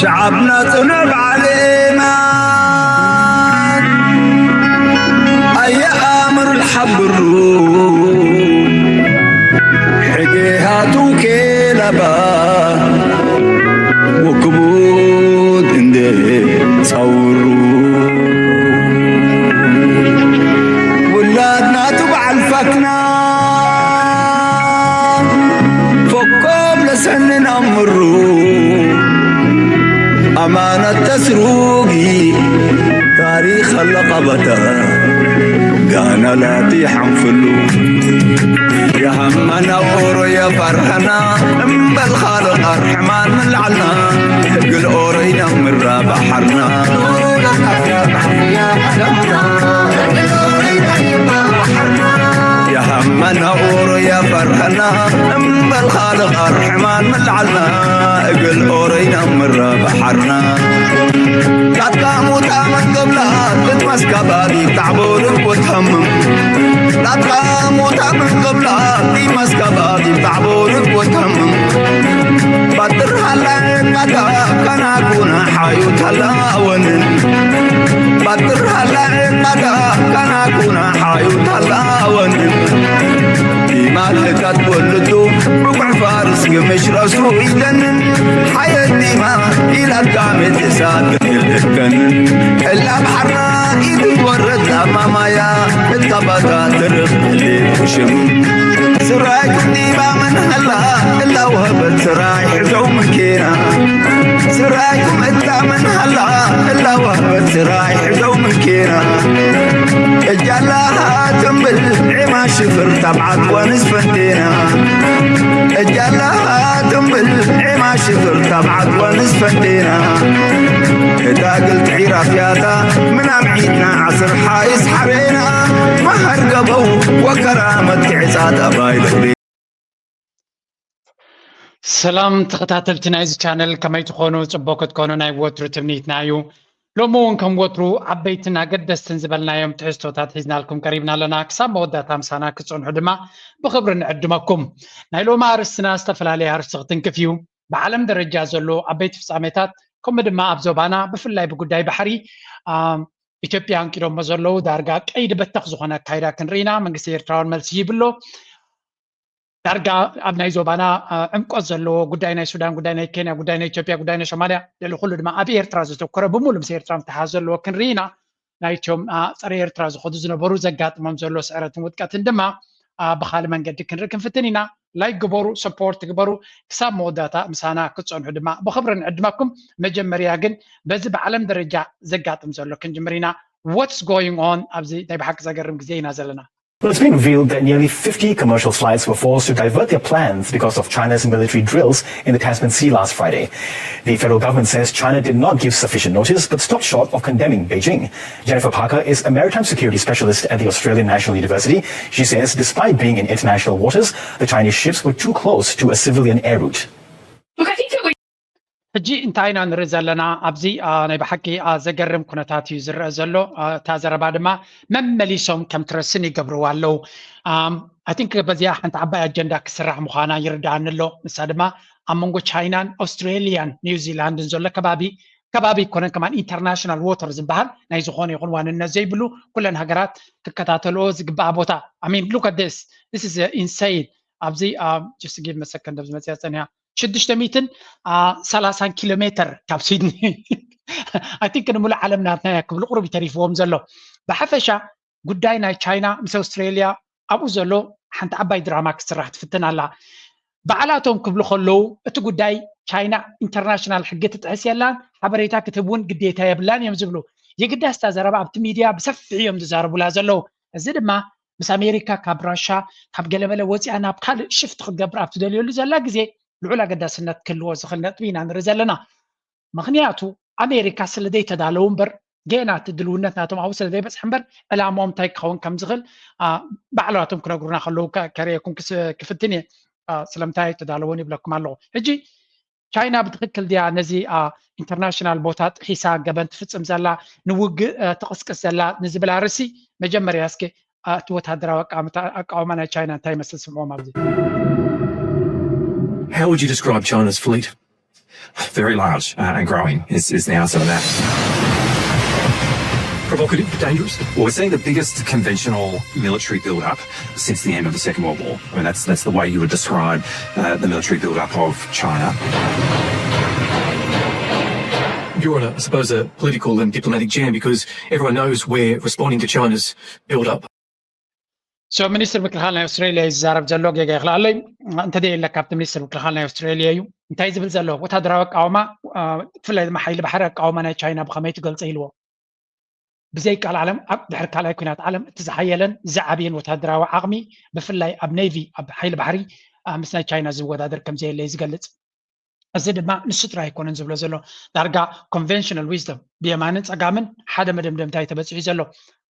شعبنا تنب علينا، أي أمر الحبرو، حقيها توكي لبا، وكبود اندي تصورو. ولادنا تبع الفتنة، فكم لسنن أمرو. أمانة تسروقي، تاريخ اللقبة، قانا لا تيحنفلو. يا همنا أورو يا فرحنا، أم بالخالق أرحمان من العنا، قل أورينا من رابحرنا. يا همنا أورو يا فرحنا، أم بالخالق أرحمان من العنا، قل أورينا من رابحرنا. ላታ ሞታ ምን ቅብላ ትትመስከባቢ ታዕቦርቅ ወትሃምም። ላታ ሞታ ምን ቅብላ ትመስከባቢ ታዕቦርቅ ወትሃምም። ባጥር ሃላ ዕቃታ ከናጉና ሓዩ ታላወንን። ባጥር ሃላ ዕቃታ ከናጉና ሓዩ ታላወንን። ዲማ ልህታት ወልዱ ብጉዕ ፋርስ ግምሽ ረሱ ኢለንን። ሓየት ዲማ ኢላትካ ሜቴሳ ትክልከንን። እላ ባሕርና ኢትወረድ ላማ ማያ እታ ባታ ትርኽ ልሽም። ስራይኩም ዲማ ምን ሃላ እላ ወህበት ስራይ ሕዘው ምንኬና። ስራይኩም እታ ምን ሃላ እላ ወህበት ስራይ ሕዘው ምንኬና። እጃላ ትንብል ዒማ ሽፍር ታብዓት ወንዝ ፈንቴና። እጃላ ትንብል ዒማ ሽፍር ታብዓት ወንዝ ፈንቴና። እታ ግልቲ ዒራፍያታ ምናም ዒድና ዓስር ሓይስ ሓቤና። መሃር ገበው ወከራመት ክዕጻ ጠባይ ልኽቤ። ሰላም ተኸታተልቲ ናይዚ ቻነል፣ ከመይ ትኾኑ? ጽቡቕ ክትኮኑ ናይ ወትሩ ትምኒትና እዩ። ሎሚ እውን ከም ወትሩ ዓበይትን ኣገደስትን ዝበልናዮም ትሕዝቶታት ሒዝናልኩም ቀሪብና ኣለና። ክሳብ መወዳእታ ምሳና ክትጸንሑ ድማ ብኽብሪ ንዕድመኩም። ናይ ሎሚ ኣርእስትና ዝተፈላለየ ኣርእስቲ ክትንክፍ እዩ። ብዓለም ደረጃ ዘሎ ዓበይቲ ፍጻሜታት፣ ከምኡ ድማ ኣብ ዞባና ብፍላይ ብጉዳይ ባሕሪ፣ አ፣ ኢትዮጵያ ኣንቂዶሞ ዘለዉ ዳርጋ ቀይዲ በተኽ ዝኾነ ኣካይዳ ክንርኢ ኢና። መንግስቲ ኤርትራ እውን መልሲ ሂቡ ኣሎ። ዳርጋ ኣብ ናይ ዞባና፣ አ፣ ዕምቆት ዘለዎ ጉዳይ ናይ ሱዳን፣ ጉዳይ ናይ ኬንያ፣ ጉዳይ ናይ ኢትዮጵያ፣ ጉዳይ ናይ ሶማልያ፣ ልዕሊ ኩሉ ድማ ኣብ ኤርትራ ዘተኮረ፣ ብምሉእ ምስ ኤርትራ ምትሓዝ ዘለዎ ክንርኢ ኢና። ናይቶም፣ አ፣ ጸረ ኤርትራ ዝኾዱ ዝነበሩ ዘጋጥሞም ዘሎ ስዕረትን ውድቀትን ድማ፣ አ፣ ብኻልእ መንገዲ ክንርኢ ክንፍትን ኢና። ላይክ ግበሩ፣ ሰፖርት ግበሩ። ክሳብ መወዳእታ ምሳና ክትጸንሑ ድማ ብኽብሪ ንዕድመኩም። መጀመርያ ግን በዚ ብዓለም ደረጃ ዘጋጥም ዘሎ ክንጅምር ኢና። What's going on? ኣብዚ ናይ ብሓቂ ዘገርም ግዜ ኢና ዘለና። Well, it's been revealed that nearly fifty commercial flights were forced to divert their plans because of China's military drills in the Caspian Sea last Friday. The federal government says China did not give sufficient notice but stopped short of condemning Beijing. Jennifer Parker is a maritime security specialist at the Australian National University. She says despite being in international waters, the Chinese ships were too close to a civilian air route. Look, I think that we ሕጂ እንታይ ኢና ንርኢ ዘለና? ኣብዚ፣ አ፣ ናይ ብሓቂ፣ አ፣ ዘገርም ኩነታት እዩ ዝረአ ዘሎ። አ፣ እታ ዘረባ ድማ መመሊሶም ከም ትረስን ይገብርዋ ኣለዉ። ኣም፣ I think በዚኣ ሓንቲ ዓባይ ኣጀንዳ ክስራሕ ምዃና ይርድኣኒ ኣሎ። ንሳ ድማ ኣብ መንጎ ቻይናን ኣውስትሬልያን ኒውዚላንድን ዘሎ ከባቢ፣ ከባቢ ኣይኮነን ከማን፣ ኢንተርናሽናል ዎተር ዝበሃል ናይ ዝኾነ ይኹን ዋንነት ዘይብሉ፣ ኩለን ሃገራት ክከታተልኦ ዝግባኣ ቦታ። I mean, look at this. This is insane. ኣብዚ፣ አ፣ just give me a second፣ ኣብዚ መፅያ ፀኒሃ። ሽዱሽተ ሚእትን ሰላሳን ኪሎ ሜትር ካብ ሲድኒ። I think ንሙሉእ ዓለም ናትና እያ ክብሉ ቁሩብ እዩ ተሪፍዎም ዘሎ። ብሓፈሻ ጉዳይ ናይ ቻይና ምስ ኣውስትሬልያ ኣብኡ ዘሎ ሓንቲ ዓባይ ድራማ ክትስራሕ ትፍትን ኣላ። ባዕላቶም ክብሉ ከለዉ እቲ ጉዳይ ቻይና ኢንተርናሽናል ሕጊ ትጥሕስ የላን፣ ሓበሬታ ክትህብ እውን ግዴታ የብላን እዮም ዝብሉ። የግዳስ እታ ዘረባ ኣብቲ ሚድያ ብሰፊሑ እዮም ዝዛረቡላ ዘለዉ። እዚ ድማ ምስ ኣሜሪካ ካብ ራሻ ካብ ገለመለ ወፂኣ ናብ ካልእ ሽፍት ክትገብር ኣብ ትደልየሉ ዘላ ግዜ ልዑል ኣገዳስነት ክህልዎ ዝኽእል ነጥቢ ኢና ንርኢ ዘለና። ምኽንያቱ ኣሜሪካ ስለ ዘይተዳለዉ እምበር፣ ገና እቲ ድልውነት ናቶም ኣብኡ ስለ ዘይበፅሐ እምበር፣ ዕላማኦም እንታይ ክኸውን ከም ዝኽእል፣ አ፣ ባዕላቶም ክነግሩና ከለዉ ከ-፣ ከርእየኩም ክስ-፣ ክፍትን እየ። አ፣ ስለምንታይ ኣይተዳለውን ይብለኩም ኣለኹ። ሕጂ ቻይና ብትኽክል ድያ ነዚ፣ አ፣ ኢንተርናሽናል ቦታ ጥሒሳ ገበን ትፍፅም ዘላ፣ ንውግእ፣ አ፣ ትቕስቅስ ዘላ ንዝብል ኣርእስቲ መጀመርያ እስኪ፣ አ፣ እቲ ወታደራዊ ኣቃውምታ-፣ ኣቃውማ ናይ ቻይና እንታይ ይመስል ስምዕዎም ኣብዚ። How would you describe China's fleet? Very large uh, and growing is, is the answer to that. Provocative, dangerous. Well, we're seeing the biggest conventional military build-up since the end of the Second World War. I mean, that's that's the way you would describe uh, the military build-up of China. You're in, a, I suppose, a political and diplomatic jam because everyone knows we're responding to China's build-up. So ሚኒስትር ምክልኻል ናይ ኣውስትራሊያ እዩ ዝዛረብ ዘሎ። ጌጋ ይኽልኣለይ እንተደየለ ካብቲ ሚኒስትር ምክልኻል ናይ ኣውስትራሊያ እዩ እንታይ ዝብል ዘሎ። ወታደራዊ ኣቃውማ ብፍላይ ድማ ሓይሊ ባሕሪ ኣቃውማ ናይ ቻይና ብኸመይ ትገልጾ ኢልዎ። ብዘይ ቃል ዓለም ኣብ ድሕሪ ካልኣይ ኩናት ዓለም እቲ ዝሓየለን ዝዓብየን ወታደራዊ ዓቕሚ ብፍላይ ኣብ ኔቪ ኣብ ሓይሊ ባሕሪ ምስ ናይ ቻይና ዝወዳደር ከም ዘየለ እዩ ዝገልጽ። እዚ ድማ ንሱ ጥራይ ኣይኮነን ዝብሎ ዘሎ። ዳርጋ conventional wisdom ብየማንን ጸጋምን ሓደ መደምደምታ እዩ ተበጺሑ ዘሎ።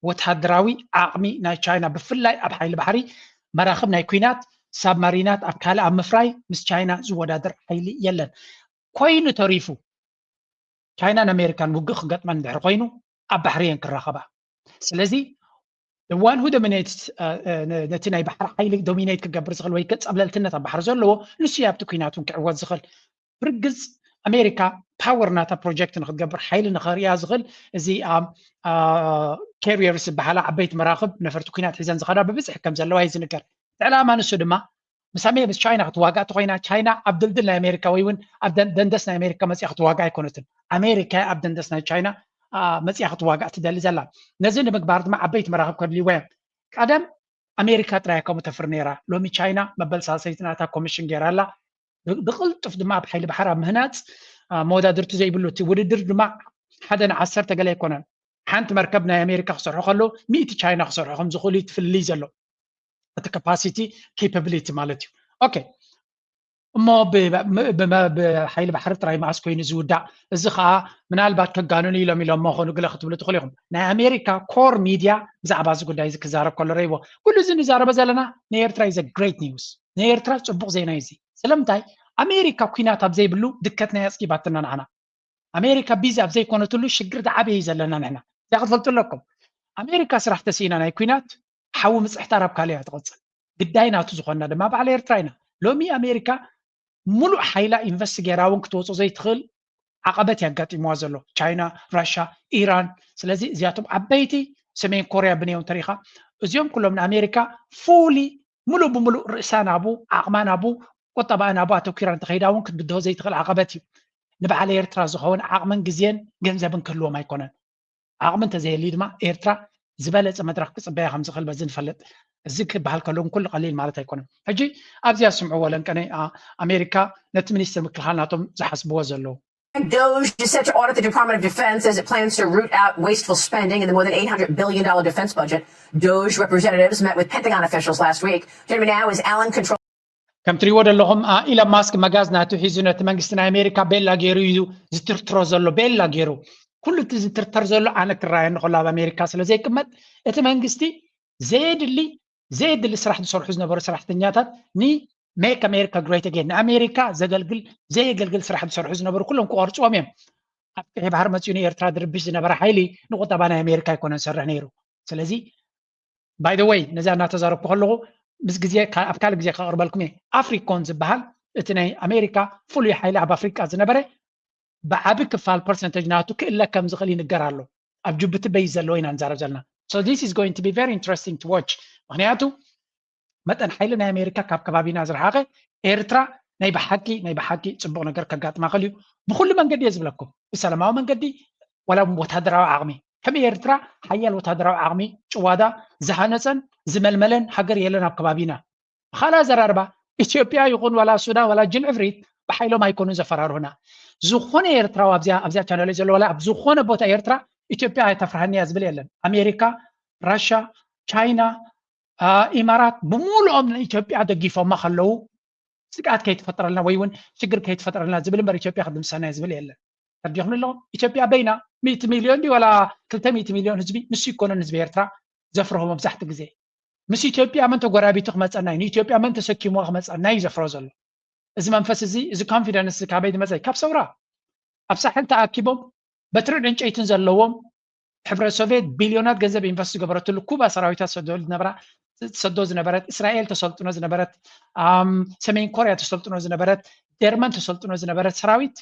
ወታደራዊ ዓቕሚ ናይ ቻይና ብፍላይ ኣብ ሓይሊ ባሕሪ መራኽብ ናይ ኩናት ሳብማሪናት ኣብ ካልእ ኣብ ምፍራይ ምስ ቻይና ዝወዳደር ሓይሊ የለን። ኮይኑ ተሪፉ ቻይናን ኣሜሪካን ውግእ ክገጥመን እንድሕር ኮይኑ ኣብ ባሕሪ እየን ክራኸባ። ስለዚ the one who dominates ነቲ ናይ ባሕሪ ሓይሊ dominate ክገብር ዝኽእል ወይ ጸብለልትነት ኣብ ባሕሪ ዘለዎ ንሱ ኣብቲ ኩናት እውን ክዕወት ዝኽእል። ብርግጽ ኣሜሪካ power ናታ project ንክትገብር ሓይሊ ንኸርእያ ዝኽእል እዚ carriers ዝበሃላ ዓበይቲ መራኽብ ነፈርቲ ኩናት ሒዘን ዝኸዳ ብብዝሒ ከም ዘለዋ እዩ ዝንገር። ዕላማ ንሱ ድማ ምስ ኣሜ ምስ ቻይና ክትዋጋእ ተኮይና ቻይና ኣብ ድልድል ናይ ኣሜሪካ ወይ እውን ኣብ ደንደስ ናይ ኣሜሪካ መፅያ ክትዋጋእ ኣይኮነትን። ኣሜሪካ ኣብ ደንደስ ናይ ቻይና መፅያ ክትዋጋእ ትደሊ ዘላ። ነዚ ንምግባር ድማ ዓበይቲ መራኽብ ከድልይዎ እዮም። ቀደም ኣሜሪካ ጥራይ ከምኡ ተፍር ነይራ። ሎሚ ቻይና መበል ሳልሰይቲ ናታ ኮሚሽን ገይራ ኣላ። ብቕልጡፍ ድማ ኣብ ሓይሊ ባሕር ኣብ ምህናፅ መወዳድርቲ ዘይብሉ እቲ ውድድር ድማ ሓደ ንዓሰርተ ገለ ኣይኮነን። ሓንቲ መርከብ ናይ ኣሜሪካ ክሰርሑ ከለዉ ሚእቲ ቻይና ክሰርሑ ከም ዝኽእሉ እዩ ትፍልልይ ዘሎ። እቲ capacity capability ማለት እዩ። ኦኬ እሞ ብሓይሊ ባሕሪ ጥራይ መዓስ ኮይኑ ዝውዳእ? እዚ ከዓ ምናልባት ከጋንኑ ኢሎም ኢሎም መኾኑ ግለ ክትብሉ ትኽእሉ ኢኹም። ናይ ኣሜሪካ core media ብዛዕባ እዚ ጉዳይ እዚ ክዛረብ ከሎ ረይዎ። ኩሉ እዚ ንዛረበ ዘለና ንኤርትራ is a great news። ንኤርትራ ፅቡቕ ዜና እዩ እዚ። ስለምንታይ ኣሜሪካ ኩናት ኣብ ዘይብሉ ድከትና የፅጊባትና ንዓና። ኣሜሪካ ቢዚ ኣብ ዘይኮነትሉ ሽግር ዝዓበየ እዩ ዘለና ንሕና። እዚኣ ክትፈልጡ ኣለኩም። ኣሜሪካ ስራሕ ተስኢና ናይ ኩናት ሓዊ ምፅሕታር ኣብ ካልእ እያ ትቐፅል። ግዳይ ናቱ ዝኾንና ድማ ባዕል ኤርትራ ኢና። ሎሚ ኣሜሪካ ሙሉእ ሓይላ ኢንቨስት ገይራ እውን ክትወፆ ዘይትኽእል ዓቐበት እዩ ኣጋጢምዋ ዘሎ። ቻይና፣ ራሻ፣ ኢራን። ስለዚ እዚኣቶም ዓበይቲ ሰሜን ኮርያ ብንዮም ተሪኻ እዚኦም ኩሎም ንኣሜሪካ fully ሙሉእ ብሙሉእ ርእሳ ናቡ ዓቕማ ናቡ ቁጠባኣ ናቡ ኣተኪራ እንተኸይዳ እውን ክትብድሆ ዘይትኽእል ዓቐበት እዩ። ንበዓል ኤርትራ ዝኸውን ዓቕምን ግዜን ገንዘብን ክህልዎም ኣይኮነን። ዓቕሚ እንተዘየልዩ ድማ ኤርትራ ዝበለፀ መድረኽ ክፅበያ ከም ዝኽእል በዚ ንፈልጥ። እዚ ክበሃል ከሎ እውን ኩሉ ቀሊል ማለት ኣይኮነን። ሕጂ ኣብዚኣ ስምዕዎ ለንቀነይ ኣሜሪካ ነቲ ሚኒስትር ምክልኻል ናቶም ዝሓስብዎ ዘለዉ DOGE is set to audit the Department of Defense as it plans to root out wasteful spending in the more than eight hundred billion dollar defense budget. DOGE representatives met with Pentagon officials last week. Joining me now is Alan Control. ከም ትሪእዎ ዘለኹም ኢሎን ማስክ መጋዝ ናቱ ሒዙ ነቲ መንግስቲ ናይ ኣሜሪካ ቤላ ገይሩ እዩ ዝትርትሮ ዘሎ። ቤላ ገይሩ ኩሉ እቲ ዝትርተር ዘሎ ኣነ ክረኣየኒ ከሎ ኣብ ኣሜሪካ ስለ ዘይቅመጥ እቲ መንግስቲ ዘየድሊ ዘየድሊ ስራሕ ዝሰርሑ ዝነበሩ ሰራሕተኛታት ን make America great again ንኣሜሪካ ዘገልግል ዘየገልግል ስራሕ ዝሰርሑ ዝነበሩ ኩሎም ክቆርፅዎም እዮም። ኣብ ቀይ ባህር መፂኡ ንኤርትራ ድርብሽ ዝነበረ ሓይሊ ንቁጠባ ናይ ኣሜሪካ ኣይኮነን ዝሰርሕ ነይሩ። ስለዚ by the way ነዚኣ እናተዛረብኩ ከለኹ ምስ ግዜ ኣብ ካልእ ግዜ ከቕርበልኩም እየ። ኣፍሪኮን ዝበሃል እቲ ናይ ኣሜሪካ ፍሉይ ሓይሊ ኣብ ኣፍሪቃ ዝነበረ ብዓቢ ክፋል percentage ናቱ ክእለ ከም ዝኽእል ይንገር ኣሎ። ኣብ ጅቡቲ በይ ዘለዎ ኢና ንዛረብ ዘለና። So this is going to be very interesting to watch። ምክንያቱ መጠን ሓይሊ ናይ ኣሜሪካ ካብ ከባቢና ዝረሓቐ ኤርትራ ናይ ብሓቂ ናይ ብሓቂ ፅቡቕ ነገር ከጋጥማ ክእል እዩ። ብኩሉ መንገዲ እየ ዝብለኩም፣ ብሰላማዊ መንገዲ ዋላ ወታደራዊ ዓቕሚ ከም ኤርትራ ሓያል ወታደራዊ ዓቕሚ ጭዋዳ ዝሃነፀን ዝመልመለን ሃገር የለን ኣብ ከባቢና። ብኻልእ ኣዘራርባ ኢትዮጵያ ይኹን ዋላ ሱዳን ዋላ ጅን ዕፍሪት ብሓይሎም ኣይኮኑን ዘፈራርሁና። ዝኾነ ኤርትራዊ ኣብዚኣ ኣብዚኣ ቻነለይ ዘሎ ዋላ ኣብ ዝኾነ ቦታ ኤርትራ ኢትዮጵያ ኣይተፍርሃኒ እያ ዝብል የለን። ኣሜሪካ፣ ራሻ፣ ቻይና፣ ኢማራት ብምሉኦም ንኢትዮጵያ ደጊፎማ ከለዉ ስግኣት ከይትፈጥረልና ወይ እውን ሽግር ከይትፈጥረልና ዝብል እምበር ኢትዮጵያ ክትድምሰና እየ ዝብል የለን። ተረዲኹም ኣለኹም? ኢትዮጵያ በይና ሚእቲ ሚልዮን ድዩ ዋላ ክልተ ሚእቲ ሚልዮን ህዝቢ ንሱ ይኮነን ህዝቢ ኤርትራ ዘፍርሆ መብዛሕትኡ ግዜ። ምስ ኢትዮጵያ መን ተጎራቢቱ ክመፀና እዩ፣ ንኢትዮጵያ መን ተሰኪምዋ ክመፀና እዩ ዘፍሮ ዘሎ። እዚ መንፈስ እዚ እዚ confidence እዚ ካበይ ዝመፀ እዩ? ካብ ሰውራ ኣብ ሳሕል ተኣኪቦም በትርን ዕንጨይትን ዘለዎም ሕብረት ሶቪየት ቢልዮናት ገንዘብ ኢንቨስት ዝገበረትሉ ኩባ ሰራዊታ ትሰዶ ዝነበራ ትሰዶ ዝነበረት እስራኤል ተሰልጥኖ ዝነበረት ሰሜን ኮርያ ተሰልጥኖ ዝነበረት ጀርመን ተሰልጥኖ ዝነበረት ሰራዊት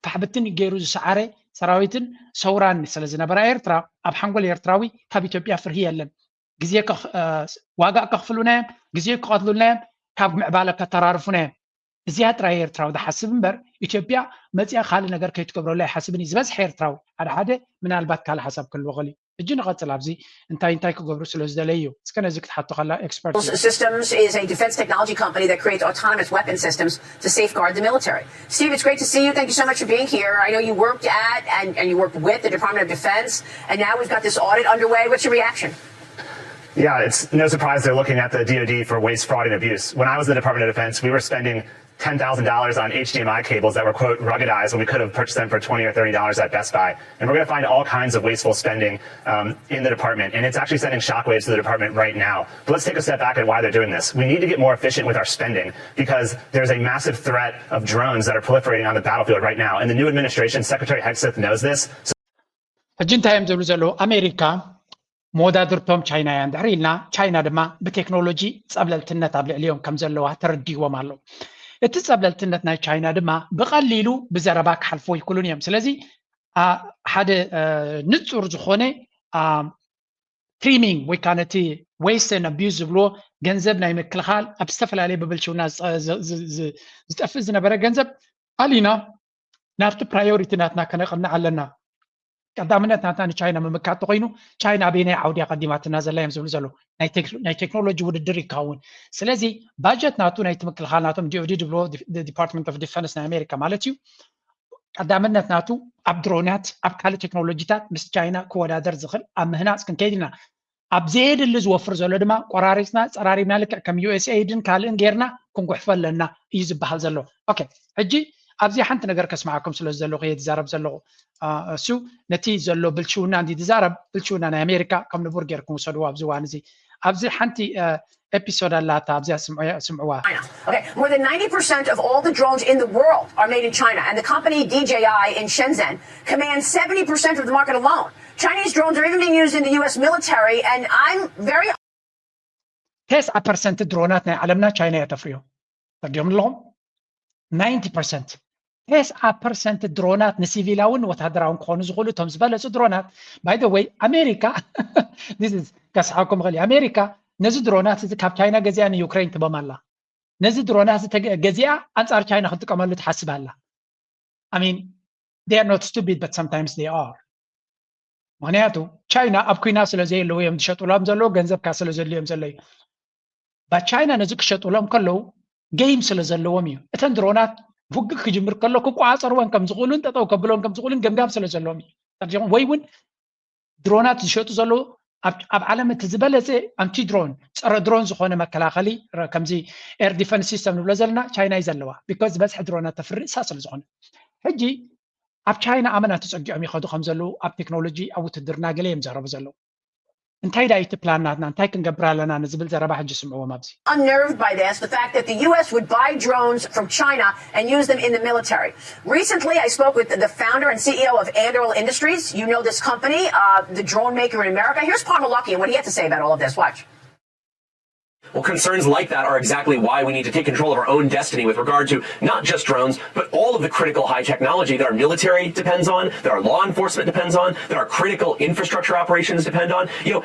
ፋሕብትን ገይሩ ዝሰዓረ ሰራዊትን ሰውራን ስለ ዝነበራ ኤርትራ፣ ኣብ ሓንጎል ኤርትራዊ ካብ ኢትዮጵያ ፍርሂ የለን። ግዜ ዋጋ ከኽፍሉና እዮም፣ ግዜ ክቐትሉና እዮም፣ ካብ ምዕባለ ከተራርፉና እዮም። እዚኣ ጥራይ ኤርትራዊ ዝሓስብ እምበር ኢትዮጵያ መፅያ ካልእ ነገር ከይትገብረሉ ኣይሓስብን እዩ ዝበዝሐ ኤርትራዊ። ሓደ ሓደ ምናልባት ካልእ ሓሳብ ክህልዎ ይኽእል እዩ። እጂ ንቐፅል ኣብዚ እንታይ እንታይ ክገብሩ ስለ ዝደለዩ እዩ። እስከ ነዚ ክትሓቶ ከላ ኤክስፐርት Systems is a defense technology company that creates autonomous weapon systems to safeguard the military. Steve, it's great to see you. Thank you so much for being here. I know you worked at and, and you worked with the Department of Defense, and now we've got this audit underway. What's your reaction? Yeah, it's no surprise they're looking at the D O D for waste, fraud, and abuse. When I was in the Department of Defense, we were spending ten thousand dollars on H D M I cables that were, quote, ruggedized when we could have purchased them for twenty or thirty dollars at Best Buy. And we're going to find all kinds of wasteful spending um, in the department. And it's actually sending shockwaves to the department right now. But let's take a step back at why they're doing this. We need to get more efficient with our spending because there's a massive threat of drones that are proliferating on the battlefield right now. And the new administration, Secretary Hegseth knows this. So ሕጂ እንታይ እዮም ዝብሉ ዘለዉ? ኣሜሪካ መወዳድርቶም ቻይና እያ እንድሕር ኢልና፣ ቻይና ድማ ብቴክኖሎጂ ጸብለልትነት ኣብ ልዕሊኦም ከም ዘለዋ ተረዲዎም ኣሎ። እቲ ጸብለልትነት ናይ ቻይና ድማ ብቐሊሉ ብዘረባ ክሓልፎ ይክሉን እዮም። ስለዚ ሓደ ንጹር ዝኾነ ትሪሚንግ ወይ ከዓ ነቲ waste and abuse ዝብልዎ ገንዘብ ናይ ምክልኻል ኣብ ዝተፈላለየ ብብልሽውና ዝጠፍእ ዝነበረ ገንዘብ ኣሊና ናብቲ ፕራዮሪቲ ናትና ከነቕንዕ ኣለና። ቀዳምነት ናትና ንቻይና ምምካት ተኮይኑ ቻይና ኣበየናይ ዓውዲ ኣቀዲማትና ዘላ እዮም ዝብሉ ዘለዉ። ናይ ቴክኖሎጂ ውድድር ይከውን። ስለዚ ባጀት ናቱ ናይቲ ምክልኻል ናቶም ዲኦዲ ድብሎ ዲፓርትመንት ኦፍ ዲፈንስ ናይ ኣሜሪካ ማለት እዩ። ቀዳምነት ናቱ ኣብ ድሮናት ኣብ ካልእ ቴክኖሎጂታት ምስ ቻይና ክወዳደር ዝኽእል ኣብ ምህናፅ ክንከይድ ኢና። ኣብ ዘየድሊ ዝወፍር ዘሎ ድማ ቆራሪፅና ፀራሪብና ልክዕ ከም ዩኤስኤይድን ካልእን ጌርና ክንጉሕፎ ኣለና እዩ ዝበሃል ዘሎ። ኦኬ፣ ሕጂ ኣብዚ ሓንቲ ነገር ከስምዓኩም ስለ ዘለኹ እየ ዝዛረብ ዘለኹ። እሱ ነቲ ዘሎ ብልሽውና እንዲ ዝዛረብ ብልሽውና ናይ ኣሜሪካ ከም ንቡር ጌርኩም ውሰድዎ ኣብዚ እዋን እዚ። ኣብዚ ሓንቲ ኤፒሶድ ኣላታ ኣብዚኣ ስምዕዋ። Okay, more than ninety percent of all the drones in the world are made in China, and the company D J I in Shenzhen commands seventy percent of the market alone. Chinese drones are even being used in the U S military, and I'm very ተስዓ ፐርሰንት ድሮናት ናይ ዓለምና ቻይና እያ ተፍርዮ። ተርዲኦም ኣለኹም ናይንቲ ፐርሰንት ተስዓ ፐርሰንት ድሮናት ንሲቪላውን ወታደራውን ክኾኑ ዝኽእሉ እቶም ዝበለፁ ድሮናት። By the way ኣሜሪካ ከስሓኩም ኽእል ኣሜሪካ ነዚ ድሮናት እዚ ካብ ቻይና ገዚኣ ንዩክሬን ትበም ኣላ። ነዚ ድሮናት እዚ ገዚኣ ኣንፃር ቻይና ክትጥቀመሉ ትሓስብ ኣላ። I mean they are not stupid but sometimes they are። ምክንያቱ ቻይና ኣብ ኩና ስለ ዘየለዉ እዮም ዝሸጡሎም ዘለዉ፣ ገንዘብ ካ ስለ ዘድልዮም ዘሎ እዩ። ባ ቻይና ነዚ ክሸጡሎም ከለዉ ገይም ስለ ዘለዎም እዩ። እተን ድሮናት ውግእ ክጅምር ከሎ ክቋፀርወን ከም ዝኽእሉን ጠጠው ከብሎን ከም ዝኽእሉን ገምጋም ስለ ዘለዎም እዩ። ወይ እውን ድሮናት ዝሸጡ ዘለዉ ኣብ ዓለም እቲ ዝበለፀ ኣንቲ ድሮን ፀረ ድሮን ዝኾነ መከላኸሊ ከምዚ air defense system ንብሎ ዘለና ቻይና እዩ ዘለዋ። Because ዝበዝሐ ድሮናት ተፍሪ እሳ ስለ ዝኾነ ሕጂ ኣብ ቻይና ኣመና ተፀጊዖም ይኸዱ ከም ዘለዉ ኣብ ቴክኖሎጂ ኣብ ውትድርና ገለ እዮም ዘረቡ ዘለዉ። እንታይ ዳ እቲ ፕላን ናትና እንታይ ክንገብር ኣለና ንዝብል ዘረባ ሕጂ ስምዕዎም ኣብዚ። Unnerved by this, the fact that the U S would buy drones from China and use them in the military. Recently, I spoke with the founder and C E O of Anduril Industries. You know this company, uh, the drone maker in America. Here's Palmer Luckey and what he had to say about all of this. Watch. Well, concerns like that are exactly why we need to take control of our own destiny with regard to not just drones, but all of the critical high technology that our military depends on, that our law enforcement depends on, that our critical infrastructure operations depend on. You know,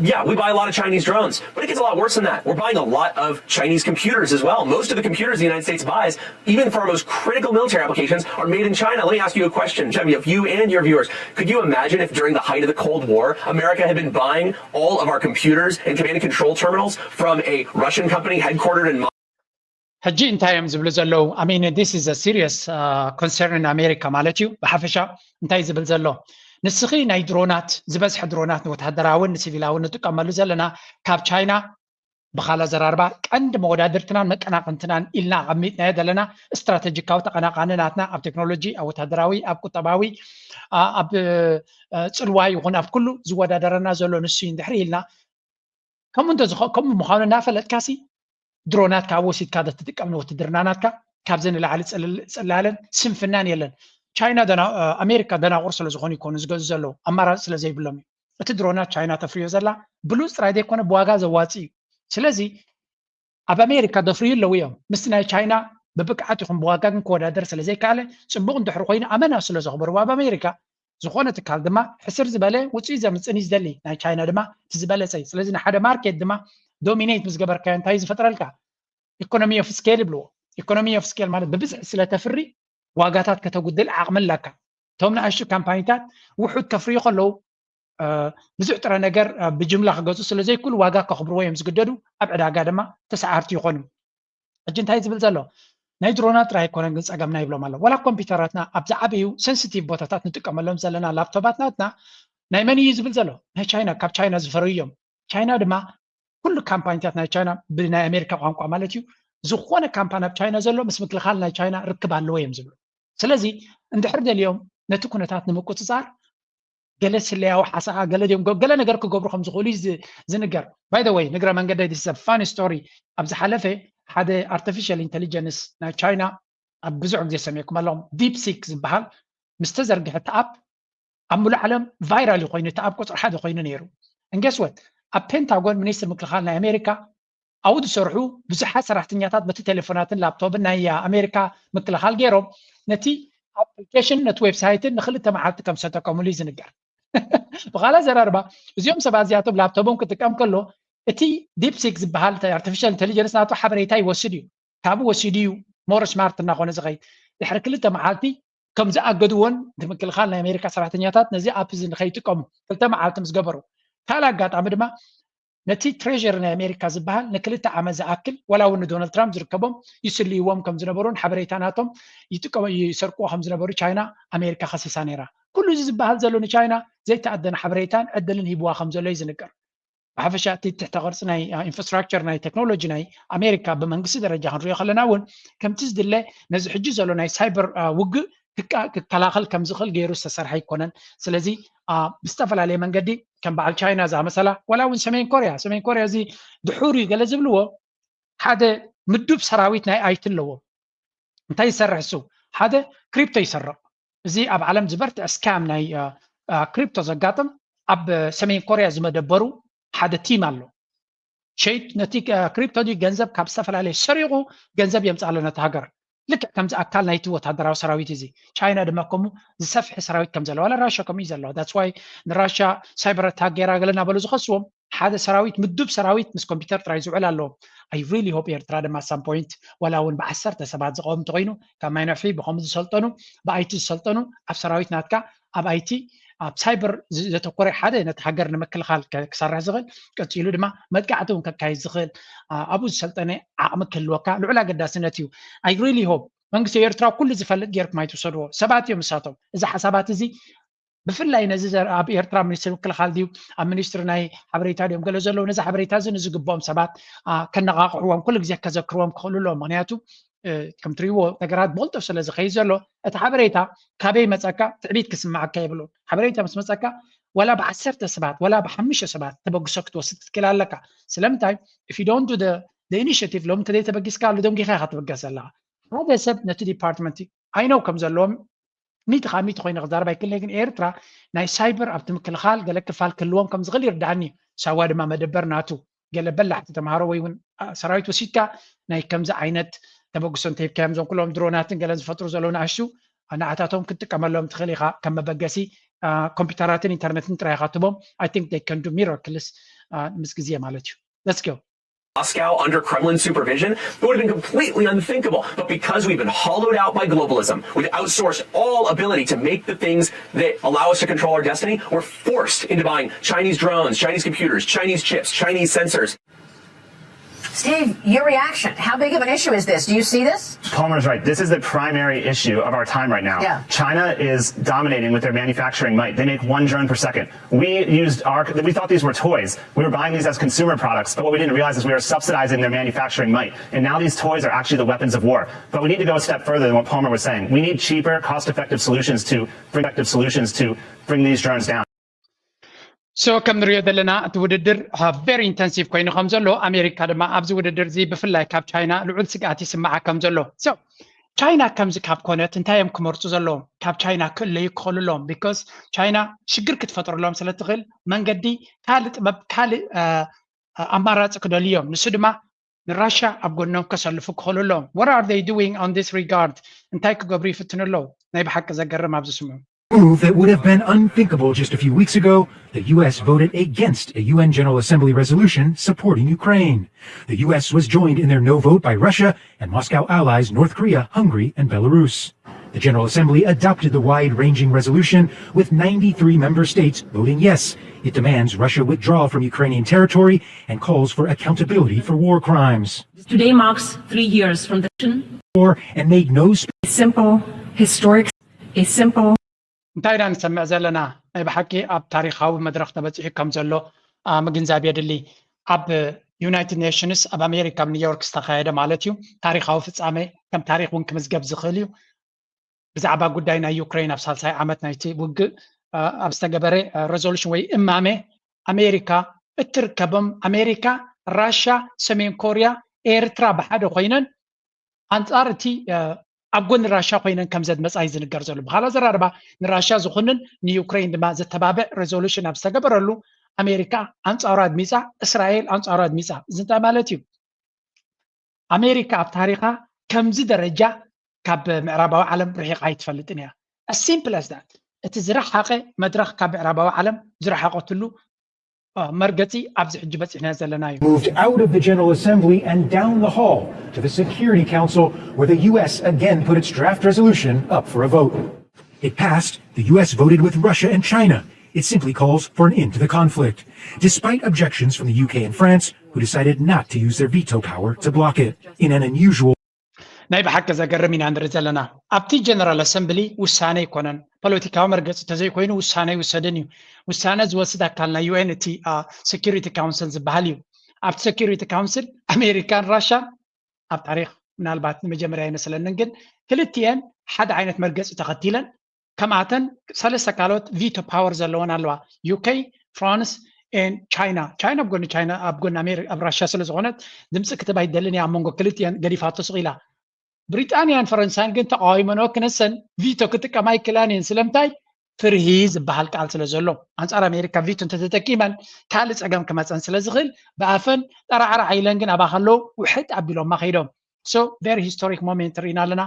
yeah, we buy a lot of Chinese drones, but it gets a lot worse than that. We're buying a lot of Chinese computers as well. Most of the computers the United States buys, even for our most critical military applications, are made in China. Let me ask you a question, Jimmy, of you and your viewers. Could you imagine if during the height of the Cold War, America had been buying all of our computers and command and control terminals from a Russian company headquartered in ሕጂ እንታይ እዮም ዝብሉ ዘለዉ? I mean this is a serious concern in America ማለት እዩ። ብሓፈሻ እንታይ ዝብል ዘሎ ንስኺ ናይ ድሮናት ዝበዝሐ ድሮናት ንወታደራውን ንሲቪላውን ንጥቀመሉ ዘለና ካብ ቻይና ብኻላ ዘራርባ ቀንዲ መወዳድርትናን መቀናቕንትናን ኢልና ኣቐሚጥናዮ ዘለና ስትራተጂካዊ ተቐናቓኒ ናትና ኣብ ቴክኖሎጂ ኣብ ወታደራዊ ኣብ ቁጠባዊ ኣብ ፅልዋ ይኹን ኣብ ኩሉ ዝወዳደረና ዘሎ ንሱ እዩ እንድሕሪ ኢልና ከምኡ እንተ ከምኡ ምዃኑ እናፈለጥካሲ ድሮናት ካብ ወሲድካ ዘትጥቀም ንውትድርና ናትካ ካብዚ ንላዕሊ ፅላለን ስንፍናን የለን። ቻይና ኣሜሪካ ደናቁር ስለ ዝኾኑ ይኮኑ ዝገዙ ዘለዉ ኣማራፂ ስለ ዘይብሎም እዩ። እቲ ድሮናት ቻይና ተፍርዮ ዘላ ብሉፅ ጥራይ ዘይኮነ ብዋጋ ዘዋፂ እዩ። ስለዚ ኣብ ኣሜሪካ ደፍርዩ ኣለዉ እዮም ምስቲ ናይ ቻይና ብብቅዓት ይኹን ብዋጋ ግን ክወዳደር ስለ ዘይከኣለ፣ ጽቡቕ እንድሕር ኮይኑ ኣመና ስለ ዘኽብርዎ ኣብ ኣሜሪካ ዝኾነ ትካል ድማ ሕስር ዝበለ ውፅኢት ዘምፅእን እዩ ዝደሊ። ናይ ቻይና ድማ እቲ ዝበለፀ እዩ። ስለዚ ንሓደ ማርኬት ድማ ዶሚኔት ምስ ገበርካዮ እንታይ እዩ ዝፈጥረልካ? ኢኮኖሚ ኦፍ ስኬል ይብልዎ። ኢኮኖሚ ኦፍ ስኬል ማለት ብብዝሒ ስለ ተፍሪ ዋጋታት ከተጉድል ዓቕሚ ኣለካ። እቶም ንኣሽቱ ካምፓኒታት ውሑድ ከፍርዩ ከለዉ ብዙሕ ጥረ ነገር ብጅምላ ክገዝኡ ስለ ዘይክእሉ ዋጋ ከኽብርዎ እዮም ዝግደዱ። ኣብ ዕዳጋ ድማ ተሰዓርቲ ይኾኑ። ሕጂ እንታይ ዝብል ዘሎ? ናይ ድሮናት ጥራይ ኣይኮነን ግን ፀገምና ይብሎም ኣሎ። ዋላ ኮምፒውተራትና ኣብ ዝዓበዩ ሴንሲቲቭ ቦታታት ንጥቀመሎም ዘለና ላፕቶባት ናትና ናይ መን እዩ ዝብል ዘሎ? ናይ ቻይና፣ ካብ ቻይና ዝፈረዩ እዮም። ቻይና ድማ ኩሉ ካምፓኒታት ናይ ቻይና ብናይ ኣሜሪካ ቋንቋ ማለት እዩ፣ ዝኾነ ካምፓኒ ኣብ ቻይና ዘሎ ምስ ምክልኻል ናይ ቻይና ርክብ ኣለዎ እዮም ዝብሉ። ስለዚ እንድሕር ደልዮም ነቲ ኩነታት ንምቁፅፃር ገለ ስለያዊ ሓሳኻ ገለ ድዮም ገ- ገለ ነገር ክገብሩ ከም ዝኽእሉ እዩ ዝ- ዝንገር። By the way ንግረ መንገደይ this is a funny story። ኣብ ዝሓለፈ ሓደ ኣርቲፊሻል ኢንቴሊጀንስ ናይ ቻይና ኣብ ብዙሕ ግዜ ሰሚዕኩም ኣለኹም። ዲፕ ሲክ ዝበሃል ምስ ተዘርግሐ እቲ ኣፕ ኣብ ሙሉእ ዓለም ቫይራል ኮይኑ እቲ ኣፕ ቁፅሪ ሓደ ኮይኑ ነይሩ። And guess what? ኣብ ፔንታጎን ሚኒስትር ምክልኻል ናይ ኣሜሪካ ኣብኡ ዝሰርሑ ብዙሓት ሰራሕተኛታት በቲ ቴሌፎናትን ላፕቶፕን ናይ ኣሜሪካ ምክልኻል ገይሮም ነቲ ኣፕሊኬሽን ነቲ ዌብሳይትን ንክልተ መዓልቲ ከም ዝተጠቀሙሉ እዩ ዝንገር። ብኻልእ ኣዘራርባ እዚኦም ሰባት እዚኣቶም ላፕቶፖም ክጥቀም ከሎ እቲ ዲፕሲክ ዝበሃል ኣርቲፊሻል ኢንቴሊጀንስ ናቱ ሓበሬታ ይወስድ እዩ። ካብኡ ወሲዱ እዩ ሞር ስማርት እናኾነ ዝኸይድ። ድሕሪ ክልተ መዓልቲ ከም ዝኣገድዎን እቲ ምክልኻል ናይ ኣሜሪካ ሰራሕተኛታት ነዚ ኣፕ እዚ ንኸይጥቀሙ ክልተ መዓልቲ ምስ ገበሩ፣ ካልእ ኣጋጣሚ ድማ ነቲ ትሬዥሪ ናይ ኣሜሪካ ዝበሃል ንክልተ ዓመት ዝኣክል ዋላ እውን ንዶናልድ ትራምፕ ዝርከቦም ይስልይዎም ከም ዝነበሩን ሓበሬታ ናቶም ይጥቀሙ ይሰርቅዎ ከም ዝነበሩ ቻይና ኣሜሪካ ከሲሳ ነይራ። ኩሉ እዚ ዝበሃል ዘሎ ንቻይና ዘይተኣደነ ሓበሬታን ዕድልን ሂብዋ ከም ዘሎ እዩ ዝንገር። ብሓፈሻ እቲ ትሕተ ቅርፂ ናይ ኢንፍራስትራክቸር ናይ ቴክኖሎጂ ናይ ኣሜሪካ ብመንግስቲ ደረጃ ክንሪኦ ከለና እውን ከምቲ ዝድለ ነዚ ሕጂ ዘሎ ናይ ሳይበር ውግእ ክከላኸል ከም ዝኽእል ገይሩ ዝተሰርሐ ኣይኮነን። ስለዚ ብዝተፈላለየ መንገዲ ከም በዓል ቻይና ዝኣመሰላ ዋላ እውን ሰሜን ኮርያ ሰሜን ኮርያ እዚ ድሑር እዩ ገለ ዝብልዎ ሓደ ምዱብ ሰራዊት ናይ ኣይቲ ኣለዎ። እንታይ ይሰርሕ እሱ? ሓደ ክሪፕቶ ይሰርቕ። እዚ ኣብ ዓለም ዝበርትዐ ስካም ናይ ክሪፕቶ ዘጋጥም ኣብ ሰሜን ኮርያ ዝመደበሩ ሓደ ቲም ኣሎ። ሸይጥ ነቲ ክሪፕቶ ገንዘብ ካብ ዝተፈላለየ ሰሪቑ ገንዘብ የምፅእ ኣሎ ነቲ ሃገር። ልክዕ ከምዚ ኣካል ናይቲ ወታደራዊ ሰራዊት እዚ ቻይና ድማ ከምኡ ዝሰፍሐ ሰራዊት ከም ዘለዋ ንራሻ ከምኡ እዩ ዘለዋ። That's why ንራሻ ሳይበር ኣታክ ገይራ ገለ እናበሉ ዝኸስዎም ሓደ ሰራዊት ምዱብ ሰራዊት ምስ ኮምፒውተር ጥራይ ዝውዕል ኣለዎም። I really hope ኤርትራ ድማ some point ዋላ እውን ብዓሰርተ ሰባት ዝቐወም እንተኮይኑ ካብ ማይ ነፍሒ ብከምኡ ዝሰልጠኑ ብኣይቲ ዝሰልጠኑ ኣብ ሰራዊት ናትካ ኣብ ኣይቲ ኣብ ሳይበር ዘተኮረ ሓደ ነቲ ሃገር ንምክልኻል ክሰርሕ ዝኽእል ቀፂሉ ድማ መጥቃዕቲ እውን ከካይድ ዝኽእል ኣብኡ ዝሰልጠነ ዓቕሚ ክህልወካ ልዑል ኣገዳስነት እዩ። I really hope መንግስቲ ኤርትራ ኩሉ ዝፈልጥ ጌርኩም ኣይትውሰድዎ። ሰባት እዮም ንሳቶም። እዚ ሓሳባት እዚ ብፍላይ ነዚ ኣብ ኤርትራ ሚኒስትሪ ምክልኻል ድዩ ኣብ ሚኒስትሪ ናይ ሓበሬታ ድዮም ገለ ዘለዉ ነዚ ሓበሬታ እዚ ንዝግብኦም ሰባት ከነቓቕሕዎም ኩሉ ግዜ ከዘክርዎም ክኽእሉ ኣለዎም። ምክንያቱ ከም ትሪእዎ ነገራት ብቕልጡፍ ስለ ዝኸይድ ዘሎ እቲ ሓበሬታ ካበይ መፀካ ትዕቢት ክስማዓካ የብሉን። ሓበሬታ ምስ መፀካ ዋላ ብዓሰርተ ሰባት ዋላ ብሓሙሽተ ሰባት ተበግሶ ክትወስድ ትክእል ኣለካ። ስለምንታይ if you don't do the initiative ሎም እንተዘይ ተበጊስካ ኣሎ ደንጊኻ ኢኻ ትብገስ ዘለኻ። ሓደ ሰብ ነቲ ዲፓርትመንት I know ከም ዘለዎም ሚእቲ ካብ ሚእቲ ኮይነ ክዛረብ ኣይክእልን ግን ኤርትራ ናይ ሳይበር ኣብቲ ምክልኻል ገለ ክፋል ክህልዎም ከም ዝኽእል ይርድኣኒ። ሳዋ ድማ መደበር ናቱ ገለ በላሕቲ ተምሃሮ ወይ እውን ሰራዊት ወሲድካ ናይ ከምዚ ዓይነት ተበግሶ እንተሂብካዮም እዞም ኩሎም ድሮናትን ገለን ዝፈጥሩ ዘለዉ ንኣሽቱ ንዓታቶም ክትጥቀመሎም ትኽእል ኢኻ ከም መበገሲ ኮምፒውተራትን ኢንተርነትን ጥራይ ኢኻ ትቦም I think they can do miracles ምስ ግዜ ማለት እዩ። Let's go. Moscow under Kremlin supervision, it would have been completely unthinkable. But because we've been hollowed out by globalism, we've outsourced all ability to make the things that allow us to control our destiny, we're forced into buying Chinese drones, Chinese computers, Chinese chips, Chinese sensors. Steve, your reaction. How big of an issue is this? Do you see this? Palmer's right. This is the primary issue of our time right now. Yeah. China is dominating with their manufacturing might. They make one drone per second. We used our, we thought these were toys. We were buying these as consumer products, but what we didn't realize is we were subsidizing their manufacturing might. And now these toys are actually the weapons of war. But we need to go a step further than what Palmer was saying. We need cheaper, cost-effective solutions to bring effective solutions to bring these drones down. So ከም ንሪኦ ዘለና እቲ ውድድር very intensive ኮይኑ ከም ዘሎ ኣሜሪካ ድማ ኣብዚ ውድድር እዚ ብፍላይ ካብ ቻይና ልዑል ስግኣት ይስምዓ ከም ዘሎ። So ቻይና ከምዚ ካብ ኮነት እንታይ እዮም ክመርፁ ዘለዎም? ካብ ቻይና ክእለዩ ክኽእሉ ኣለዎም። Because ቻይና ሽግር ክትፈጥረሎም ስለ ትኽእል መንገዲ ካልእ ጥበብ ካልእ ኣማራፂ ክደልዩ እዮም። ንሱ ድማ ንራሻ ኣብ ጎኖም ከሰልፉ ክኽእሉ ኣለዎም። What are they doing on this regard? እንታይ ክገብሩ ይፍትኑ ኣለዉ? ናይ ብሓቂ ዘገርም ኣብዚ ስምዑ። Move that would have been unthinkable just a few weeks ago. The U S voted against a U N General Assembly resolution supporting Ukraine. The U S was joined in their no vote by Russia and Moscow allies North Korea, Hungary, and Belarus. The General Assembly adopted the wide ranging resolution, with ninety-three member states voting yes. It demands Russia withdraw from Ukrainian territory and calls for accountability for war crimes. Today marks three years from the War and made no space simple, historic, a simple እንታይ ኢና ንሰምዕ ዘለና? ናይ ብሓቂ ኣብ ታሪኻዊ መድረኽ ተበፂሑ ከም ዘሎ ምግንዛብ የድሊ። ኣብ ዩናይትድ ኔሽንስ ኣብ ኣሜሪካ ኣብ ኒውዮርክ ዝተኻየደ ማለት እዩ ታሪኻዊ ፍፃመ ከም ታሪክ እውን ክምዝገብ ዝኽእል እዩ። ብዛዕባ ጉዳይ ናይ ዩክሬን ኣብ ሳልሳይ ዓመት ናይቲ ውግእ ኣብ ዝተገበረ ሬዞሉሽን ወይ እማመ ኣሜሪካ እትርከቦም ኣሜሪካ፣ ራሻ፣ ሰሜን ኮርያ፣ ኤርትራ ብሓደ ኮይነን ኣንጻር እቲ ኣብ ጎኒ ራሻ ኮይነን ከም ዘድመጻ እዩ ዝንገር ዘሎ። ብኻልእ ኣዘራርባ ንራሻ ዝኹንን ንዩክሬን ድማ ዘተባብዕ ሬዞሉሽን ኣብ ዝተገበረሉ ኣሜሪካ ኣንጻሩ ኣድሚጻ፣ እስራኤል ኣንጻሩ ኣድሚጻ። እዚ እንታይ ማለት እዩ? ኣሜሪካ ኣብ ታሪኻ ከምዚ ደረጃ ካብ ምዕራባዊ ዓለም ርሒቓ ኣይትፈልጥን እያ። As simple as that። እቲ ዝረሓቐ መድረኽ ካብ ምዕራባዊ ዓለም ዝረሓቐትሉ መርገፂ ኣብዚ ሕጂ በፂሕና ዘለና እዩ። Moved out of the General Assembly and down the hall to the Security Council, where the U S again put its draft resolution up for a vote. It passed. The U S voted with Russia and China. It simply calls for an end to the conflict, despite objections from the U K and France, who decided not to use their veto power to block it. In an unusual ናይ ብሓቂ ዘገርም ኢና ንርኢ ዘለና። ኣብቲ ጀነራል ኣሰምብሊ ውሳነ ኣይኮነን፣ ፖለቲካዊ መርገፂ ተዘይኮይኑ ውሳነ ኣይውሰድን እዩ። ውሳነ ዝወስድ ኣካል ናይ ዩ ኤን እቲ ሴኪሪቲ ካውንስል ዝበሃል እዩ። ኣብቲ ሴኪሪቲ ካውንስል ኣሜሪካን ራሻን ኣብ ታሪክ ምናልባት ንመጀመርያ ኣይመስለንን፣ ግን ክልቲኤን ሓደ ዓይነት መርገፂ ተኸቲለን ከምኣተን ሰለስተ ካልኦት ቪቶ ፓወር ዘለወን ኣለዋ። ዩ ኬ፣ ፍራንስ፣ ቻይና። ቻይና ኣብ ጎኒ ቻይና ኣብ ጎኒ ኣሜሪ ኣብ ራሽያ ስለ ዝኾነት ድምፂ ክትህብ ኣይደልን እያ። ኣብ መንጎ ክልቲኤን ገዲፋቶ ስቕ ኢላ። ብሪጣንያን ፈረንሳይን ግን ተቃዊመንኦ ክነሰን ቪቶ ክጥቀማ ኣይክእላን እየን። ስለምንታይ? ፍርሂ ዝበሃል ቃል ስለ ዘሎ። ኣንፃር ኣሜሪካ ቪቶ እንተተጠቂመን ካልእ ፀገም ክመፀን ስለ ዝኽእል ብኣፈን ጠራዕራዕ ኢለን ግን ኣብኣ ከለዉ ውሕጥ ኣቢሎማ ከይዶም። So very historic moment ርኢና ኣለና።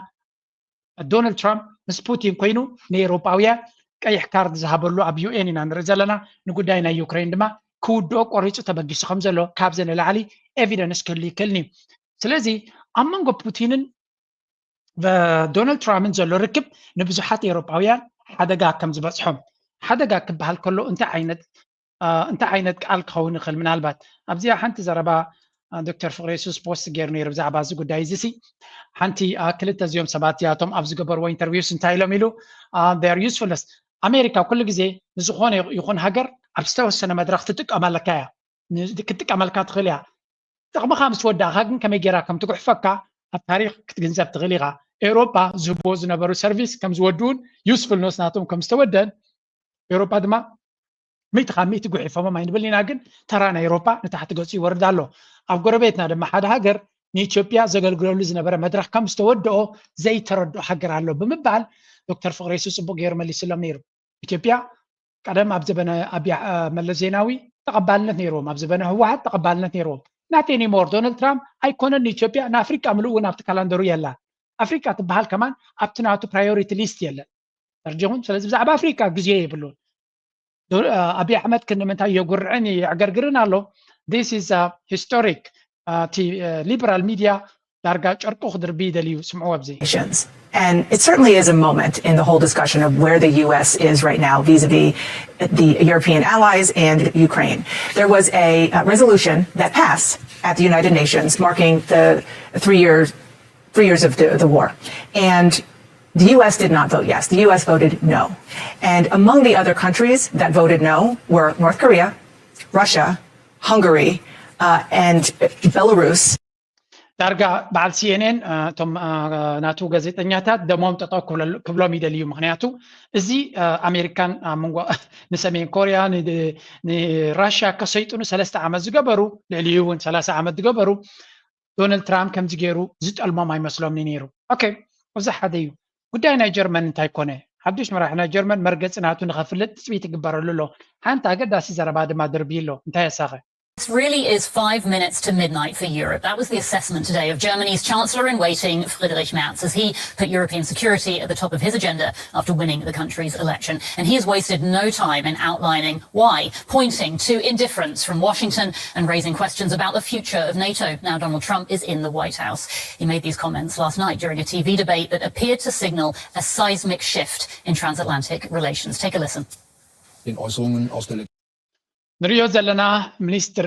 ዶናልድ ትራምፕ ምስ ፑቲን ኮይኑ ንኤውሮጳውያን ቀይሕ ካርድ ዝሃበሉ ኣብ ዩ ኤን ኢና ንርኢ ዘለና። ንጉዳይ ናይ ዩክሬን ድማ ክውድኦ ቆሪፁ ተበጊሱ ከም ዘሎ ካብዚ ንላዕሊ ኤቪደንስ ክህሉ ይክእልን እዩ። ስለዚ ኣብ መንጎ ፑቲንን ዶናልድ ትራምፕን ዘሎ ርክብ ንብዙሓት ኤውሮጳውያን ሓደጋ ከም ዝበፅሖም፣ ሓደጋ ክበሃል ከሎ እንታይ ዓይነት እንታይ ዓይነት ቃል ክኸውን ይኽእል? ምናልባት ኣብዚኣ ሓንቲ ዘረባ ዶክተር ፍቅሬሱስ ፖስት ገይሩ ነይሩ ብዛዕባ እዚ ጉዳይ እዚ ሲ ሓንቲ ክልተ እዚኦም ሰባት እዚኣቶም ኣብ ዝገበርዎ ኢንተርቪውስ እንታይ ኢሎም ኢሉ their usefulness ኣሜሪካ ኩሉ ግዜ ንዝኾነ ይኹን ሃገር ኣብ ዝተወሰነ መድረክ ትጥቀመለካ እያ ክትጥቀመልካ ትኽእል እያ። ጥቕምኻ ምስ ወዳእኻ ግን ከመይ ጌራ ከም ትጉሕፈካ ኣብ ታሪክ ክትግንዘብ ትኽእል ኢኻ። ኤውሮጳ ዝህብዎ ዝነበሩ ሰርቪስ ከም ዝወድኡን ዩስፉልነስ ናቶም ከም ዝተወደን ኤውሮጳ ድማ ሚእቲ ካብ ሚእቲ ጉሒፎሞም ኣይንብልን ኢና፣ ግን ተራ ናይ ኤውሮጳ ንታሕቲ ገጹ ይወርድ ኣሎ። ኣብ ጎረቤትና ድማ ሓደ ሃገር ንኢትዮጵያ ዘገልግለሉ ዝነበረ መድረኽ ከም ዝተወደኦ ዘይተረድኦ ሃገር ኣሎ ብምባል ዶክተር ፍቕሬሱ ጽቡቕ ገይሩ መሊስሎም ነይሩ። ኢትዮጵያ ቀደም ኣብ ዘበነ ኣብያ መለስ ዜናዊ ተቐባልነት ነይርዎም፣ ኣብ ዘበነ ህወሓት ተቐባልነት ነይርዎም። Not anymore። ዶናልድ ትራምፕ ኣይኮነን ንኢትዮጵያ ንኣፍሪቃ ምሉእ እውን ኣብቲ ካላንደሩ የላ። ኣፍሪቃ ትበሃል ከማን ኣብቲ ናቱ ፕራዮሪቲ ሊስት የለን። ተርዲኹም? ስለዚ ብዛዕባ ኣፍሪቃ ግዜ የብሉን። ኣብይ ኣሕመድ ክንምንታይ የጉርዕን የዕገርግርን ኣሎ? This is historic። እቲ ሊበራል ሚድያ ዳርጋ ጨርቁ ክድርቢ ይደልዩ። ስምዕዎ ኣብዚ። And it certainly is a moment in the whole discussion of where the U S is right now vis-a-vis the European allies and Ukraine. There was a uh, resolution that passed at the United Nations marking the three years three years of the, the war. And the U S did not vote yes. The U S voted no. And among the other countries that voted no were North Korea, Russia, Hungary, uh, and Belarus. ዳርጋ በዓል ሲ ኤን ኤን እቶም ናቱ ጋዜጠኛታት ደሞም ጠጠው ክብሎም ይደልዩ። ምክንያቱ እዚ ኣሜሪካን ኣብ መንጎ ንሰሜን ኮርያ ንራሽያ ከሰይጥኑ ሰለስተ ዓመት ዝገበሩ ልዕሊኡ እውን ሰላሳ ዓመት ዝገበሩ ዶናልድ ትራምፕ ከምዚ ገይሩ ዝጠልሞም ኣይመስሎምን ነይሩ። ኦኬ፣ እዚ ሓደ እዩ። ጉዳይ ናይ ጀርመን እንታይ ኮነ? ሓዱሽ መራሒ ናይ ጀርመን መርገፂ ናቱ ንኸፍልጥ ትፅቢት ይግበረሉ ኣሎ። ሓንቲ ኣገዳሲ ዘረባ ድማ ድርብዩ ኣሎ። እንታይ ኣሳኸ? This really is five minutes to midnight for Europe. That was the assessment today of Germany's Chancellor in waiting, Friedrich Merz, as he put European security at the top of his agenda after winning the country's election. And he has wasted no time in outlining why, pointing to indifference from Washington and raising questions about the future of NATO. Now Donald Trump is in the White House. He made these comments last night during a T V debate that appeared to signal a seismic shift in transatlantic relations. Take a listen. Den Äußerungen aus der ንሪኦ ዘለና ሚኒስትር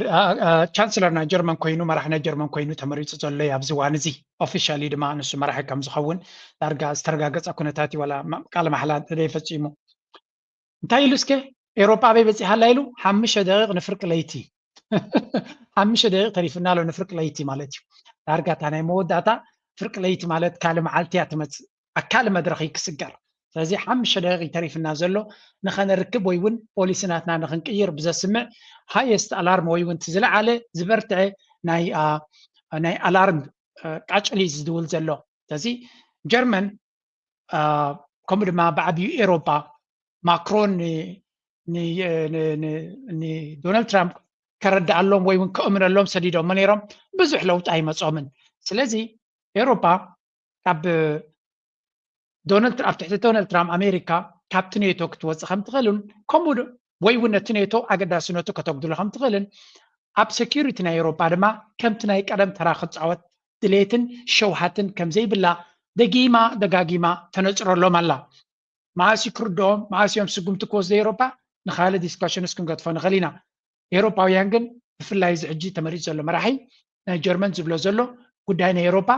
ቻንስለር ናይ ጀርመን ኮይኑ፣ መራሒ ናይ ጀርመን ኮይኑ ተመሪፁ ዘሎ እዩ ኣብዚ እዋን እዚ። ኦፊሻሊ ድማ ንሱ መራሒ ከም ዝኸውን ዳርጋ ዝተረጋገፀ ኩነታት እዩ። ዋላ ቃለ ማሕላ እንተዘይፈፂሙ እንታይ ኢሉ እስከ? ኤውሮጳ ኣበይ በፂሓ ኣላ ኢሉ ሓሙሽተ ደቂቕ ንፍርቂ ለይቲ ሓሙሽተ ደቂቕ ተሪፍና ኣሎ ንፍርቂ ለይቲ ማለት እዩ። ዳርጋ እታ ናይ መወዳእታ ፍርቂ ለይቲ ማለት ካልእ መዓልቲ እያ ትመፅእ። ኣካል መድረኽ እዩ ክስገር። ስለዚ ሓሙሽተ ደቂቕ እዩ ተሪፍና ዘሎ ንኸነርክብ ወይ እውን ፖሊሲ ናትና ንኽንቅይር ብዘስምዕ ሃየስት ኣላርም ወይ እውን እቲ ዝለዓለ ዝበርትዐ ናይ ኣላርም ቃጭል እዩ ዝድውል ዘሎ። ስለዚ ጀርመን ከምኡ ድማ ብዓብዩ ኤሮፓ ማክሮን ንዶናልድ ትራምፕ ከረድኣሎም ወይ እውን ከእምነሎም ሰዲዶሞ ነይሮም። ብዙሕ ለውጢ ኣይመፆምን። ስለዚ ኤሮፓ ካብ ዶናልድ ኣብ ትሕቲ ዶናልድ ትራምፕ ኣሜሪካ ካብቲ ኔቶ ክትወፅእ ከም ትኽእልን ከምኡ ወይ እውን ነቲ ኔቶ ኣገዳስነቱ ከተጉድሎ ከም ትኽእልን ኣብ ሴኪሪቲ ናይ ኤሮፓ ድማ ከምቲ ናይ ቀደም ተራ ክፃወት ድሌትን ሸውሃትን ከም ዘይብላ ደጊማ ደጋጊማ ተነፅረሎም ኣላ። መዓስ እዩ ክርድኦም፣ መዓስ እዮም ስጉምቲ ክወስዱ ኤሮፓ ንካልእ ዲስካሽንስ ክንገድፎ ንኽእል ኢና። ኤሮፓውያን ግን ብፍላይ እዚ ሕጂ ተመሪፁ ዘሎ መራሒ ናይ ጀርመን ዝብሎ ዘሎ ጉዳይ ናይ ኤሮፓ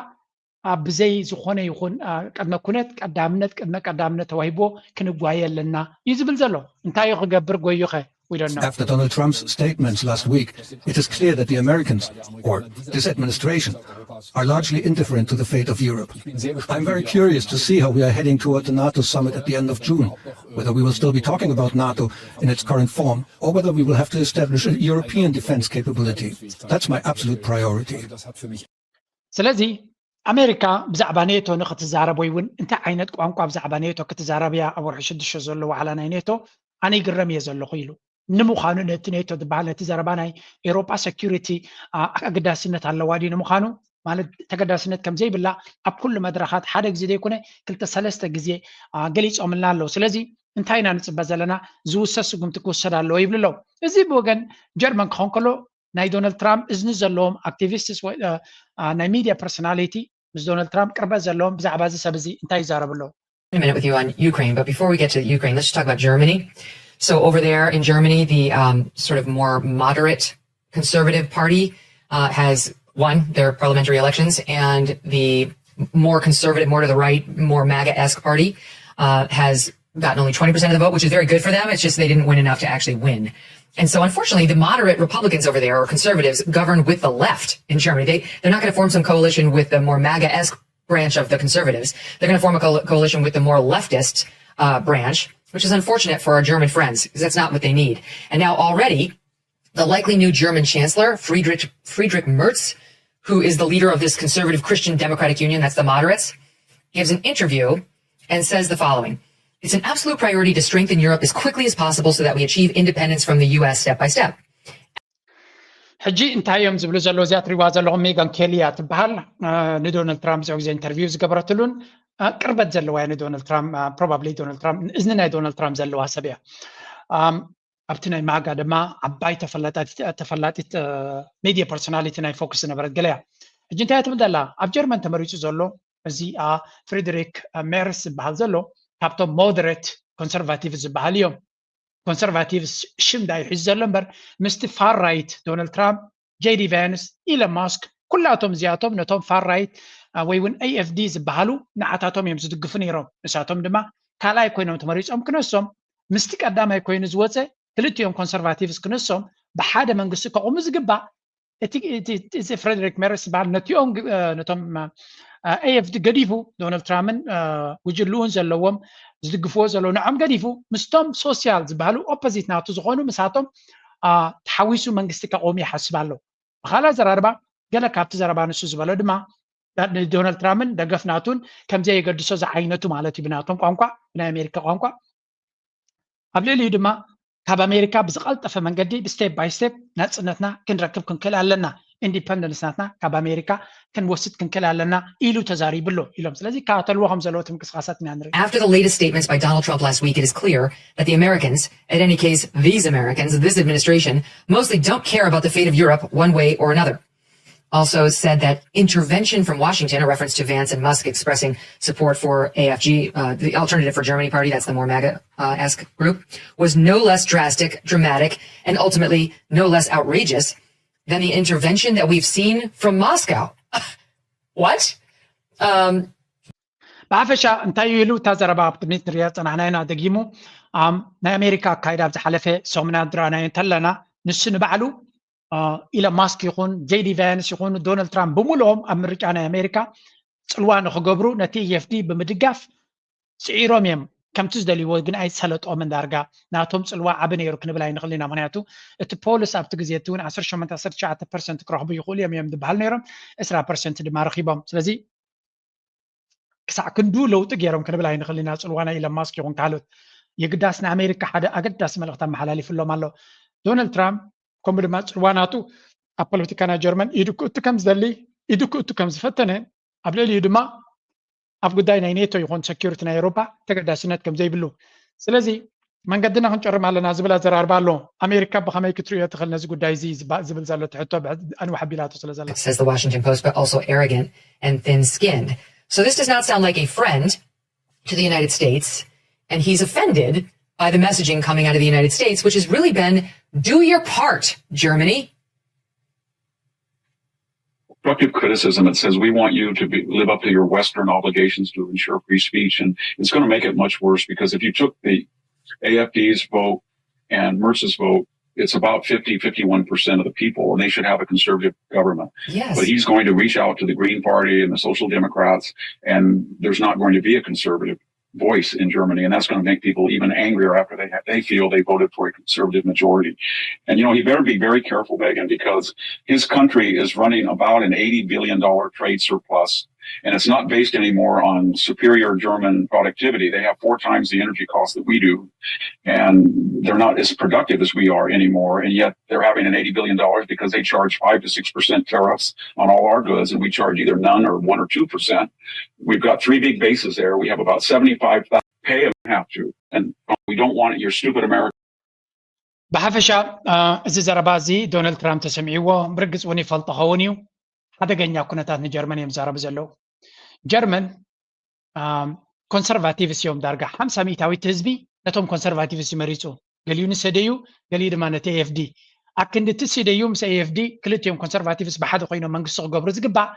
ኣብ ብዘይ ዝኾነ ይኹን ቅድመ ኩነት ቀዳምነት ቅድመ ቀዳምነት ተዋሂብዎ ክንጓየ ኣለና እዩ ዝብል ዘሎ። እንታይ እዩ ክገብር ጎዩኸ? We don't know. After Donald Trump's statements last week, it is clear that the Americans, or this administration, are largely indifferent to the fate of Europe. I'm very curious to see how we are heading toward the NATO summit at the end of June, whether we will still be talking about NATO in its current form or whether we will have to establish a European defense capability. That's my absolute priority. ስለዚ ኣሜሪካ ብዛዕባ ኔቶ ንክትዛረብ ወይ እውን እንታይ ዓይነት ቋንቋ ብዛዕባ ኔቶ ክትዛረብ እያ ኣብ ወርሒ ሽዱሽተ ዘሎ ዋዕላ ናይ ኔቶ ኣነ ይግረም እየ ዘለኹ ኢሉ። ንምዃኑ ነቲ ኔቶ ዝበሃል ነቲ ዘረባ ናይ ኤሮጳ ሰኪሪቲ ኣገዳስነት ኣለዋ ድዩ? ንምዃኑ ማለት ተገዳስነት ከም ዘይብላ ኣብ ኩሉ መድረኻት ሓደ ግዜ ዘይኮነ ክልተ ሰለስተ ግዜ ገሊፆምልና ኣለዉ። ስለዚ እንታይ ኢና ንፅበ ዘለና? ዝውሰድ ስጉምቲ ክውሰድ ኣለዎ ይብሉ ኣለዉ። እዚ ብወገን ጀርመን ክኸውን ከሎ ናይ ዶናልድ ትራምፕ እዝኒ ዘለዎም ኣክቲቪስትስ ናይ ሚድያ ፐርሶናሊቲ ምስ ዶናልድ ትራምፕ ቅርበት ዘለዎም ብዛዕባ እዚ ሰብ እዚ እንታይ ይዛረቡ ኣለዉ? in a minute with you on Ukraine, but before we get to Ukraine, let's just talk about Germany. So over there in Germany, the um, sort of more moderate conservative party uh, has won their parliamentary elections, and the more conservative, more to the right, more MAGA-esque party uh, has gotten only twenty percent of the vote, which is very good for them. It's just they didn't win enough to actually win. And so, unfortunately, the moderate Republicans over there, or conservatives, govern with the left in Germany. They, they're not going to form some coalition with the more MAGA-esque branch of the conservatives. They're going to form a co- coalition with the more leftist uh, branch, which is unfortunate for our German friends, because that's not what they need. And now, already, the likely new German chancellor, Friedrich, Friedrich Merz, who is the leader of this conservative Christian Democratic Union, that's the moderates, gives an interview and says the following. It's an absolute priority to strengthen Europe as quickly as possible so that we achieve independence from the U S step by step. ሕጂ እንታይ እዮም ዝብሉ ዘለዉ? እዚኣ ትሪዋ ዘለኹም ሜጋን ኬሊ እያ ትበሃል። ንዶናልድ ትራምፕ እዚ ግዜ ኢንተርቪው ዝገበረትሉን ቅርበት ዘለዋ እያ ንዶናልድ ትራምፕ። ፕሮባብሊ ዶናልድ ትራምፕ እዝኒ ናይ ዶናልድ ትራምፕ ዘለዋ ሰብ እያ። ኣብቲ ናይ ማጋ ድማ ዓባይ ተፈላጢት ሚድያ ፐርሶናሊቲ ናይ ፎክስ ዝነበረት ገለ እያ። ሕጂ እንታይ ትብል ዘላ? ኣብ ጀርመን ተመሪፁ ዘሎ እዚ ፍሬደሪክ ሜርስ ዝበሃል ዘሎ ካብቶም ሞደሬት ኮንሰርቫቲቭ ዝበሃል እዮም። ኮንሰርቫቲቭ ሽም ዳዩ ሒዙ ዘሎ እምበር ምስቲ ፋር ራይት ዶናልድ ትራምፕ፣ ጄዲ ቫንስ፣ ኢለን ማስክ ኩላቶም እዚኣቶም ነቶም ፋር ራይት ወይ እውን ኤኤፍዲ ዝበሃሉ ንዓታቶም እዮም ዝድግፉ ነይሮም። ንሳቶም ድማ ካልኣይ ኮይኖም ተመሪፆም ክነሶም ምስቲ ቀዳማይ ኮይኑ ዝወፀ ክልቲኦም ኮንሰርቫቲቭስ ክነሶም ብሓደ መንግስቲ ከቑሙ ዝግባእ እቲ ፍሬደሪክ ሜርስ ዝበሃል ነቲኦም ነቶም ኤኤፍዲ ገዲፉ ዶናልድ ትራምፕን ጉጅልኡን ዘለዎም ዝድግፍዎ ዘለዉ ንዖም ገዲፉ ምስቶም ሶስያል ዝበሃሉ ኦፖዚት ናቱ ዝኾኑ ምሳቶም ተሓዊሱ መንግስቲ ከቑም ይሓስብ ኣለዉ። ብኻልእ ዘራርባ ገለ ካብቲ ዘረባ ንሱ ዝበሎ ድማ ንዶናልድ ትራምፕን ደገፍ ናቱን ከምዘየገድሶ ዝዓይነቱ ማለት እዩ ብናቶም ቋንቋ ብናይ ኣሜሪካ ቋንቋ ኣብ ልዕሊኡ ድማ ካብ ኣሜሪካ ብዝቐልጠፈ መንገዲ ብስቴፕ ባይ ስቴፕ ናፅነትና ክንረክብ ክንክእል ኣለና፣ ኢንዲፐንደንስ ናትና ካብ ኣሜሪካ ክንወስድ ክንክእል ኣለና ኢሉ ተዛሪቡ ኣሎ ኢሎም። ስለዚ ይከታተልዎ ከም ዘለዉ እቲ ምንቅስቃሳት ኢና ንርኢ። After the latest statements by Donald Trump last week, it is clear that the Americans, at any case, these Americans, this administration, mostly don't care about the fate of Europe one way or another. Also said that intervention from Washington, a reference to Vance and Musk expressing support for A F G, uh, the Alternative for Germany Party, that's the more MAGA-esque group, was no less drastic, dramatic, and ultimately no less outrageous than the intervention that we've seen from Moscow. What? Um, ብሓፈሻ እንታይ እዩ ኢሉ እታ ዘረባ ኣብ ቅድሚት ንሪኣ ዝፀናሕና ኢና። ደጊሙ ናይ ኣሜሪካ ኣካይዳ ኣብ ዝሓለፈ ሰሙናት ዝረኣናዮ እንተለና፣ ንሱ ንባዕሉ ኢለን ማስክ ይኹን ጄዲ ቫንስ ይኹን ዶናልድ ትራምፕ ብምልኦም ኣብ ምርጫ ናይ ኣሜሪካ ፅልዋ ንክገብሩ ነቲ ኤፍዲ ብምድጋፍ ስዒሮም እዮም። ከምቲ ዝደልይዎ ግን ኣይሰለጦምን። ዳርጋ ናቶም ፅልዋ ዓቢ ነይሩ ክንብል ኣይንኽእል ኢና። ምክንያቱ እቲ ፖልስ ኣብቲ ግዜ እቲ እውን ዓሰርተ ሸሞንተ ዓሰርተ ትሽዓተ ፐርሰንት ክረኽቡ ይኽእሉ እዮም እዮም ዝበሃል ነይሮም፣ ዕስራ ፐርሰንት ድማ ረኺቦም። ስለዚ ክሳዕ ክንዱ ለውጢ ገይሮም ክንብል ኣይንኽእል ኢና። ፅልዋ ናይ ኢለን ማስክ ይኹን ካልኦት የግዳስ ንኣሜሪካ ሓደ ኣገዳሲ መልእኽቲ ኣመሓላሊፍሎም ኣሎ ዶናልድ ትራምፕ። ከምኡ ድማ ፅልዋ ናቱ ኣብ ፖለቲካ ናይ ጀርመን ኢዱ ክእቱ ከም ዝደሊ፣ ኢዱ ክእቱ ከም ዝፈተነ፣ ኣብ ልዕሊኡ ድማ ኣብ ጉዳይ ናይ ኔቶ ይኹን ሰኪሪቲ ናይ ኤውሮፓ ተገዳስነት ከም ዘይብሉ። ስለዚ መንገድና ክንጨርም ኣለና ዝብል ኣዘራርባ ኣሎ። ኣሜሪካ ብኸመይ ክትርእዮ ትኽእል ነዚ ጉዳይ እዚ ዝባ- ዝብል ዘሎ ትሕቶ ብሕ- ኣንውሕ ኣቢላቶ ስለ ዘላ says the Washington Post, but also arrogant and thin skinned. So this does not sound like a friend to the United States, and he's offended by the messaging coming out of the United States, which has really been do your part, Germany. Constructive criticism. It says we want you to be, live up to your Western obligations to ensure free speech, and it's going to make it much worse because if you took the A F D's vote and Mertz's vote, it's about fifty, fifty-one percent of the people, and they should have a conservative government. Yes. But he's going to reach out to the Green Party and the Social Democrats, and there's not going to be a conservative voice in Germany, and that's going to make people even angrier after they ha- they feel they voted for a conservative majority. And you know, he better be very careful, Megan, because his country is running about an eighty billion dollar trade surplus, and it's not based anymore on superior German productivity. They have four times the energy cost that we do, and they're not as productive as we are anymore. And yet they're having an eighty billion dollars because they charge five to six percent tariffs on all our goods, and we charge either none or one or two percent. We've got three big bases there. We have about seventy-five thousand pay them have to, and we don't want it. You're stupid America. ብሓፈሻ እዚ ዘረባ እዚ ዶናልድ ትራምፕ ተሰሚዕዎ ብርግፅ እውን ይፈልጦ ኸውን እዩ። ሓደገኛ ኩነታት ንጀርመን እዮም ዝዛረቡ ዘለዉ። ጀርመን ኮንሰርቫቲቭስ እዮም። ዳርጋ ሓምሳ ሚእታዊት ህዝቢ ነቶም ኮንሰርቫቲቭስ ይመሪፁ። ገሊኡ ንሰደዩ፣ ገሊኡ ድማ ነቲ ኤኤፍዲ። ኣክንዲ እቲ ስደዩ ምስ ኤኤፍዲ ክልቲኦም ኮንሰርቫቲቭስ ብሓደ ኮይኖም መንግስቲ ክገብሩ ዝግባእ፣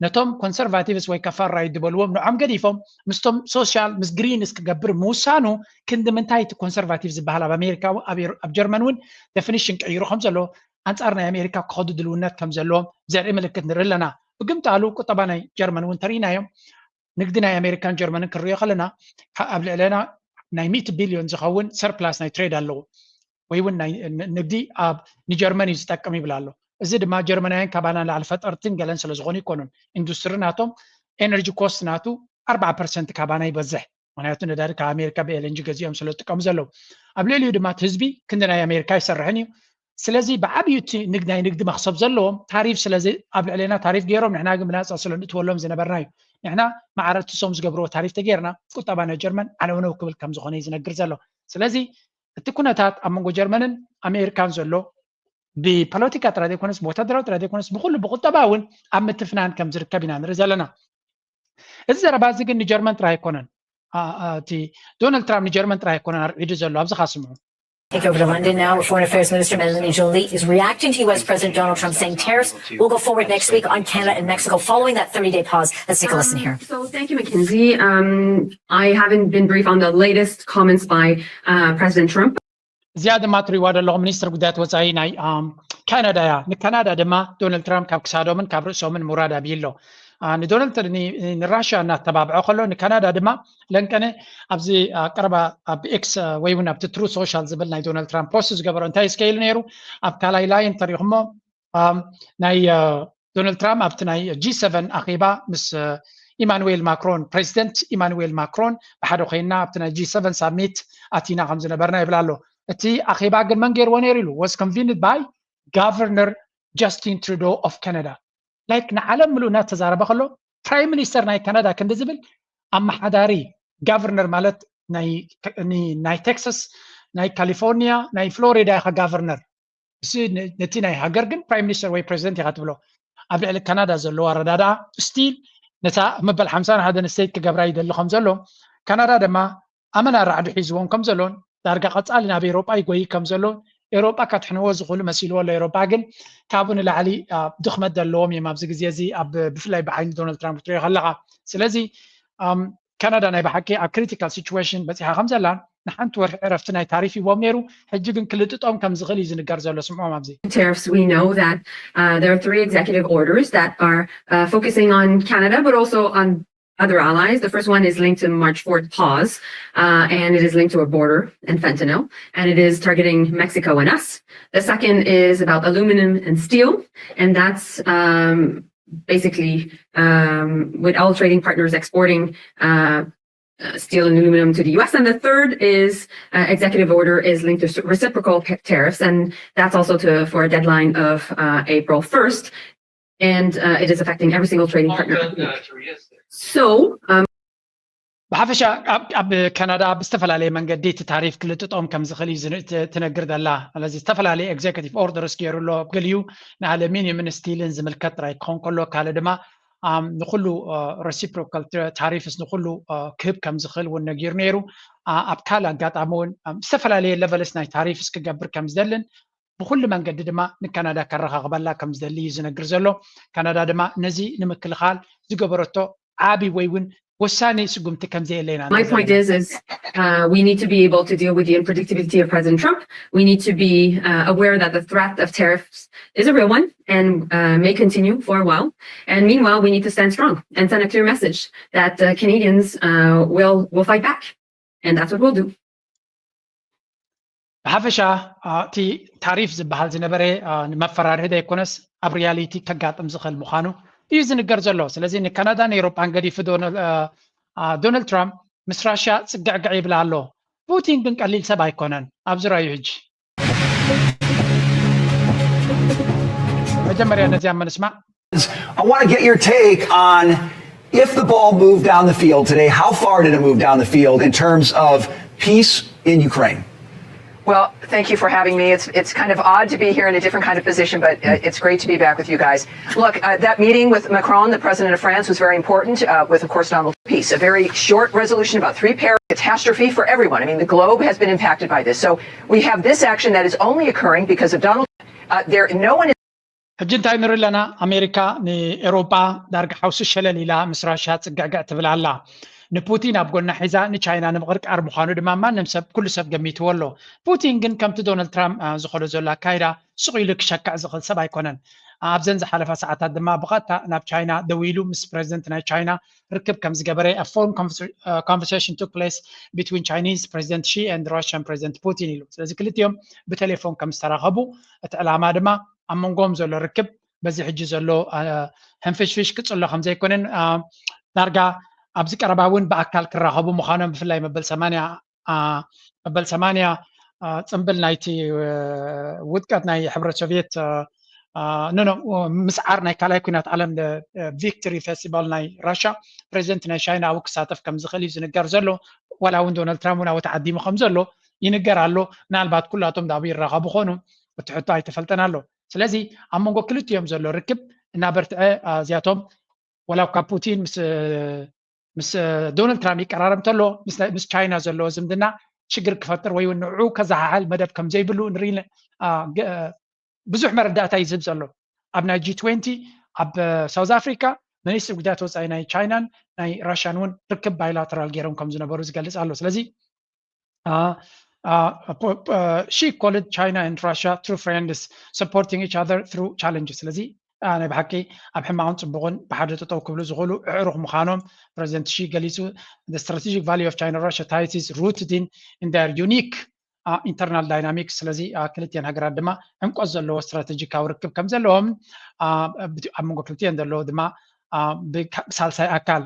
ነቶም ኮንሰርቫቲቭስ ወይ ከፋራይ ዝበልዎም ንዖም ገዲፎም ምስቶም ሶሻል ምስ ግሪንስ ክገብር ምውሳኑ ክንዲ ምንታይ እቲ ኮንሰርቫቲቭ ዝበሃል ኣብ ኣሜሪካ ኣብ ጀርመን እውን ደፊኒሽን ቀይሩ ከም ዘሎ ኣንጻር ናይ ኣሜሪካ ክኸዱ ድልውነት ከም ዘለዎም ዘርኢ ምልክት ንርኢ ኣለና። ብግምጣሉ ቁጠባ ናይ ጀርመን እውን ተርኢናዮም። ንግዲ ናይ ኣሜሪካን ጀርመንን ክንሪኦ ከለና ኣብ ልዕለና ናይ ሚእቲ ቢልዮን ዝኸውን ሰርፕላስ ናይ ትሬድ ኣለዎ ወይ እውን ንግዲ ኣብ ንጀርመን እዩ ዝጠቅም ይብል ኣሎ። እዚ ድማ ጀርመናውያን ካባና ንላዕሊ ፈጠርትን ገለን ስለዝኾኑ ይኮኑን። ኢንዱስትሪ ናቶም ኤነርጂ ኮስት ናቱ ኣርባዓ ፐርሰንት ካባና ይበዝሕ። ምክንያቱ ነዳዲ ካብ ኣሜሪካ ብኤልንጂ ገዚኦም ስለ ዝጥቀሙ ዘለዉ ኣብ ልዕሊኡ ድማ እቲ ህዝቢ ክንዲ ናይ ኣሜሪካ ኣይሰርሕን እዩ። ስለዚ ብዓብዩ እቲ ንግድ ናይ ንግዲ መክሰብ ዘለዎም ታሪፍ ስለዚ ኣብ ልዕሌና ታሪፍ ገይሮም ንሕና ግን ብናፃ ስለ ንእትወሎም ዝነበርና እዩ። ንሕና ማዕረ እቲ ሶም ዝገብርዎ ታሪፍ ተገይርና ቁጠባ ናይ ጀርመን ዓነውነው ክብል ከም ዝኾነ እዩ ዝነግር ዘሎ። ስለዚ እቲ ኩነታት ኣብ መንጎ ጀርመንን ኣሜሪካን ዘሎ ብፖለቲካ ጥራይ ዘይኮነስ ብወታደራዊ ጥራይ ዘይኮነስ ብኩሉ ብቁጠባ እውን ኣብ ምትፍናን ከም ዝርከብ ኢና ንርኢ ዘለና። እዚ ዘረባ እዚ ግን ንጀርመን ጥራይ ኣይኮነን። እቲ ዶናልድ ትራምፕ ንጀርመን ጥራይ ኣይኮነን ኣርዒዱ ዘሎ። ኣብዚ ካስምዑ። Take over to London now, where Foreign Affairs Minister Melanie Joly is reacting to U S President Donald Trump saying tariffs will go forward next week on Canada and Mexico following that thirty-day pause. Let's take a listen here. So thank you, Mackenzie. Um, I haven't been briefed on the latest comments by uh, President Trump. እዚኣ ድማ ትሪዋ ዘለኹም ሚኒስትር ጉዳያት ወፃኢ ናይ ካናዳ እያ። ንካናዳ ድማ ዶናልድ ትራምፕ ካብ ክሳዶምን ካብ ርእሶምን ምውራድ ኣብዩ ኣሎ። ንዶናልድ ንራሽያ እናተባብዖ ከሎ ንካናዳ ድማ ለንቀነ ኣብዚ ቀረባ ኣብ ኤክስ ወይ እውን ኣብቲ ትሩ ሶሻል ዝብል ናይ ዶናልድ ትራምፕ ፖስት ዝገበሮ እንታይ እስከ ኢሉ ነይሩ። ኣብ ካልኣይ ላይን ተሪኹሞ ናይ ዶናልድ ትራምፕ ኣብቲ ናይ ጂ ሰቨን ኣኼባ ምስ ኢማኑዌል ማክሮን ፕሬዚደንት ኢማኑዌል ማክሮን ብሓደ ኮይንና ኣብቲ ናይ ጂ ሰቨን ሳሚት ኣቲና ከም ዝነበርና ይብል ኣሎ። እቲ ኣኼባ ግን መን ገይርዎ ነይሩ ኢሉ was convened by Governor Justin Trudeau of Canada። Like ንዓለም ምሉእ እናተዛረበ ከሎ ፕራይም ሚኒስተር ናይ ካናዳ ክንዲ ዝብል ኣመሓዳሪ ጋቨርነር ማለት ናይ ቴክሳስ ናይ ካሊፎርኒያ ናይ ፍሎሪዳ ኢኻ ጋቨርነር። ነቲ ናይ ሃገር ግን ፕራይም ሚኒስተር ወይ ፕሬዚደንት ኢኻ ትብሎ። ኣብ ልዕሊ ካናዳ ዘለዎ ኣረዳድኣ ስቲል ነታ መበል ሓምሳን ሓደን ስቴት ክገብራ ይደሊ ከም ዘሎ ካናዳ ድማ ኣመና ራዕዲ ሒዝዎም ከም ዘሎን ዳርጋ ቀፃሊ ናብ ኤሮጳ ይጎይ ከም ዘሎን ኤሮጳ ከድሕንዎ ዝኽእሉ መሲልዎ ኣሎ። ኤሮጳ ግን ካብኡ ንላዕሊ ድኽመት ዘለዎም እዮም ኣብዚ ግዜ እዚ ኣብ ብፍላይ ብዓይኒ ዶናልድ ትራምፕ ክትሪኦ ከለኻ። ስለዚ ካናዳ ናይ ብሓቂ ኣብ ክሪቲካል ሲቹዌሽን በፂሓ ከም ዘላ ንሓንቲ ወርሒ ዕረፍቲ ናይ ታሪፍ ሂቦም ነይሩ። ሕጂ ግን ክልጥጦም ከም ዝኽእል እዩ ዝንገር ዘሎ። ስምዖም ኣብዚ tariffs, we know that uh, there are three executive orders that are uh, focusing on Canada, but also on other allies. The first one is linked to March fourth pause, uh, and it is linked to a border and fentanyl, and it is targeting Mexico and us. The second is about aluminum and steel, and that's um, basically um, with all trading partners exporting uh, uh, steel and aluminum to the U S. And the third is uh, executive order is linked to reciprocal tariffs, and that's also to for a deadline of uh, April first. And uh, it is affecting every single trading partner. So um, ብሓፈሻ ኣብ ካናዳ ብዝተፈላለየ መንገዲ እቲ ታሪፍ ክልጥጦም ከም ዝኽእል እዩ ትነግር ዘላ። ስለዚ ዝተፈላለየ ኤግዜኪቲቭ ኦርደርስ ገይሩ ኣሎ። ኣብ ገሊኡ ንኣለሚኒየምን ስቲልን ዝምልከት ጥራይ ክኸውን ከሎ ካልእ ድማ ንኩሉ ረሲፕሮካል ታሪፍስ ንኩሉ ክህብ ከም ዝኽእል እውን ነጊሩ ነይሩ። ኣብ ካልእ ኣጋጣሚ እውን ዝተፈላለየ ለቨልስ ናይ ታሪፍስ ክገብር ከም ዝደልን ብኩሉ መንገዲ ድማ ንካናዳ ከረኻኽበላ ከም ዝደሊ እዩ ዝነግር ዘሎ። ካናዳ ድማ ነዚ ንምክልኻል ዝገበረቶ ዓቢ ወይ እውን ወሳኒ ስጉምቲ ከም ዘየለ ኢና My point is, is uh, we need to be able to deal with the unpredictability of President Trump. We need to be uh, aware that the threat of tariffs is a real one and uh, may continue for a while. And meanwhile, we need to stand strong and send a clear message that uh, Canadians uh, will will fight back, and that's what we'll do. ብሓፈሻ እቲ ታሪፍ ዝበሃል ዝነበረ ንመፈራርሂ ዘይኮነስ ኣብ ሪያሊቲ ከጋጥም ዝኽእል ምዃኑ እዩ ዝንገር ዘሎ። ስለዚ ንካናዳን ኤሮጳን ገዲፉ ዶናልድ ትራምፕ ምስ ራሽያ ጽግዕግዕ ይብል ኣሎ። ፑቲን ግን ቀሊል ሰብ ኣይኮነን። ኣብዚ ራዩ ሕጂ መጀመርያ ነዚኣ ምንስማዕ I want to get your take on if the ball moved down the field today, how far did it move down the field in terms of peace in Ukraine? Well, thank you for having me. It's it's kind of odd to be here in a different kind of position, but uh, it's great to be back with you guys. Look, uh, that meeting with Macron, the president of France, was very important. Uh, with, of course, Donald peace, a very short resolution about three pair catastrophe for everyone. I mean, the globe has been impacted by this, so we have this action that is only occurring because of Donald. Uh, there, no one. ሕጂ እንታይ ንርኢ ኣለና? ኣሜሪካ ንኤሮጳ ዳርጋ ሓውሲ ሸለል ኢላ ምስ ራሽያ ጽግዕግዕ ትብል ኣላ። ንፑቲን ኣብ ጎና ሒዛ ንቻይና ንምቕርቃር ምዃኑ ድማ ማንም ሰብ ኩሉ ሰብ ገሚትዎ ኣሎ። ፑቲን ግን ከምቲ ዶናልድ ትራምፕ ዝኸዶ ዘሎ ኣካይዳ ስቕ ኢሉ ክሸክዕ ዝኽእል ሰብ ኣይኮነን። ኣብዘን ዝሓለፋ ሰዓታት ድማ ብቐጥታ ናብ ቻይና ደዊሉ ምስ ፕሬዚደንት ናይ ቻይና ርክብ ከም ዝገበረ a phone conversation took place between Chinese President Xi and Russian President Putin ኢሉ። ስለዚ ክልቲኦም ብቴሌፎን ከም ዝተራኸቡ እቲ ዕላማ ድማ ኣብ መንጎም ዘሎ ርክብ በዚ ሕጂ ዘሎ ሕንፍሽፍሽ ክጽሎ ከም ዘይኮነን ዳርጋ ኣብዚ ቀረባ እውን ብኣካል ክራኸቡ ምዃኖም ብፍላይ መበል ሰማንያ መበል ሰማንያ ጽምብል ናይቲ ውድቀት ናይ ሕብረት ሶቪየት ኖ ምስዓር ናይ ካልኣይ ኩናት ዓለም ቪክቶሪ ፌስቲቫል ናይ ራሻ ፕሬዚደንት ናይ ቻይና ኣብኡ ክሳተፍ ከም ዝኽእል እዩ ዝንገር ዘሎ። ዋላ እውን ዶናልድ ትራምፕ እውን ኣብኡ ተዓዲሙ ከም ዘሎ ይንገር ኣሎ። ምናልባት ኩላቶም ዳብኡ ይራኸቡ ኾኑ እቲ ሕቶ ኣይተፈልጠን ኣሎ። ስለዚ ኣብ መንጎ ክልቲኦም ዘሎ ርክብ እናበርትዐ እዚኣቶም ዋላ እኳ ፑቲን ምስ ምስ ዶናልድ ትራምፕ ይቀራረብ እንተሎ ምስ ቻይና ዘለዎ ዝምድና ሽግር ክፈጥር ወይ ንዑ ከዘሓሕል መደብ ከም ዘይብሉ ንርኢ። ብዙሕ መረዳእታ እዩ ዝህብ ዘሎ። ኣብ ናይ ጂ ትዌንቲ ኣብ ሳውዝ ኣፍሪካ ሚኒስትር ጉዳያት ወፃኢ ናይ ቻይናን ናይ ራሽያን እውን ርክብ ባይላተራል ገይሮም ከም ዝነበሩ ዝገልፅ ኣሎ። ስለዚ she called China and Russia true friends supporting each other through challenges። ስለዚ ናይ ብሓቂ ኣብ ሕማቕን ፅቡቕን ብሓደ ጠጠው ክብሉ ዝኽእሉ ኣዕሩኽ ምዃኖም ፕሬዚደንት ሺ ገሊፁ። The strategic value of China-Russia ties is rooted in, in their unique internal dynamics። ስለዚ ክልቲአን ሃገራት ድማ ዕምቆት ዘለዎ ስትራቴጂካዊ ርክብ ከም ዘለዎም ኣብ መንጎ ክልቲአን ዘለዎ ድማ ብሳልሳይ ኣካል፣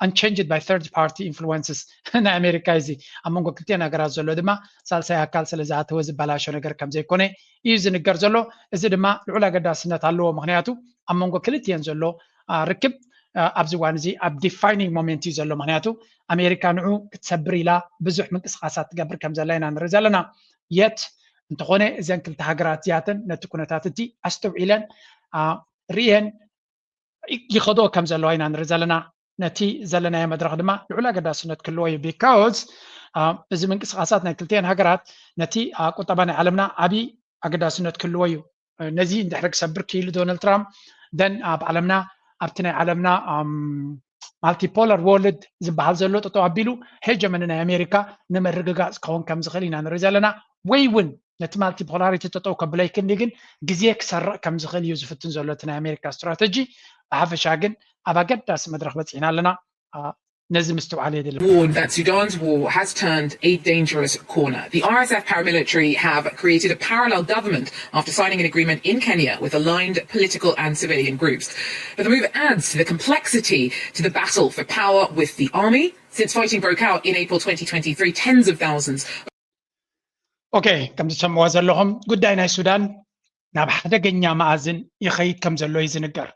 unchanged by third party influences፣ ናይ ኣሜሪካ እዚ ኣብ መንጎ ክልቲኤን ሃገራት ዘሎ ድማ ሳልሳይ ኣካል ስለ ዝኣተወ ዝበላሾ ነገር ከም ዘይኮነ እዩ ዝንገር ዘሎ። እዚ ድማ ልዑል ኣገዳስነት ኣለዎ፣ ምክንያቱ ኣብ መንጎ ክልቲኤን ዘሎ ርክብ ኣብዚ እዋን እዚ ኣብ defining moment እዩ ዘሎ። ምክንያቱ ኣሜሪካ ንዑ ክትሰብር ኢላ ብዙሕ ምንቅስቃሳት ትገብር ከም ዘላ ኢና ንርኢ ዘለና። የት እንተኾነ እዘን ክልተ ሃገራት እዚኣተን ነቲ ኩነታት እቲ ኣስተውዒለን ርእየን ይኸድኦ ከም ዘለዋ ኢና ንርኢ ዘለና። ነቲ ዘለናዮ መድረኽ ድማ ልዑል ኣገዳስነት ክህልዎ እዩ። Because እዚ ምንቅስቃሳት ናይ ክልቲኤን ሃገራት ነቲ ቁጠባ ናይ ዓለምና ዓብዪ ኣገዳስነት ክህልዎ እዩ። ነዚ እንድሕሪ ክሰብር ክኢሉ ዶናልድ ትራምፕ፣ then ኣብ ዓለምና፣ ኣብቲ ናይ ዓለምና multipolar world ዝበሃል ዘሎ ጠጠው ኣቢሉ hegemony ናይ ኣሜሪካ ንምርግጋፅ ክኸውን ከም ዝኽእል ኢና ንርኢ ዘለና። ወይ እውን ነቲ multipolarity ጠጠው ከብሎ ኣይክእልን ግን ግዜ ክሰርቕ ከም ዝኽእል እዩ ዝፍትን ዘሎ እቲ ናይ ኣሜሪካ ስትራተጂ። ብሓፈሻ ግን ኣብ ኣገዳሲ መድረኽ በፂሕና ኣለና። ነዚ ምስትውዓል የድሊ። Warned that Sudan's war has turned a dangerous corner. The R S F paramilitary have created a parallel government after signing an agreement in Kenya with aligned political and civilian groups. But the move adds to the complexity to the battle for power with the army. Since fighting broke out in April twenty twenty-three, tens of thousands ኦኬ፣ ከም ዝሰምዎ ዘለኹም ጉዳይ ናይ ሱዳን ናብ ሓደገኛ መኣዝን ይኸይድ ከም ዘሎ እዩ ዝንገር።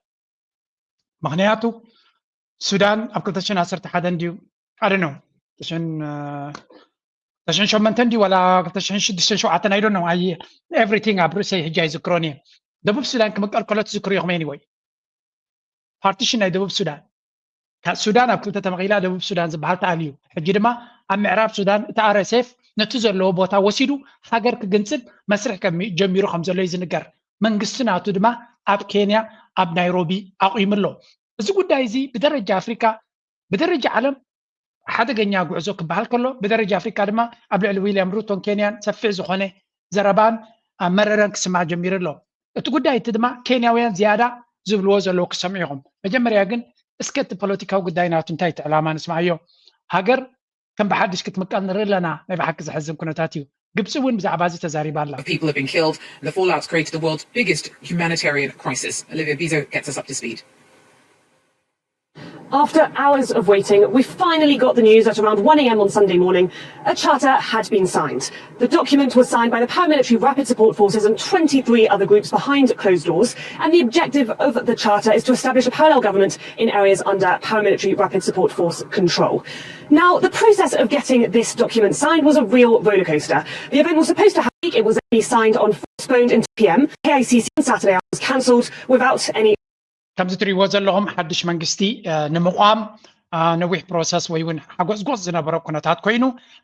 ምክንያቱ ሱዳን ኣብ ክልተ ሽሕን ዓሰርተ ሓደን ድዩ ኣደነው ተሽን ሸመንተን ድዩ ዋላ ክልተ ሽሕን ሽዱሽተን ሸውዓተን ኣይዶ ነው ኣይ everything ኣብ ርእሰይ ሕጂ ኣይዝክሮን እየ። ደቡብ ሱዳን ክምቀል ከሎ ትዝክሩ ኢኹም ወይ ፓርቲሽን ናይ ደቡብ ሱዳን ካብ ሱዳን ኣብ ክልተ ተመቒላ ደቡብ ሱዳን ዝበሃል ተኣልዩ። ሕጂ ድማ ኣብ ምዕራብ ሱዳን እቲ ኣር ኤስ ኤፍ ነቲ ዘለዎ ቦታ ወሲዱ ሃገር ክግንጽል መስርሕ ጀሚሩ ከም ዘሎ እዩ ዝንገር። መንግስቲ ናቱ ድማ ኣብ ኬንያ ኣብ ናይሮቢ ኣቑሙ ኣሎ። እዚ ጉዳይ እዚ ብደረጃ ኣፍሪካ ብደረጃ ዓለም ሓደገኛ ጉዕዞ ክበሃል ከሎ ብደረጃ ኣፍሪካ ድማ ኣብ ልዕሊ ዊልያም ሩቶን ኬንያን ሰፊሕ ዝኾነ ዘረባን መረረን ክስማዕ ጀሚሩ ኣሎ። እቲ ጉዳይ እቲ ድማ ኬንያውያን ዝያዳ ዝብልዎ ዘለዉ ክሰምዑ ኢኹም። መጀመርያ ግን እስከ እቲ ፖለቲካዊ ጉዳይ ናቱ እንታይ እቲ ዕላማ ንስማዓዮ። ሃገር ከም ብሓድሽ ክትምቀል ንርኢ ኣለና። ናይ ብሓቂ ዘሕዝን ኩነታት እዩ። ግብፂ እውን ብዛዕባ እዚ ተዛሪባ ኣላ። People have been killed and the fallout's created the world's biggest humanitarian crisis. Olivia Bizo gets us up to speed. After hours of waiting, we finally got the news at around one a.m. on Sunday morning. A charter had been signed. The document was signed by the paramilitary Rapid Support Forces and twenty-three other groups behind closed doors, and the objective of the charter is to establish a parallel government in areas under paramilitary Rapid Support Force control. Now, the process of getting this document signed was a real rollercoaster. The event was supposed to happen, it was only signed on postponed into p.m. K I C C on Saturday was cancelled without any ከምዚ ትሪእዎ ዘለኹም ሓድሽ መንግስቲ ንምቋም ነዊሕ ፕሮሰስ ወይ እውን ሓጎፅጎፅ ዝነበሮ ኩነታት ኮይኑ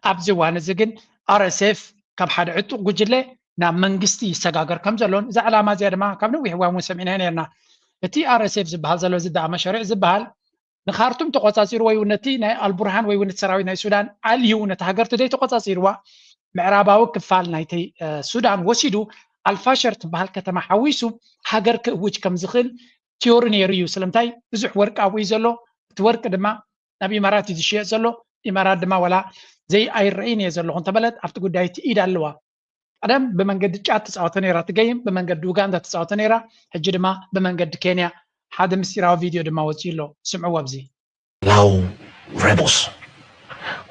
ኣብዚ እዋን እዚ ግን ኣር ኤስ ኤፍ ካብ ሓደ ዕጡቕ ጉጅለ ናብ መንግስቲ ይሰጋገር ከም ዘሎን እዚ ዕላማ እዚኣ ድማ ካብ ነዊሕ እዋን እውን ሰሚዕናዮ ነርና። እቲ ኣር ኤስ ኤፍ ዝበሃል ዘሎ እዚ ዳዕመ ሸሪዕ ዝበሃል ንካርቱም ተቆፃፂሩ ወይ እውን ነቲ ናይ ኣልቡርሃን ወይ እውን እቲ ሰራዊት ናይ ሱዳን ኣልዩ ነቲ ሃገር ተደይ ተቆፃፂርዋ ምዕራባዊ ክፋል ናይተይ ሱዳን ወሲዱ ኣልፋሸር ትበሃል ከተማ ሓዊሱ ሃገር ክእውጅ ከም ዝኽእል ቲዮሪ ነይሩ እዩ። ስለምንታይ ብዙሕ ወርቂ ኣብኡ እዩ ዘሎ። እቲ ወርቂ ድማ ናብ ኢማራት እዩ ዝሽየጥ ዘሎ። ኢማራት ድማ ዋላ ዘይ ኣይረእይን እየ ዘለኹ እንተበለት ኣብቲ ጉዳይ እቲ ኢድ ኣለዋ። ቀደም ብመንገዲ ጫት ትፃወቶ ነይራ ትገይም፣ ብመንገዲ ኡጋንዳ ትፃወቶ ነይራ። ሕጂ ድማ ብመንገዲ ኬንያ ሓደ ምስጢራዊ ቪድዮ ድማ ወፂኡ ኣሎ። ስምዕዎ ኣብዚ። Lao rebels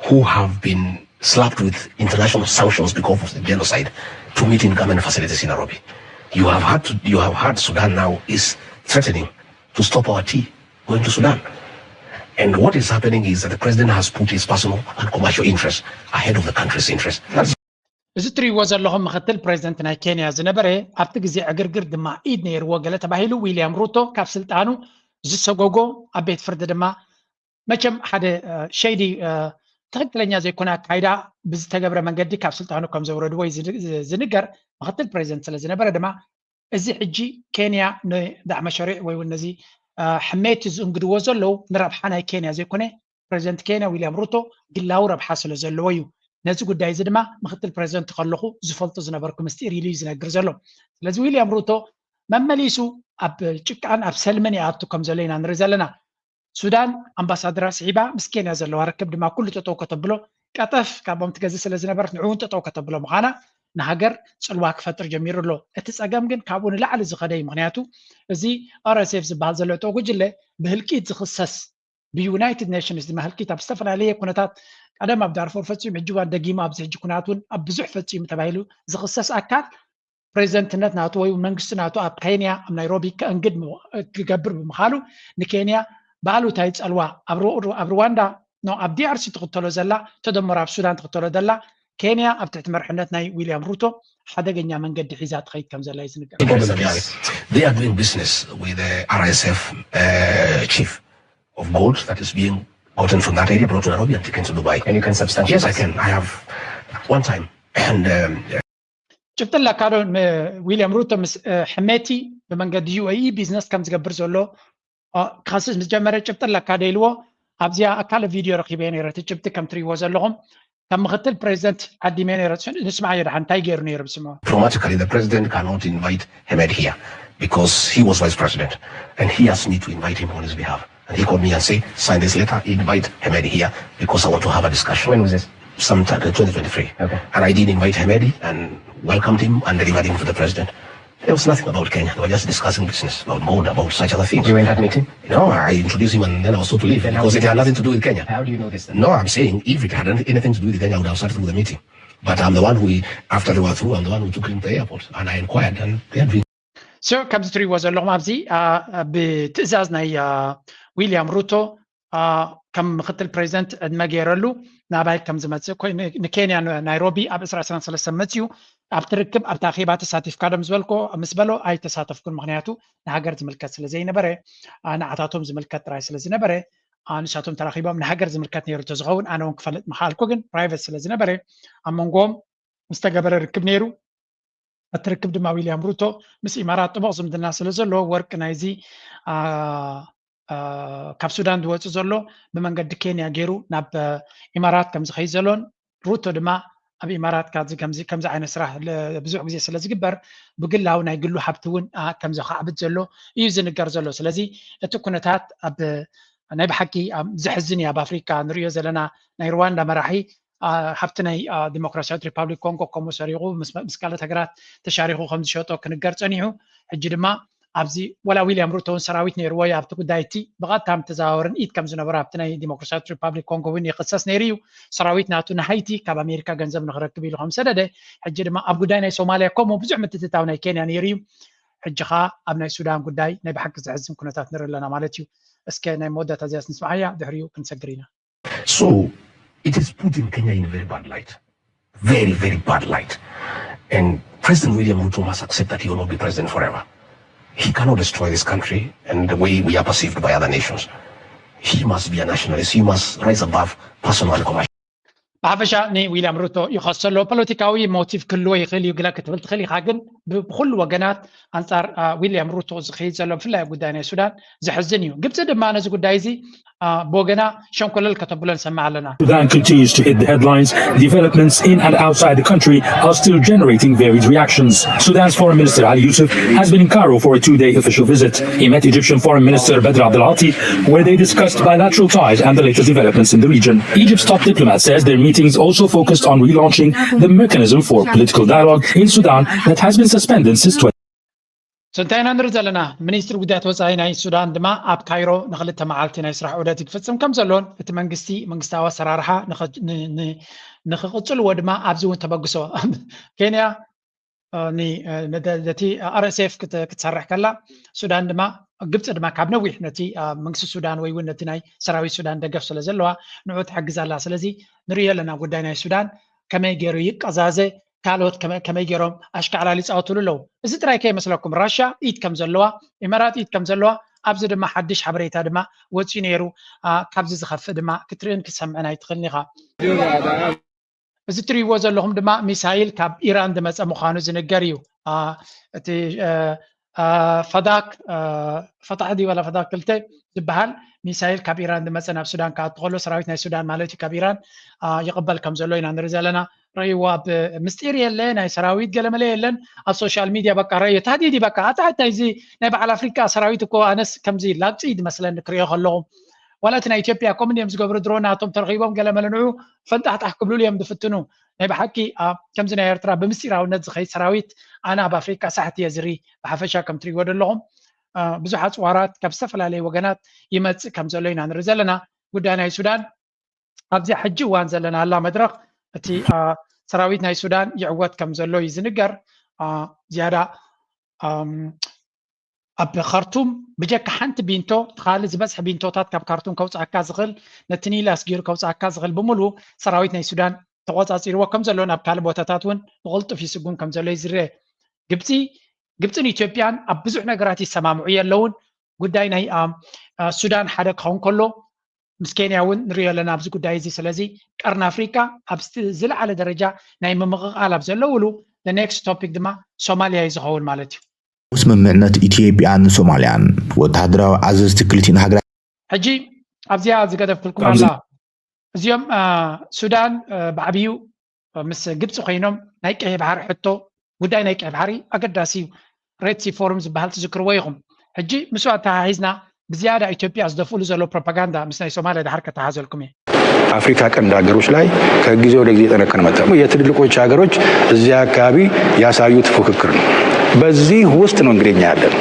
who have been slapped with international sanctions because of the genocide to meet in government facilities in Nairobi. You have had to, you have had Sudan now is threatening to stop our tea going to Sudan. And what is happening is that the president has put his personal and commercial interests ahead of the country's interests. That's እዚ ትሪእዎ ዘለኹም ምክትል ፕሬዚደንት ናይ ኬንያ ዝነበረ ኣብቲ ግዜ ዕግርግር ድማ ኢድ ነይርዎ ገለ ተባሂሉ ዊልያም ሩቶ ካብ ስልጣኑ ዝሰጎጎ ኣብ ቤት ፍርዲ ድማ መቸም ሓደ ሸይዲ ትክክለኛ ዘይኮነ ኣካይዳ ብዝተገብረ መንገዲ ካብ ስልጣኑ ከም ዘውረድዎ ዝንገር ምክትል ፕሬዚደንት ስለ ዝነበረ ድማ እዚ ሕጂ ኬንያ ንዳዕመ ሸሪዕ ወይ እውን ነዚ ሕሜት ዝእንግድዎ ዘለዉ ንረብሓ ናይ ኬንያ ዘይኮነ ፕሬዚደንት ኬንያ ዊልያም ሩቶ ግላዊ ረብሓ ስለ ዘለዎ እዩ። ነዚ ጉዳይ እዚ ድማ ምክትል ፕሬዚደንት ከለኹ ዝፈልጦ ዝነበርኩ ምስጢር ኢሉ እዩ ዝነግር ዘሎ። ስለዚ ዊልያም ሩቶ መመሊሱ ኣብ ጭቃን ኣብ ሰልምን ይኣቱ ከም ዘሎ ኢና ንርኢ ዘለና። ሱዳን ኣምባሳደራ ስሒባ ምስ ኬንያ ዘለዋ ርክብ ድማ ኩሉ ጠጠው ከተብሎ ቀጠፍ ካብኦም ትገዝእ ስለ ዝነበረት ንዕውን ጠጠው ከተብሎ ምዃና ንሃገር ጽልዋ ክፈጥር ጀሚሩ ኣሎ። እቲ ጸገም ግን ካብኡ ንላዕሊ ዝኸደ እዩ። ምክንያቱ እዚ RSF ዝበሃል ዘሎ ዕጡቕ ጉጅለ ብህልቂት ዝኽሰስ ብዩናይትድ ኔሽንስ ድማ ህልቂት ኣብ ዝተፈላለየ ኩነታት ቀደም ኣብ ዳርፎር ፈጺሙ ሕጂ እዋን ደጊሙ ኣብዚ ሕጂ ኩናት እውን ኣብ ብዙሕ ፈጺሙ ተባሂሉ ዝኽሰስ ኣካል ፕሬዚደንትነት ናቱ ወይ መንግስቲ ናቱ ኣብ ኬንያ ኣብ ናይሮቢ ከእንግድ ክገብር ብምኻሉ ንኬንያ ብኣሉታዊ ጸልዋ ኣብ ሩዋንዳ ኣብ ዲኣርሲ ትኽተሎ ዘላ ተደመሮ ኣብ ሱዳን ትኽተሎ ዘላ ኬንያ ኣብ ትሕቲ መርሕነት ናይ ዊልያም ሩቶ ሓደገኛ መንገዲ ሒዛ ትኸይድ ከም ዘላ እዩ ዝንገር። They are doing business with the RSF uh, chief of gold that is being gotten from that area, brought to Nairobi and taken to Dubai. And you can substantiate? Yes, I can. I have one time. And um, ጭብጢ ኣለካ ዶ? ዊልያም ሩቶ ምስ ሕሜቲ ብመንገዲ UAE ቢዝነስ ከም ዝገብር ዘሎ ክኸስስ ምስ ጀመረ ጭብጢ ኣለካ ዶ ኢልዎ። ኣብዚኣ ኣካለ ቪድዮ ረኪበ ነይረ። እቲ ጭብጢ ከም ትሪእዎ ዘለኹም ከም ምክትል ፕሬዚደንት ዓዲመ ነይረ። ንስማዓዮ ደሓን እንታይ ገይሩ ነይሩ ብስምዖ። Automatically, the president cannot invite Hemed here because he was vice president and he asked me to invite him on his behalf. And he called me and said, sign this letter, invite Hemedi here because I want to have a discussion. When was this? Sometime in twenty twenty-three. Okay. And I did invite Hemedi and welcomed him and delivered him to the president. There was nothing about Kenya. They were just discussing business, about gold, about such other things. You were in that meeting? No, I introduced him and then I was told to leave Then how because did it had you- nothing to do with Kenya. How do you know this? Then? No, I'm saying if it had anything to do with Kenya, I would have started with the meeting. But I'm the one who, after they were through, I'm the one who took him to the airport and I inquired and they had been So ከምዚ ትሪእዎ ዘለኹም ኣብዚ ብትእዛዝ ናይ ዊልያም ሩቶ ከም ምክትል ፕሬዚደንት ዕድመ ገይረሉ ናባይ ከም ዝመፅእ ኮይኑ ንኬንያ ናይሮቢ ኣብ ዕስራ ዕስራን ሰለስተን መፅዩ ኣብቲ ርክብ ኣብቲ ኣኼባ ተሳቲፍካ ዶ ምስ በልኮ ምስ በሎ ኣይተሳተፍኩን፣ ምክንያቱ ንሃገር ዝምልከት ስለ ዘይነበረ ንዓታቶም ዝምልከት ጥራይ ስለ ዝነበረ ንሳቶም ተራኪቦም ንሃገር ዝምልከት ነይሩ ተዝኸውን ኣነ እውን ክፈልጥ ምክኣልኩ፣ ግን ፕራይቨት ስለ ዝነበረ ኣብ መንጎም ዝተገበረ ርክብ ነይሩ። እቲ ርክብ ድማ ዊልያም ሩቶ ምስ ኢማራት ጥቡቕ ዝምድና ስለ ዘሎ ወርቂ ናይዚ ካብ ሱዳን ዝወፅእ ዘሎ ብመንገዲ ኬንያ ገይሩ ናብ ኢማራት ከም ዝኸይድ ዘሎን ሩቶ ድማ ኣብ ኢማራት ከምዚ ዓይነት ስራሕ ብዙሕ ግዜ ስለ ዝግበር ብግላዊ ናይ ግሉ ሃብቲ እውን ከም ዘኻዕብት ዘሎ እዩ ዝንገር ዘሎ። ስለዚ እቲ ኩነታት ኣብ ናይ ብሓቂ ዘሕዝን እዩ። ኣብ ኣፍሪካ ንሪኦ ዘለና ናይ ሩዋንዳ መራሒ ሃብቲ ናይ ዲሞክራሲያዊት ሪፓብሊክ ኮንጎ ከምኡ ሰሪቑ ምስ ካልኦት ሃገራት ተሻሪኹ ከም ዝሸጦ ክንገር ፀኒሑ። ሕጂ ድማ ኣብዚ ወላ ዊልያም ሩቶ እውን ሰራዊት ነይርዎ እዩ ኣብቲ ጉዳይ እቲ ብቐጥታን ብተዘዋወርን ኢድ ከም ዝነበሮ ኣብቲ ናይ ዲሞክራሲያዊት ሪፓብሊክ ኮንጎ እውን ይኽሰስ ነይሩ እዩ። ሰራዊት ናቱ ንሃይቲ ካብ ኣሜሪካ ገንዘብ ንክረክብ ኢሉ ከም ሰደደ ሕጂ ድማ ኣብ ጉዳይ ናይ ሶማልያ ከምኡ ብዙሕ ምትትታው ናይ ኬንያ ነይሩ እዩ። ሕጂ ከዓ ኣብ ናይ ሱዳን ጉዳይ ናይ ብሓቂ ዘሕዝን ኩነታት ንርኢ ኣለና ማለት እዩ። እስከ ናይ መወዳእታ እዚኣስ ንስምዓያ ድሕሪኡ ክንሰግር ኢና። So it is putting Kenya in a very bad light. Very, very bad light. And President William Ruto must accept that he will not be president forever. He cannot destroy this country and the way we are perceived by other nations. He must be a nationalist. He must rise above personal and commercial. ብሓፈሻ ንዊልያም ሩቶ ይኸሶ ኣሎ። ፖለቲካዊ ሞቲቭ ክህልዎ ይኽእል እዩ ግለ ክትብል ትኽእል ኢኻ፣ ግን ብኩሉ ወገናት ኣንጻር ዊልያም ሩቶ ዝኸይድ ዘሎ ብፍላይ ኣብ ጉዳይ ናይ ሱዳን ዘሕዝን እዩ። ግብፂ ድማ ነዚ ጉዳይ እዚ ብወገና ሸንኮለል ከተብሎ ንሰምዕ ኣለና። Sudan continues to hit the headlines. Developments in and outside the country are still generating varied reactions. Sudan's Foreign Minister Ali Yusuf has been in Cairo for a two-day official visit. He met Egyptian Foreign Minister Badr Abdel Ati, where they discussed bilateral ties and the latest developments in the region. Egypt's top diplomat says their meetings also focused on relaunching the mechanism for political dialogue in Sudan that has been suspended since So እንታይ ኢና ንርኢ ዘለና? ሚኒስትሪ ጉዳያት ወፃኢ ናይ ሱዳን ድማ ኣብ ካይሮ ንክልተ መዓልቲ ናይ ስራሕ ዑደት ክፍፅም ከም ዘሎን እቲ መንግስቲ መንግስታዊ ኣሰራርሓ ንክቅፅልዎ ድማ ኣብዚ እውን ተበግሶ ኬንያ ነቲ RSF ክትሰርሕ ከላ ሱዳን ድማ ግብፂ ድማ ካብ ነዊሕ ነቲ መንግስቲ ሱዳን ወይ እውን ነቲ ናይ ሰራዊት ሱዳን ደገፍ ስለ ዘለዋ ንዑ ትሕግዝ ኣላ። ስለዚ ንሪኦ ኣለና ጉዳይ ናይ ሱዳን ከመይ ገይሩ ይቀዛዘ ካልኦት ከመይ ገይሮም ኣሽካዕላል ይፃወትሉ ኣለዉ። እዚ ጥራይ ከይመስለኩም ራሻ ኢድ ከም ዘለዋ ኢማራት ኢድ ከም ዘለዋ ኣብዚ ድማ ሓድሽ ሓበሬታ ድማ ወፂኡ ነይሩ። ካብዚ ዝኸፍእ ድማ ክትርእን ክትሰምዕን ኣይትኽእልን ኢኻ። እዚ ትሪእዎ ዘለኹም ድማ ሚሳይል ካብ ኢራን ዝመፀ ምዃኑ ዝንገር እዩ። እቲ ፈዳክ ፈታሕ ድዩ ዋላ ፈዳክ ክልተ ዝበሃል ሚሳይል ካብ ኢራን ዝመፀ ናብ ሱዳን ክኣቱ ከሎ ሰራዊት ናይ ሱዳን ማለት እዩ ካብ ኢራን ይቕበል ከም ዘሎ ኢና ንርኢ ዘለና። ረእይዎ ኣብ ምስጢር የለ ናይ ሰራዊት ገለመለ የለን ኣብ ሶሻል ሚድያ በቃ ረእዮ ታዲዲ በቃ ኣታ እንታይ እዚ ናይ በዓል ኣፍሪቃ ሰራዊት እኮ ኣነስ ከምዚ ላግፂ ዝመስለኒ ክሪኦ ከለኹ ዋላ እቲ ናይ ኢትዮጵያ ከምኡ እዮም ዝገብሩ። ድሮ ናቶም ተረኺቦም ገለ መለ ንዑ ፈንጣሕጣሕ ክብሉሉ እዮም ዝፍትኑ። ናይ ብሓቂ ከምዚ ናይ ኤርትራ ብምስጢራውነት ዝኸይድ ሰራዊት ኣነ ኣብ ኣፍሪቃ ሳሕቲ እየ ዝርኢ። ብሓፈሻ ከም ትሪእዎ ዘለኹም ብዙሕ ኣፅዋራት ካብ ዝተፈላለዩ ወገናት ይመፅእ ከም ዘሎ ኢና ንርኢ ዘለና። ጉዳይ ናይ ሱዳን ኣብዚኣ ሕጂ እዋን ዘለናላ መድረኽ እቲ ሰራዊት ናይ ሱዳን ይዕወት ከም ዘሎ እዩ ዝንገር። ዝያዳ ኣብ ካርቱም ብጀካ ሓንቲ ቢንቶ፣ እቲ ካልእ ዝበዝሐ ቢንቶታት ካብ ካርቱም ከውፅኣካ ዝኽእል፣ ነቲ ኒል ኣስጊሩ ከውፅኣካ ዝኽእል ብምሉ ሰራዊት ናይ ሱዳን ተቆፃፂርዎ ከም ዘሎ፣ ናብ ካልእ ቦታታት እውን ብቕልጡፍ ይስጉም ከም ዘሎ እዩ ዝረአ። ግብፂ ግብፅን ኢትዮጵያን ኣብ ብዙሕ ነገራት ይሰማምዑ የለውን። ጉዳይ ናይ ሱዳን ሓደ ክኸውን ከሎ ምስ ኬንያ እውን ንሪኦ ኣለና ኣብዚ ጉዳይ እዚ። ስለዚ ቀርኒ ኣፍሪቃ ኣብ ዝለዓለ ደረጃ ናይ ምምቕቓል ኣብ ዘለውሉ፣ the next topic ድማ ሶማልያ እዩ ዝኸውን ማለት እዩ። ስምምዕነት ኢትዮጵያን ሶማልያን ወተሃደራዊ ኣዘዝቲ ክልቲን ሃገራት ሕጂ ኣብዚኣ ዝገደፍኩልኩም ኣላ። እዚኦም ሱዳን ብዓብዩ ምስ ግብፂ ኮይኖም ናይ ቀይሕ ባሕሪ ሕቶ፣ ጉዳይ ናይ ቀይሕ ባሕሪ ኣገዳሲ እዩ። ሬድ ሲ ፎርም ዝበሃል ትዝክርዎ ኢኹም። ሕጂ ምስኡ ኣተሓሒዝና ብዝያዳ ኢትዮጵያ ዝደፍእሉ ዘሎ ፕሮፓጋንዳ ምስ ናይ ሶማልያ ድሓር ከተሓዘልኩም እየ። አፍሪካ ቀንድ ሀገሮች ላይ ከጊዜ ወደ ጊዜ እየጠነከረ መጣ። የትልልቆች ሀገሮች እዚያ አካባቢ ያሳዩት ፉክክር ነው። በዚህ ውስጥ ነው እንግዲህ እኛ ያለን።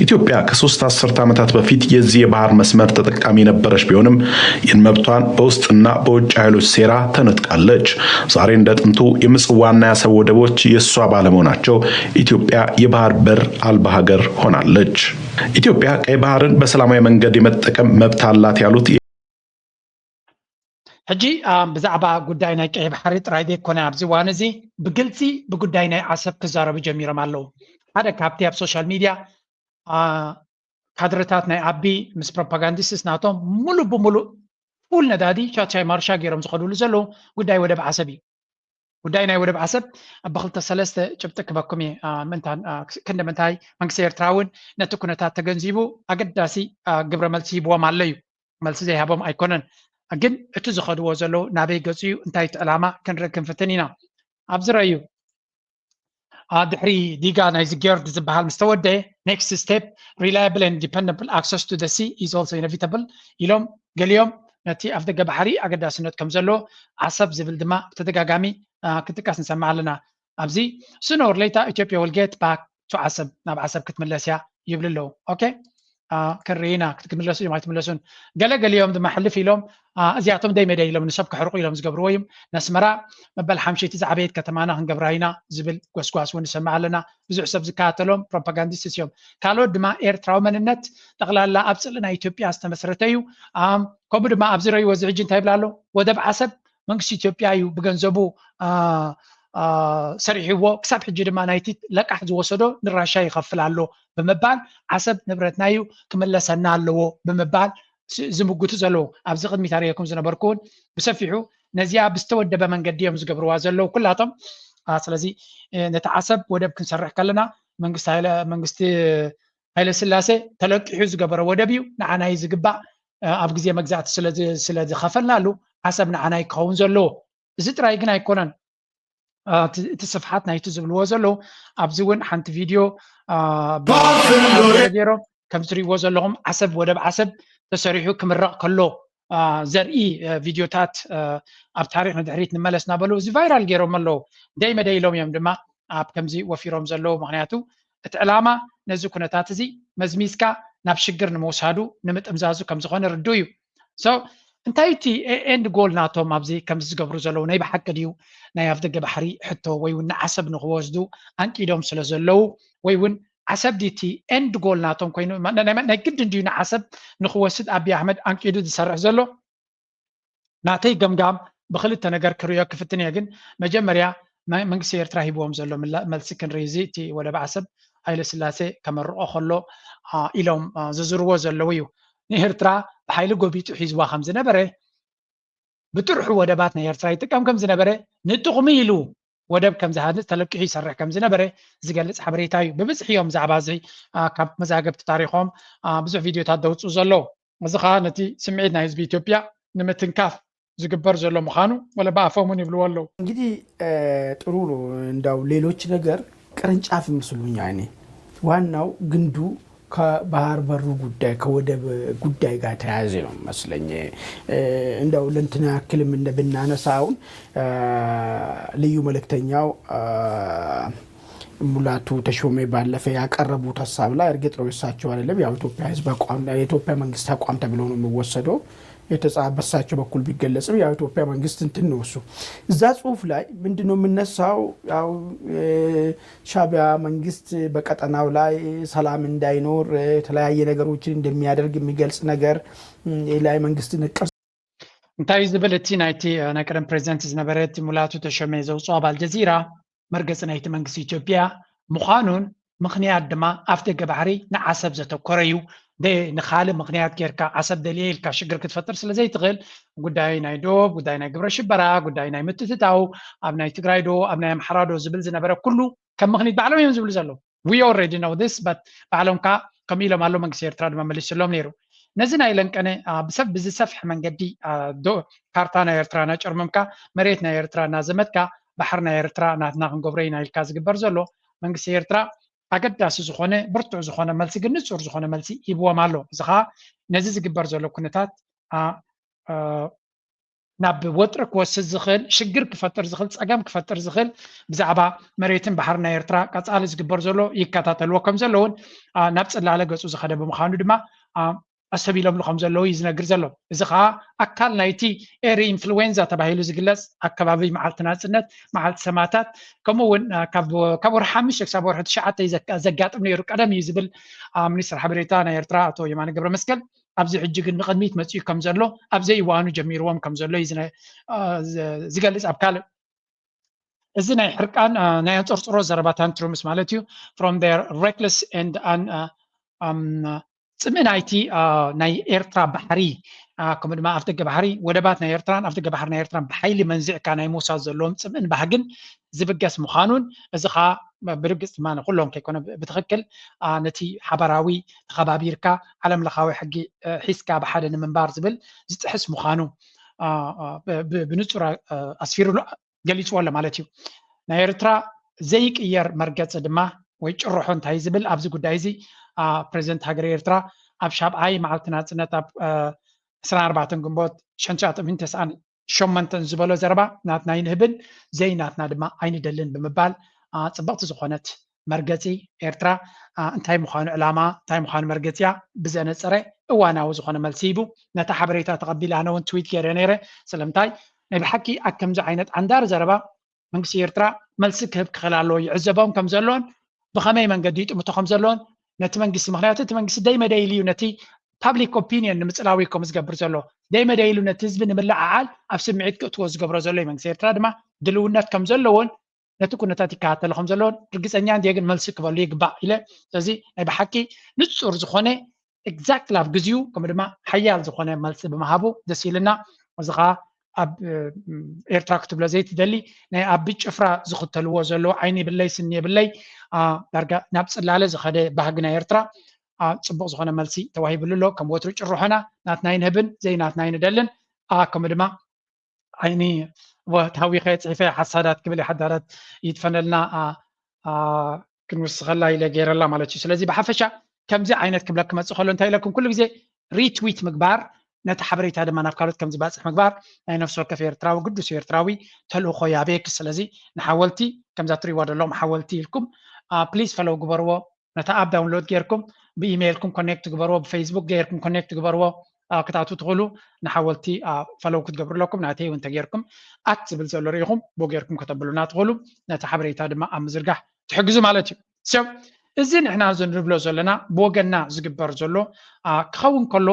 ኢትዮጵያ ከሶስት አስርተ ዓመታት በፊት የዚህ የባህር መስመር ተጠቃሚ የነበረች ቢሆንም ይህን መብቷን በውስጥና በውጭ ኃይሎች ሴራ ተነጥቃለች። ዛሬ እንደ ጥንቱ የምጽዋና የአሰብ ወደቦች የእሷ ባለመሆናቸው ኢትዮጵያ የባህር በር አልባ ሀገር ሆናለች። ኢትዮጵያ ቀይ ባህርን በሰላማዊ መንገድ የመጠቀም መብት አላት ያሉት ሕጂ ብዛዕባ ጉዳይ ናይ ቀይሕ ባሕሪ ጥራይ ዘይኮነ ኣብዚ እዋን እዚ ብግልፂ ብጉዳይ ናይ ዓሰብ ክዛረቡ ጀሚሮም ኣለዉ። ሓደ ካብቲ ኣብ ሶሻል ሚድያ ካድረታት ናይ ኣቢ ምስ ፕሮፓጋንዲስትስ ናቶም ሙሉእ ብሙሉእ ፉል ነዳዲ ቻቻይ ማርሻ ገይሮም ዝኸዱሉ ዘለዉ ጉዳይ ወደብ ዓሰብ እዩ። ጉዳይ ናይ ወደብ ዓሰብ ብክልተ ሰለስተ ጭብጢ ክበኩም እየ። ምንታን ክንዲ ምንታይ መንግስቲ ኤርትራ እውን ነቲ ኩነታት ተገንዚቡ ኣገዳሲ ግብረ መልሲ ሂብዎም ኣሎ እዩ። መልሲ ዘይሃቦም ኣይኮነን። ግን እቲ ዝኸድዎ ዘለዉ ናበይ ገፁ እዩ፣ እንታይ እቲ ዕላማ ክንርኢ ክንፍትን ኢና። ኣብዚ ረእዩ ድሕሪ ዲጋ ናይዚ ጌርድ ዝበሃል ምስ ተወደአ next step reliable and dependable access to the sea is also inevitable ኢሎም ገሊኦም ነቲ ኣፍደገ ባሕሪ ኣገዳስነት ከም ዘለዎ ዓሰብ ዝብል ድማ ብተደጋጋሚ ክጥቀስ ንሰምዕ ኣለና። ኣብዚ sooner or later Ethiopia will get back to ዓሰብ፣ ናብ ዓሰብ ክትምለስ እያ ይብሉ ኣለዉ። ኦኬ ክንርኢ ኢና ክትምለሱ እዮም ኣይትምለሱን። ገለ ገሊኦም ድማ ሕልፍ ኢሎም እዚኣቶም ደይ መደይ ኢሎም ንሰብ ክሕርቁ ኢሎም ዝገብርዎ እዮም። ነስመራ መበል ሓምሸይቲ ዝዓበየት ከተማና ክንገብራ ኢና ዝብል ጎስጓስ እውን ንሰምዕ ኣለና። ብዙሕ ሰብ ዝከታተሎም ፕሮፓጋንዲስትስ እዮም። ካልኦት ድማ ኤርትራዊ መንነት ጠቕላላ ኣብ ጽልኢ ናይ ኢትዮጵያ ዝተመስረተ እዩ። ከምኡ ድማ ኣብዚ ረእይዎ እዚ ሕጂ እንታይ ይብል ኣሎ? ወደብ ዓሰብ መንግስቲ ኢትዮጵያ እዩ ብገንዘቡ ሰሪሕዎ፣ ክሳብ ሕጂ ድማ ናይቲ ለቃሕ ዝወሰዶ ንራሻ ይኸፍል ኣሎ ብምባል ዓሰብ ንብረትና እዩ ክምለሰና ኣለዎ ብምባል ዝምጉቱ ዘለዉ። ኣብዚ ቅድሚት ኣርእየኩም ዝነበርኩ እውን ብሰፊሑ ነዚኣ ብዝተወደበ መንገዲ እዮም ዝገብርዋ ዘለዉ ኩላቶም። ስለዚ ነቲ ዓሰብ ወደብ ክንሰርሕ ከለና መንግስቲ ሃይለ መንግስቲ ሃይለ ስላሴ ተለቂሑ ዝገበረ ወደብ እዩ፣ ንዓና እዩ ዝግባእ። ኣብ ግዜ መግዛእቲ ስለ ዝኸፈልናሉ ዓሰብ ንዓና እዩ ክኸውን ዘለዎ። እዚ ጥራይ ግን ኣይኮነን። እቲ ስፍሓት ናይቲ ዝብልዎ ዘለዉ ኣብዚ እውን ሓንቲ ቪድዮ ገይሮም ከም ትሪእዎ ዘለኹም ዓሰብ ወደብ ዓሰብ ተሰሪሑ ክምረቕ ከሎ ዘርኢ ቪድዮታት ኣብ ታሪክ ንድሕሪት ንመለስ እናበሉ እዚ ቫይራል ገይሮም ኣለዉ። ደይ መደይ ኢሎም እዮም ድማ ኣብ ከምዚ ወፊሮም ዘለዉ። ምክንያቱ እቲ ዕላማ ነዚ ኩነታት እዚ መዝሚዝካ ናብ ሽግር ንምውሳዱ ንምጥምዛዙ ከም ዝኾነ ርዱ እዩ። So እንታይ እቲ ኤንድ ጎል ናቶም ኣብዚ ከምዚ ዝገብሩ ዘለዉ? ናይ ብሓቂ ድዩ ናይ ኣፍደገ ባሕሪ ሕቶ ወይ እውን ንዓሰብ ንክወስዱ ኣንቂዶም ስለ ዘለዉ ወይ እውን ዓሰብ ድዩ እቲ ኤንድ ጎል ናቶም ኮይኑ ናይ ግድን ድዩ ንዓሰብ ንክወስድ ኣቢ ኣሕመድ ኣንቂዱ ዝሰርሕ ዘሎ? ናተይ ገምጋም ብክልተ ነገር ክርእዮ ክፍትን እየ። ግን መጀመርያ መንግስቲ ኤርትራ ሂብዎም ዘሎ መልሲ ክንርኢ። እዚ እቲ ወደብ ዓሰብ ሃይለ ስላሴ ከመርቆ ከሎ ኢሎም ዝዝርዎ ዘለዉ እዩ። ንኤርትራ ብሓይሊ ጎቢጡ ሒዝዋ ከም ዝነበረ፣ ብጥርሑ ወደባት ናይ ኤርትራ ይጥቀም ከም ዝነበረ፣ ንጥቕሚ ኢሉ ወደብ ከም ዝሃንፅ ተለቂሑ ይሰርሕ ከም ዝነበረ ዝገልፅ ሓበሬታ እዩ። ብብዝሒ እዮም ብዛዕባ እዚ ካብ መዛግብቲ ታሪኾም ብዙሕ ቪድዮታት ዘውፅኡ ዘለዉ። እዚ ከዓ ነቲ ስምዒት ናይ ህዝቢ ኢትዮጵያ ንምትንካፍ ዝግበር ዘሎ ምዃኑ ወለ ብኣፎም እውን ይብልዎ ኣለዉ። እንግዲህ ጥሩ ነው። እንዳው ሌሎች ነገር ቅርንጫፍ ይመስሉኛል። እኔ ዋናው ግንዱ ከባህር በሩ ጉዳይ ከወደብ ጉዳይ ጋር ተያያዘ ነው መስለኝ። እንደው ለእንትና ያክልም እንደ ብናነሳ አሁን ልዩ መልእክተኛው ሙላቱ ተሾመ ባለፈ ያቀረቡት ሀሳብ ላይ እርግጥ ነው እሳቸው አይደለም ያው ኢትዮጵያ ህዝብ አቋም የኢትዮጵያ መንግስት አቋም ተብሎ ነው የሚወሰደው። የተጻፈ በሳቸው በኩል ቢገለጽም ያው ኢትዮጵያ መንግስት እንትን ነው እሱ እዛ ጽሁፍ ላይ ምንድነው የምነሳው? ያው ሻቢያ መንግስት በቀጠናው ላይ ሰላም እንዳይኖር የተለያየ ነገሮችን እንደሚያደርግ የሚገልጽ ነገር ላይ መንግስት ንቅር እንታይ ዝብል እቲ ናይቲ ናይ ቀደም ፕሬዚደንት ዝነበረ እቲ ሙላቱ ተሾመ ዘውፅኦ ኣብ ኣልጀዚራ መርገፂ ናይቲ መንግስቲ ኢትዮጵያ ምዃኑን ምኽንያት ድማ ኣፍ ደገ ባሕሪ ንዓሰብ ዘተኮረ እዩ። ንካልእ ምኽንያት ጌርካ ዓሰብ ደልየ ኢልካ ሽግር ክትፈጥር ስለ ዘይትኽእል ጉዳይ ናይ ዶብ፣ ጉዳይ ናይ ግብረ ሽበራ፣ ጉዳይ ናይ ምትትታው ኣብ ናይ ትግራይ ዶ ኣብ ናይ ኣምሓራ ዶ ዝብል ዝነበረ ኩሉ ከም ምኽኒት ባዕሎም እዮም ዝብሉ ዘለዉ። We already know this but ባዕሎም ከ ከምኡ ኢሎም ኣሎ። መንግስቲ ኤርትራ ድማ መሊስሎም ነይሩ። ነዚ ናይ ለንቀነ ብሰብ ብዝሰፍሐ መንገዲ ካርታ ናይ ኤርትራ እናጨርመምካ መሬት ናይ ኤርትራ እናዘመትካ ባሕር ናይ ኤርትራ ናትና ክንገብሮ ኢና ኢልካ ዝግበር ዘሎ መንግስቲ ኤርትራ ኣገዳሲ ዝኾነ ብርቱዕ ዝኾነ መልሲ ግን ንጹር ዝኾነ መልሲ ሂብዎም ኣሎ። እዚ ኸዓ ነዚ ዝግበር ዘሎ ኩነታት ናብ ወጥሪ ክወስድ ዝኽእል ሽግር ክፈጥር ዝኽእል ፀገም ክፈጥር ዝኽእል ብዛዕባ መሬትን ባሕሪ ናይ ኤርትራ ቀፃሊ ዝግበር ዘሎ ይከታተልዎ ከም ዘለውን ናብ ፅላለ ገፁ ዝኸደ ብምዃኑ ድማ ኣሰቢሎምሉ ከም ዘለዉ እዩ ዝነግር ዘሎ። እዚ ከዓ ኣካል ናይቲ ኤሪ ኢንፍሉዌንዛ ተባሂሉ ዝግለፅ ኣከባቢ መዓልቲ ናፅነት መዓልቲ ሰማታት ከምኡ እውን ካብ ወርሒ ሓሙሽተ ክሳብ ወርሒ ትሽዓተ ዘጋጥም ነይሩ ቀደም እዩ ዝብል ሚኒስትር ሓበሬታ ናይ ኤርትራ ኣቶ የማነ ገብረ መስቀል ኣብዚ ሕጂ ግን ንቕድሚት መፂኡ ከም ዘሎ ኣብ ዘይእዋኑ ጀሚርዎም ከም ዘሎ እዩ ዝገልፅ። ኣብ ካልእ እዚ ናይ ሕርቃን ናይ ኣንፀርፅሮ ዘረባ ታንትሩምስ ማለት እዩ from their reckless and ፅምእ ናይቲ ናይ ኤርትራ ባሕሪ ከምኡ ድማ ኣፍደገ ባሕሪ ወደባት ናይ ኤርትራን ኣፍደገ ባሕሪ ናይ ኤርትራን ብሓይሊ መንዚዕካ ናይ ምውሳድ ዘለዎም ፅምእን ባህግን ዝብገስ ምዃኑን እዚ ከዓ ብርግፅ ድማ ንኩሎም ከይኮነ ብትኽክል ነቲ ሓበራዊ ተኸባቢርካ ዓለም ለኻዊ ሕጊ ሒዝካ ብሓደ ንምንባር ዝብል ዝጥሕስ ምዃኑ ብንፁር ኣስፊሩሉ ገሊፅዎ ኣሎ ማለት እዩ። ናይ ኤርትራ ዘይቅየር መርገፂ ድማ ወይ ጭርሖ እንታይ ዝብል ኣብዚ ጉዳይ እዚ ፕሬዚደንት ሃገረ ኤርትራ ኣብ ሻብዓይ መዓልቲ ናፅነት ኣብ ዕስራን ኣርባዕተን ግንቦት ሽሕን ትሽዓተ ሚእትን ተስዓን ሸሞንተን ዝበሎ ዘረባ ናትና ኣይንህብን ዘይናትና ድማ ኣይንደልን ብምባል ፅብቕቲ ዝኾነት መርገፂ ኤርትራ እንታይ ምዃኑ ዕላማ እንታይ ምዃኑ መርገፂያ ብዘነፀረ እዋናዊ ዝኾነ መልሲ ሂቡ ነታ ሓበሬታ ተቐቢለ ኣነ እውን ትዊት ገይረ ነይረ ስለምንታይ ናይ ብሓቂ ኣብ ከምዚ ዓይነት ዓንዳሪ ዘረባ መንግስቲ ኤርትራ መልሲ ክህብ ክኽእል ኣለዎ ይዕዘቦም ከም ዘሎን ብኸመይ መንገዲ ይጥምቶ ከም ዘሎን ነቲ መንግስቲ ምክንያቱ እቲ መንግስቲ ደይ መደይ ኢሉ እዩ ነቲ public opinion ንምፅላው እዩ ከምኡ ዝገብር ዘሎ ደይ መደይ ኢሉ ነቲ ህዝቢ ንምልዓዓል ኣብ ስምዒት ክእትዎ ዝገብሮ ዘሎ እዩ መንግስቲ ኤርትራ ድማ ድልውነት ከም ዘለዎን ነቲ ኩነታት ይከታተሎ ከም ዘለዎን ርግፀኛ እንድየ ግን መልሲ ክበሉ ይግባእ ኢለ ስለዚ ናይ ብሓቂ ንፁር ዝኾነ exactly ኣብ ግዜኡ ከምኡ ድማ ሓያል ዝኾነ መልሲ ብምሃቡ ደስ ኢልና እዚ ከዓ ኣብ ኤርትራ ክትብሎ ዘይትደሊ ናይ ኣቢ ጭፍራ ዝኽተልዎ ዘለዉ ዓይኒ የብለይ ስኒ የብለይ ዳርጋ ናብ ፅላለ ዝኸደ ባህጊ ናይ ኤርትራ ፅቡቕ ዝኾነ መልሲ ተዋሂብሉ ኣሎ ከም ወትሩ ጭርሖና ናትና ኣይንህብን ዘይናትና ኣይንደልን ከምኡ ድማ ዓይኒ ታዊኸ ፅሒፈ ሓሳዳት ክብል ሓዳራት ይትፈነልና ክንውስኸላ ኢለ ገይረላ ማለት እዩ ስለዚ ብሓፈሻ ከምዚ ዓይነት ክብለክ ክመፅእ ከሎ እንታይ ኢለኩም ኩሉ ግዜ retweet ምግባር ነቲ ሓበሬታ ድማ ናብ ካልኦት ከም ዝባፅሕ ምግባር ናይ ነፍሲ ወከፍ ኤርትራዊ ግዱስ ኤርትራዊ ተልእኾ ያቤክ ስለዚ ንሓወልቲ ከምዛ ትሪእዋ ዘለኹም ሓወልቲ ኢልኩም please follow ግበርዎ ነታ app download ጌርኩም ብኢሜይልኩም connect ግበርዎ ብፌስቡክ ጌርኩም connect ግበርዎ ክትኣትዉ ትኽእሉ ንሓወልቲ follow ክትገብሩ ኣለኩም ናተይ እውን ተጌርኩም at ዝብል ዘሎ ርኢኹም ብኡ ጌርኩም ከተብሉና ትኽእሉ ነቲ ሓበሬታ ድማ ኣብ ምዝርጋሕ ትሕግዙ ማለት እዩ ሰብ እዚ ንሕና ንብሎ ዘለና ብወገንና ዝግበር ዘሎ ክኸውን ከሎ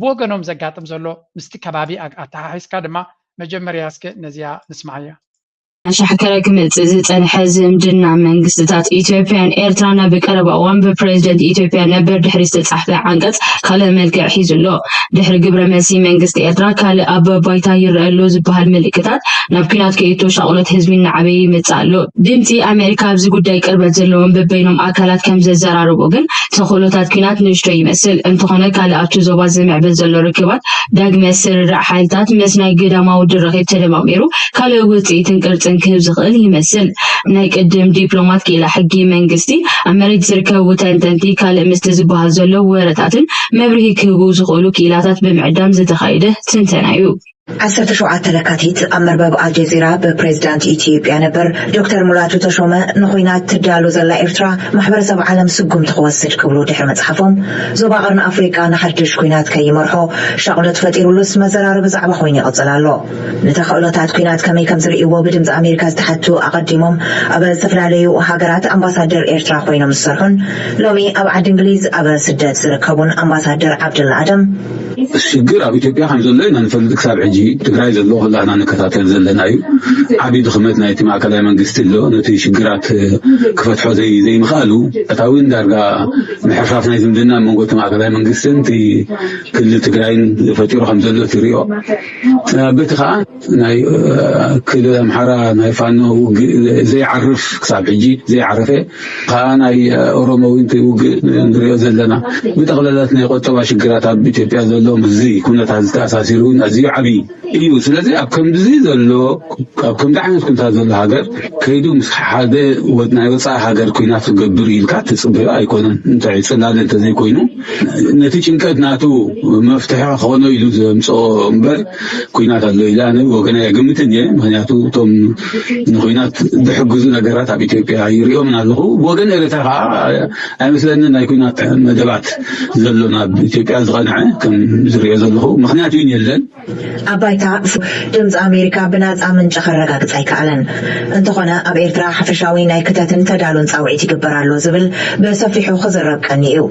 ብወገኖም ዘጋጥም ዘሎ ምስቲ ከባቢ ኣተሓሒዝካ ድማ መጀመርያ እስከ ነዚኣ ንስማዓያ ኣሻሕከረ ክመጽእ ዝጸንሐ ዝምድና መንግስትታት ኢትዮጵያን ኤርትራን ኣብ ቀረባ እዋን ብፕሬዝደንት ኢትዮጵያ ነበር ድሕሪ ዝተጻሕፈ ዓንቀጽ ካልእ መልክዕ ሒዙ ኣሎ። ድሕሪ ግብረ መልሲ መንግስቲ ኤርትራ ካልእ ኣብ ባይታ ይረአ ኣሎ ዝበሃል ምልክታት ናብ ኲናት ከይእቶ ሻቕሎት ህዝቢ እናዓበየ ይመጽእ ኣሎ። ድምጺ ኣሜሪካ ኣብዚ ጉዳይ ቅርበት ዘለዎም በበይኖም ኣካላት ከም ዘዘራረቦ ግን ተኽእሎታት ኲናት ንእሽቶ ይመስል። እንተኾነ ካልእ ኣብቲ ዞባ ዝምዕብል ዘሎ ርክባት ዳግመ ስርርዕ ሓይልታት ምስ ናይ ግዳማዊ ድርኺት ተደማሚሩ ካልእ ውጽኢትን ቅርጽን ክህብ ዝኽእል ይመስል። ናይ ቅድም ዲፕሎማት ክኢላ ሕጊ መንግስቲ፣ ኣብ መሬት ዝርከቡ ተንተንቲ ካልእ ምስቲ ዝበሃል ዘሎ ወረታትን መብርሂ ክህቡ ዝኽእሉ ክኢላታት ብምዕዳም ዝተኻየደ ትንተና እዩ። ዓሰርተ ሸውዓተ ለካቲት ኣብ መርበብ ኣልጀዚራ ብፕሬዚዳንት ኢትዮጵያ ነበር ዶክተር ሙላቱ ተሾመ ንኹናት ትዳሎ ዘላ ኤርትራ ማሕበረሰብ ዓለም ስጉምቲ ክወስድ ክብሉ ድሕሪ መፅሓፎም፣ ዞባ ቀርኒ ኣፍሪቃ ንሓድሽ ኩናት ከይመርሖ ሻቕሎት ፈጢሩሉስ መዘራረቢ ዛዕባ ኮይኑ ይቕፅል ኣሎ። ንተኽእሎታት ኩናት ከመይ ከም ዝርእይዎ ብድምፂ ኣሜሪካ ዝተሓቱ ኣቐዲሞም ኣብ ዝተፈላለዩ ሃገራት ኣምባሳደር ኤርትራ ኮይኖም ዝሰርሑን ሎሚ ኣብ ዓዲ እንግሊዝ ኣብ ስደት ዝርከቡን ኣምባሳደር ዓብደላ ኣደም፣ ሽግር ኣብ ኢትዮጵያ ከም ዘሎ ኢና ንፈልጥ። ክሳብ ሕጂ ትግራይ ዘሎ ኩላህና ንከታተል ዘለና እዩ። ዓብዪ ድኽመት ናይቲ ማእከላይ መንግስቲ ኣሎ። ነቲ ሽግራት ክፈትሖ ዘይ- ዘይምኽኣሉ፣ እታ እውን ዳርጋ ምሕርፋፍ ናይ ዝምድና ኣብ መንጎ እቲ ማእከላይ መንግስትን እቲ ክልል ትግራይን ፈጢሩ ከም ዘሎ ትሪኦ። በቲ ከዓ ናይ ክልል ኣምሓራ ናይ ፋኖ ውግእ ዘይዓርፍ፣ ክሳብ ሕጂ ዘይዓረፈ፣ ከዓ ናይ ኦሮሞ እውን ውግእ ንሪኦ ዘለና። ብጠቕላላት ናይ ቆጠባ ሽግራት ኣብ ኢትዮጵያ ዘሎ ምስዚ ኩነታት ዝተኣሳሲሩ እውን ኣዝዩ ዓብዪ እዩ። ስለዚ ኣብ ከምዚ ዘሎ ኣብ ከምዚ ዓይነት ኩነታት ዘሎ ሃገር ከይዱ ምስ ሓደ ወ- ናይ ወፃኢ ሃገር ኩናት ክገብር ኢልካ ትፅበዮ ኣይኮነን። እንታይ ጽላለ እንተዘይኮይኑ ነቲ ጭንቀት ናቱ መፍትሒ ክኾኖ ኢሉ ዘምፅኦ እምበር ኩናት ኣሎ ኢለ ኣነ ወገን ኣይግምትን እየ። ምክንያቱ እቶም ንኩናት ዝሕግዙ ነገራት ኣብ ኢትዮጵያ ይሪኦምን ኣለኹ። ወገን ኤርትራ ከዓ ኣይመስለኒ ናይ ኩናት መደባት ዘሎ ናብ ኢትዮጵያ ዝቐንዐ ከም ዝሪኦ ዘለኹ ምክንያት እውን የለን። ኣብ ባይታ ድምፂ ኣሜሪካ ብናፃ ምንጪ ከረጋግፅ ኣይከኣለን። እንተኾነ ኣብ ኤርትራ ሓፈሻዊ ናይ ክተትን ተዳሎን ፃውዒት ይግበር ኣሎ ዝብል ብሰፊሑ ክዝረብ ቀኒ እዩ።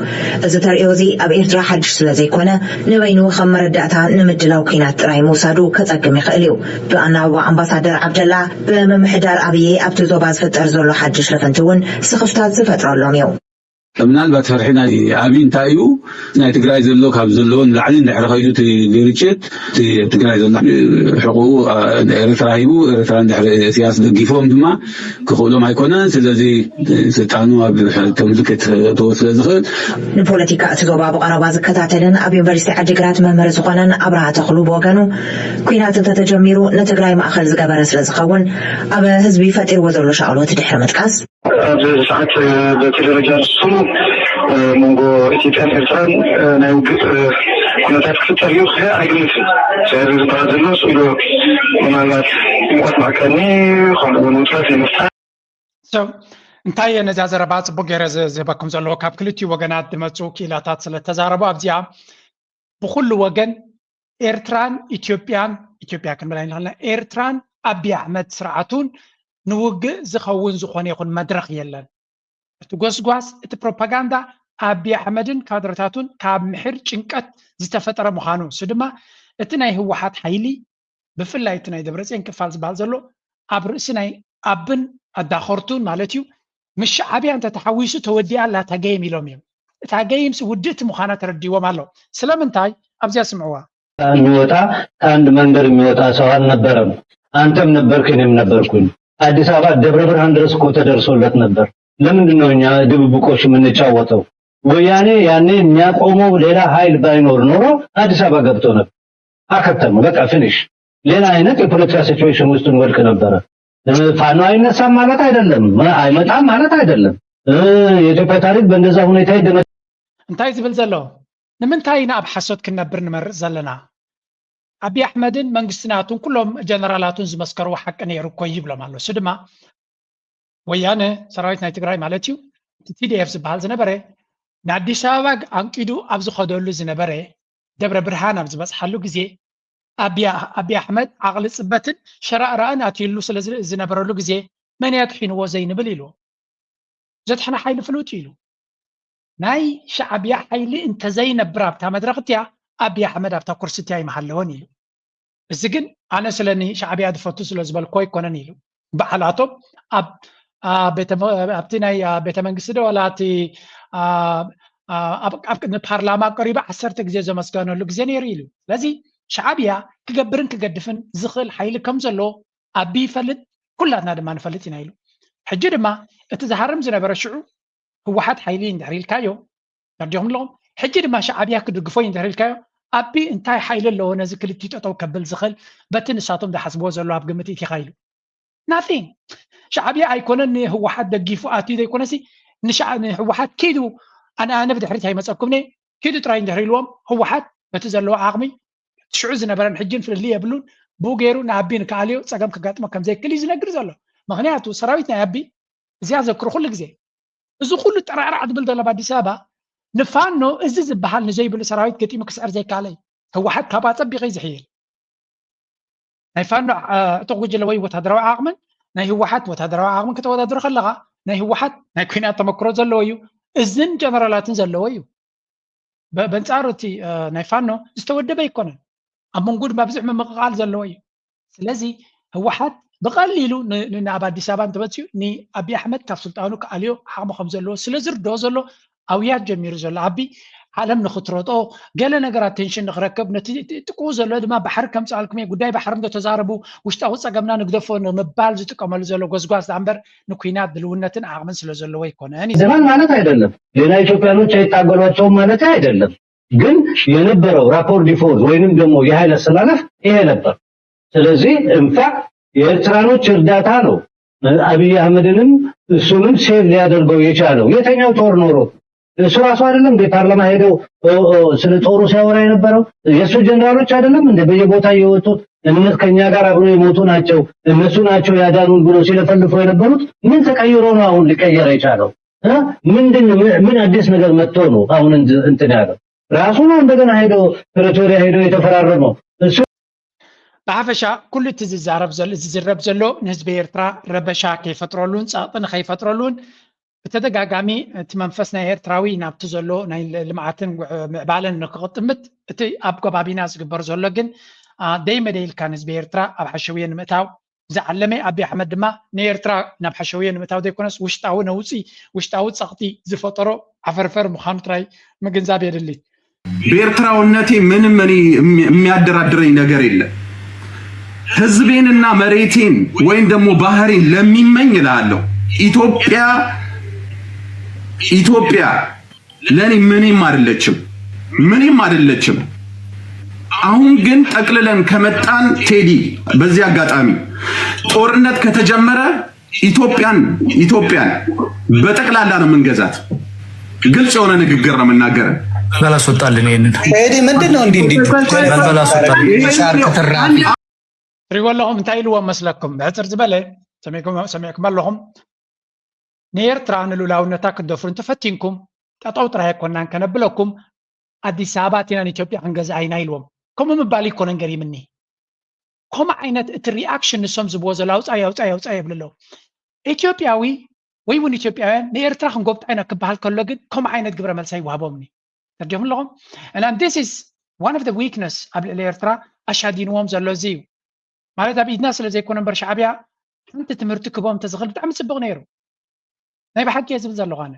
እዚ ተርእዮ እዚ ኣብ ኤርትራ ሓድሽ ስለ ዘይኮነ ንበይኑ ከም መረዳእታ ንምድላው ኩናት ጥራይ ምውሳዱ ከፀግም ይኽእል እዩ። ብኣናብባ ኣምባሳደር ዓብደላ ብምምሕዳር ኣብየ ኣብቲ ዞባ ዝፍጠር ዘሎ ሓድሽ ልፍንቲ እውን ስኽፍታት ዝፈጥረሎም እዩ። ምናልባት ፍርሒ ናይ ኣብይ እንታይ እዩ? ናይ ትግራይ ዘሎ ካብ ዘለዎ ንላዕሊ እንድሕር ከይዱ እቲ ግርጭት እቲ ትግራይ ዘሎ ሕቁኡ ኤርትራ ሂቡ ኤርትራ እንድሕር ኢሳያስ ደጊፎም ድማ ክኽእሎም ኣይኮነን። ስለዚ ስልጣኑ ኣብ ከምዚ ክትእትዎ ስለ ዝኽእል ንፖለቲካ እቲ ዞባ ብቐረባ ዝከታተልን ኣብ ዩኒቨርሲቲ ዓዲግራት መምህር ዝኾነን ኣብርሃ ተኽሉ ብወገኑ ኩናት እንተተጀሚሩ ንትግራይ ማእኸል ዝገበረ ስለ ዝኸውን ኣብ ህዝቢ ፈጢርዎ ዘሎ ሻቕሎት ድሕሪ ምጥቃስ ኣብዚ ሰዓት በቲ ደረጃ ንሱ መንጎ ኢትዮጵያን ኤርትራን ናይ ውግእ ኩነታት ክፍጠር እዩ ክብል ኣይግምትን። ስለዚ ዝበሃል ዘሎ ስኢሉ ምናልባት ሙቐት መዕቀኒ ከምኡ እውን ውጥረት ንምፍጣር So እንታይ እየ ነዛ ዘረባ ፅቡቅ ገይረ ዝህበኩም ዘለዎ ካብ ክልቲኡ ወገናት ዝመፁ ክኢላታት ስለተዛረቡ ኣብዚኣ ብኩሉ ወገን ኤርትራን ኢትዮጵያን ኢትዮጵያ ክንብል ኣይንኽእልና ኤርትራን ኣብይ ኣሕመድ ስርዓቱን ንውግእ ዝኸውን ዝኾነ ይኹን መድረኽ የለን። እቲ ጎስጓስ እቲ ፕሮፓጋንዳ ኣብይ ኣሕመድን ካድረታቱን ካብ ምሕር ጭንቀት ዝተፈጠረ ምዃኑ እሱ ድማ እቲ ናይ ህወሓት ሓይሊ ብፍላይ እቲ ናይ ደብረፅዮን ክፋል ዝበሃል ዘሎ ኣብ ርእሲ ናይ ኣብን ኣዳኸርቱን ማለት እዩ ምስ ሻዕብያ እንተተሓዊሱ ተወዲኣ ኣላ እታ ገይም ኢሎም እዮም። እታ ገይምስ ውድእቲ ምዃና ተረዲዎም ኣሎ። ስለምንታይ ኣብዚኣ ስምዕዋ። የሚወጣ ከአንድ መንደር የሚወጣ ሰው አልነበረም። አንተም ነበርክ፣ እኔም ነበርኩኝ። አዲስ አበባ ደብረ ብርሃን ድረስ እኮ ተደርሶለት ነበር። ለምንድን ነው እኛ ድብብቆሽ የምንጫወተው? ወያኔ ያኔ የሚያቆመው ሌላ ኃይል ባይኖር ኖሮ አዲስ አበባ ገብቶ ነበር። አከተመ፣ በቃ ፊኒሽ። ሌላ አይነት የፖለቲካ ሲቹዌሽን ውስጥ እንወድቅ ነበረ። ፋኖ አይነሳም ማለት አይደለም፣ አይመጣም ማለት አይደለም። የኢትዮጵያ ታሪክ በእንደዛ ሁኔታ ይደመ እንታይ ዝብል ዘሎ ንምንታይ ኢና ኣብ ሓሶት ክንነብር ንመርፅ ዘለና? ኣብይ ኣሕመድን መንግስቲ ናቱን ኩሎም ጀነራላቱን ዝመስከርዎ ሓቂ ነይሩ እኮ ይብሎም ኣሎ። እሱ ድማ ወያነ ሰራዊት ናይ ትግራይ ማለት እዩ እቲ ቲ ዲ ኤፍ ዝበሃል ዝነበረ ንኣዲስ ኣበባ ኣንቂዱ ኣብ ዝኸደሉ ዝነበረ ደብረ ብርሃን ኣብ ዝበፅሓሉ ግዜ ኣብይ ኣሕመድ ዓቕሊ ፅበትን ሸራእራእን ኣትዩሉ ስለ ዝነበረሉ ግዜ መን እያ ጥሒንዎ ዘይንብል ኢሉ ዘድሐነ ሓይሊ ፍሉጥ ኢሉ ናይ ሻዕብያ ሓይሊ እንተዘይነብር ኣብታ መድረኽ እቲያ ኣብይ ኣሕመድ ኣብታ ኩርሲ እቲያ ኣይምሃለወን ኢሉ። እዚ ግን ኣነ ስለ ንሻዕብያ ዝፈቱ ስለ ዝበልኮ ኣይኮነን ኢሉ። በዓላቶም ኣብቲ ናይ ቤተ መንግስቲ ዶ ዋላ እቲ ንፓርላማ ቀሪቡ ዓሰርተ ግዜ ዘመስገነሉ ግዜ ነይሩ ኢሉ። ስለዚ ሻዕብያ ክገብርን ክገድፍን ዝኽእል ሓይሊ ከም ዘሎ ኣቢ ይፈልጥ፣ ኩላትና ድማ ንፈልጥ ኢና ኢሉ። ሕጂ ድማ እቲ ዝሃርም ዝነበረ ሽዑ ህወሓት ሓይሊ እንድሕር ኢልካዮ ተርዲኹም ኣለኹም። ሕጂ ድማ ሻዕብያ ክድግፎ እዩ እንድሕር ኢልካዮ ኣቢ እንታይ ሓይሊ ኣለዎ ነዚ ክልቲኡ ጠጠው ከብል ዝኽእል በቲ ንሳቶም ዝሓስብዎ ዘሎ ኣብ ግምት ኢቲኻ ኢሉ። ናቲንግ። ሻዕብያ ኣይኮነን ንህወሓት ደጊፉ ኣትዩ ዘይኮነሲ ንሻዕ- ንህወሓት ኪዱ ኣነ ኣነ ብድሕሪት ኣይመፀኩም ነ ኪዱ ጥራይ እንድሕር ኢልዎም ህወሓት በቲ ዘለዎ ዓቕሚ ሽዑ ዝነበረን ሕጅን ፍልልይ የብሉን። ብኡ ገይሩ ንኣቢ ንክኣልዮ ፀገም ከጋጥሞ ከምዘይክእል እዩ ዝነግር ዘሎ። ምክንያቱ ሰራዊት ናይ ኣቢ እዚኣ ዘክሩ ኩሉ ግዜ እዚ ኩሉ ጠራዕራዕ ዝብል ዘሎ ኣብ ኣዲስ ኣበባ ንፋኖ እዚ ዝበሃል ንዘይብሉ ሰራዊት ገጢሙ ክስዕር ዘይከኣለ እዩ። ህወሓት ካብ ኣፀቢቐ እዩ ዝሕይል። ናይ ፋኖ ዕጡቕ ጉጅለ ወይ ወታደራዊ ዓቕምን ናይ ህወሓት ወታደራዊ ዓቕምን ከተወዳድሮ ከለኻ ናይ ህወሓት ናይ ኩናት ተመክሮ ዘለዎ እዩ። እዝን ጀነራላትን ዘለዎ እዩ። በንጻሩ እቲ ናይ ፋኖ ዝተወደበ ኣይኮነን። ኣብ መንጎ ድማ ብዙሕ ምምቕቓል ዘለዎ እዩ። ስለዚ ህወሓት ብቐሊሉ ንኣብ ኣዲስ ኣበባ እንተመፅኡ ንኣብይ ኣሕመድ ካብ ስልጣኑ ክኣልዮ ዓቕሚ ከም ዘለዎ ስለ ዝርድኦ ዘሎ ኣውያት ጀሚሩ ዘሎ ኣቢ ዓለም ንክትረጦ ገለ ነገር ኣቴንሽን ንክረክብ ነቲ ጥቅኡ ዘሎ ድማ ባሕሪ ከምፅኣልኩም እየ ጉዳይ ባሕሪ እንተተዛረቡ ውሽጣዊ ፀገምና ንግደፎ ንምባል ዝጥቀመሉ ዘሎ ጎዝጓዝ ዳኣ እምበር ንኩናት ድልውነትን ዓቕምን ስለ ዘለዎ ኣይኮነን እዩ። ዘመን ማለት አይደለም። ሌላ ኢትዮጵያኖች አይታገሏቸውም ማለት አይደለም። ግን የነበረው rapport de force ወይንም ደግሞ የኃይል አሰላለፍ ይሄ ነበር። ስለዚህ ኢንፋክት የኤርትራኖች እርዳታ ነው አብይ አህመድንም እሱንም ሴቭ ሊያደርገው የቻለው። የተኛው ጦር ኖሮ እሱ ራሱ አይደለም እንደ ፓርላማ ሄደው ስለ ጦሩ ሲያወራ የነበረው? የእሱ ጀነራሎች አይደለም እንደ በየቦታ እየወጡ እነሱ ከኛ ጋር አብሮ የሞቱ ናቸው፣ እነሱ ናቸው ያዳኑን ብሎ ሲለፈልፉ የነበሩት? ምን ተቀይሮ ነው አሁን ሊቀየር የቻለው? ምንድን ምን አዲስ ነገር መጥቶ ነው አሁን እንትን ያለው? ራሱ ነው እንደገና ሄዶ ፕሪቶሪያ ሄዶ የተፈራረመው እሱ። ብሓፈሻ ኩሉ እቲ ዝዛረብ ዘሎ ዝዝረብ ዘሎ ንህዝቢ ኤርትራ ረበሻ ከይፈጥረሉን ጸቕጢ ንኸይፈጥረሉን ብተደጋጋሚ እቲ መንፈስ ናይ ኤርትራዊ ናብቲ ዘሎ ናይ ልምዓትን ምዕባለን ንክቕጥምት እቲ ኣብ ከባቢና ዝግበር ዘሎ ግን ደይመደይ ኢልካ ንህዝቢ ኤርትራ ኣብ ሓሸውየ ንምእታው ዝዓለመ ኣቢ ኣሕመድ ድማ ንኤርትራ ናብ ሓሸውየ ንምእታው ዘይኮነስ ውሽጣዊ ነውፂ ውሽጣዊ ፀቕጢ ዝፈጠሮ ዓፈርፈር ምዃኑ ጥራይ ምግንዛብ የድሊ። በኤርትራውነቴ ምንም እኔ የሚያደራድረኝ ነገር የለም። ህዝቤንና መሬቴን ወይም ደግሞ ባህሬን ለሚመኝ እላለሁ። ኢትዮጵያ ኢትዮጵያ ለኔ ምንም አይደለችም፣ ምንም አይደለችም። አሁን ግን ጠቅልለን ከመጣን ቴዲ፣ በዚህ አጋጣሚ ጦርነት ከተጀመረ ኢትዮጵያን ኢትዮጵያን በጠቅላላ ነው የምንገዛት። ግልጽ የሆነ ንግግር ነው የምናገረን። በላስወጣልን ይሄንን ቴዲ ምንድን ነው እንዲህ እንዲህ በላስወጣልን ሻርክ ትራፊ ትሪእዎ ኣለኹም እንታይ ኢልዎም መስለኩም? ብሕፅር ዝበለ ሰሚዕኩም ኣለኹም። ንኤርትራ ንሉላውነታ ክትደፍሩ እንተፈቲንኩም ጠጠው ጥራይ ኣይኮናን ከነብለኩም ኣዲስ ኣበባ ኣቲና ንኢትዮጵያ ክንገዝኣ ኢና ኢልዎም። ከምኡ ምባል ይኮነን ገሪምኒ። ከምኡ ዓይነት እቲ ሪኣክሽን ንሶም ዝብዎ ዘሎ ኣውፃኢ ኣውፃኢ ኣውፃኢ የብሉ ኣለዉ። ኢትዮጵያዊ ወይ እውን ኢትዮጵያውያን ንኤርትራ ክንጎብጣ ኢና ክበሃል ከሎ ግን ከምኡ ዓይነት ግብረ መልሲ ኣይወሃቦምኒ። ተርጀሙ ኣለኹም እና this is one of the weakness ኣብ ልዕሊ ኤርትራ ኣሻዲንዎም ዘሎ እዚ እዩ። ማለት ኣብ ኢድና ስለ ዘይኮነ እምበር ሻዕብያ ሓንቲ ትምህርቲ ክቦም እንተዝኽእል ብጣዕሚ ፅቡቕ ነይሩ። ናይ ብሓቂ እየ ዝብል ዘለኹ ኣነ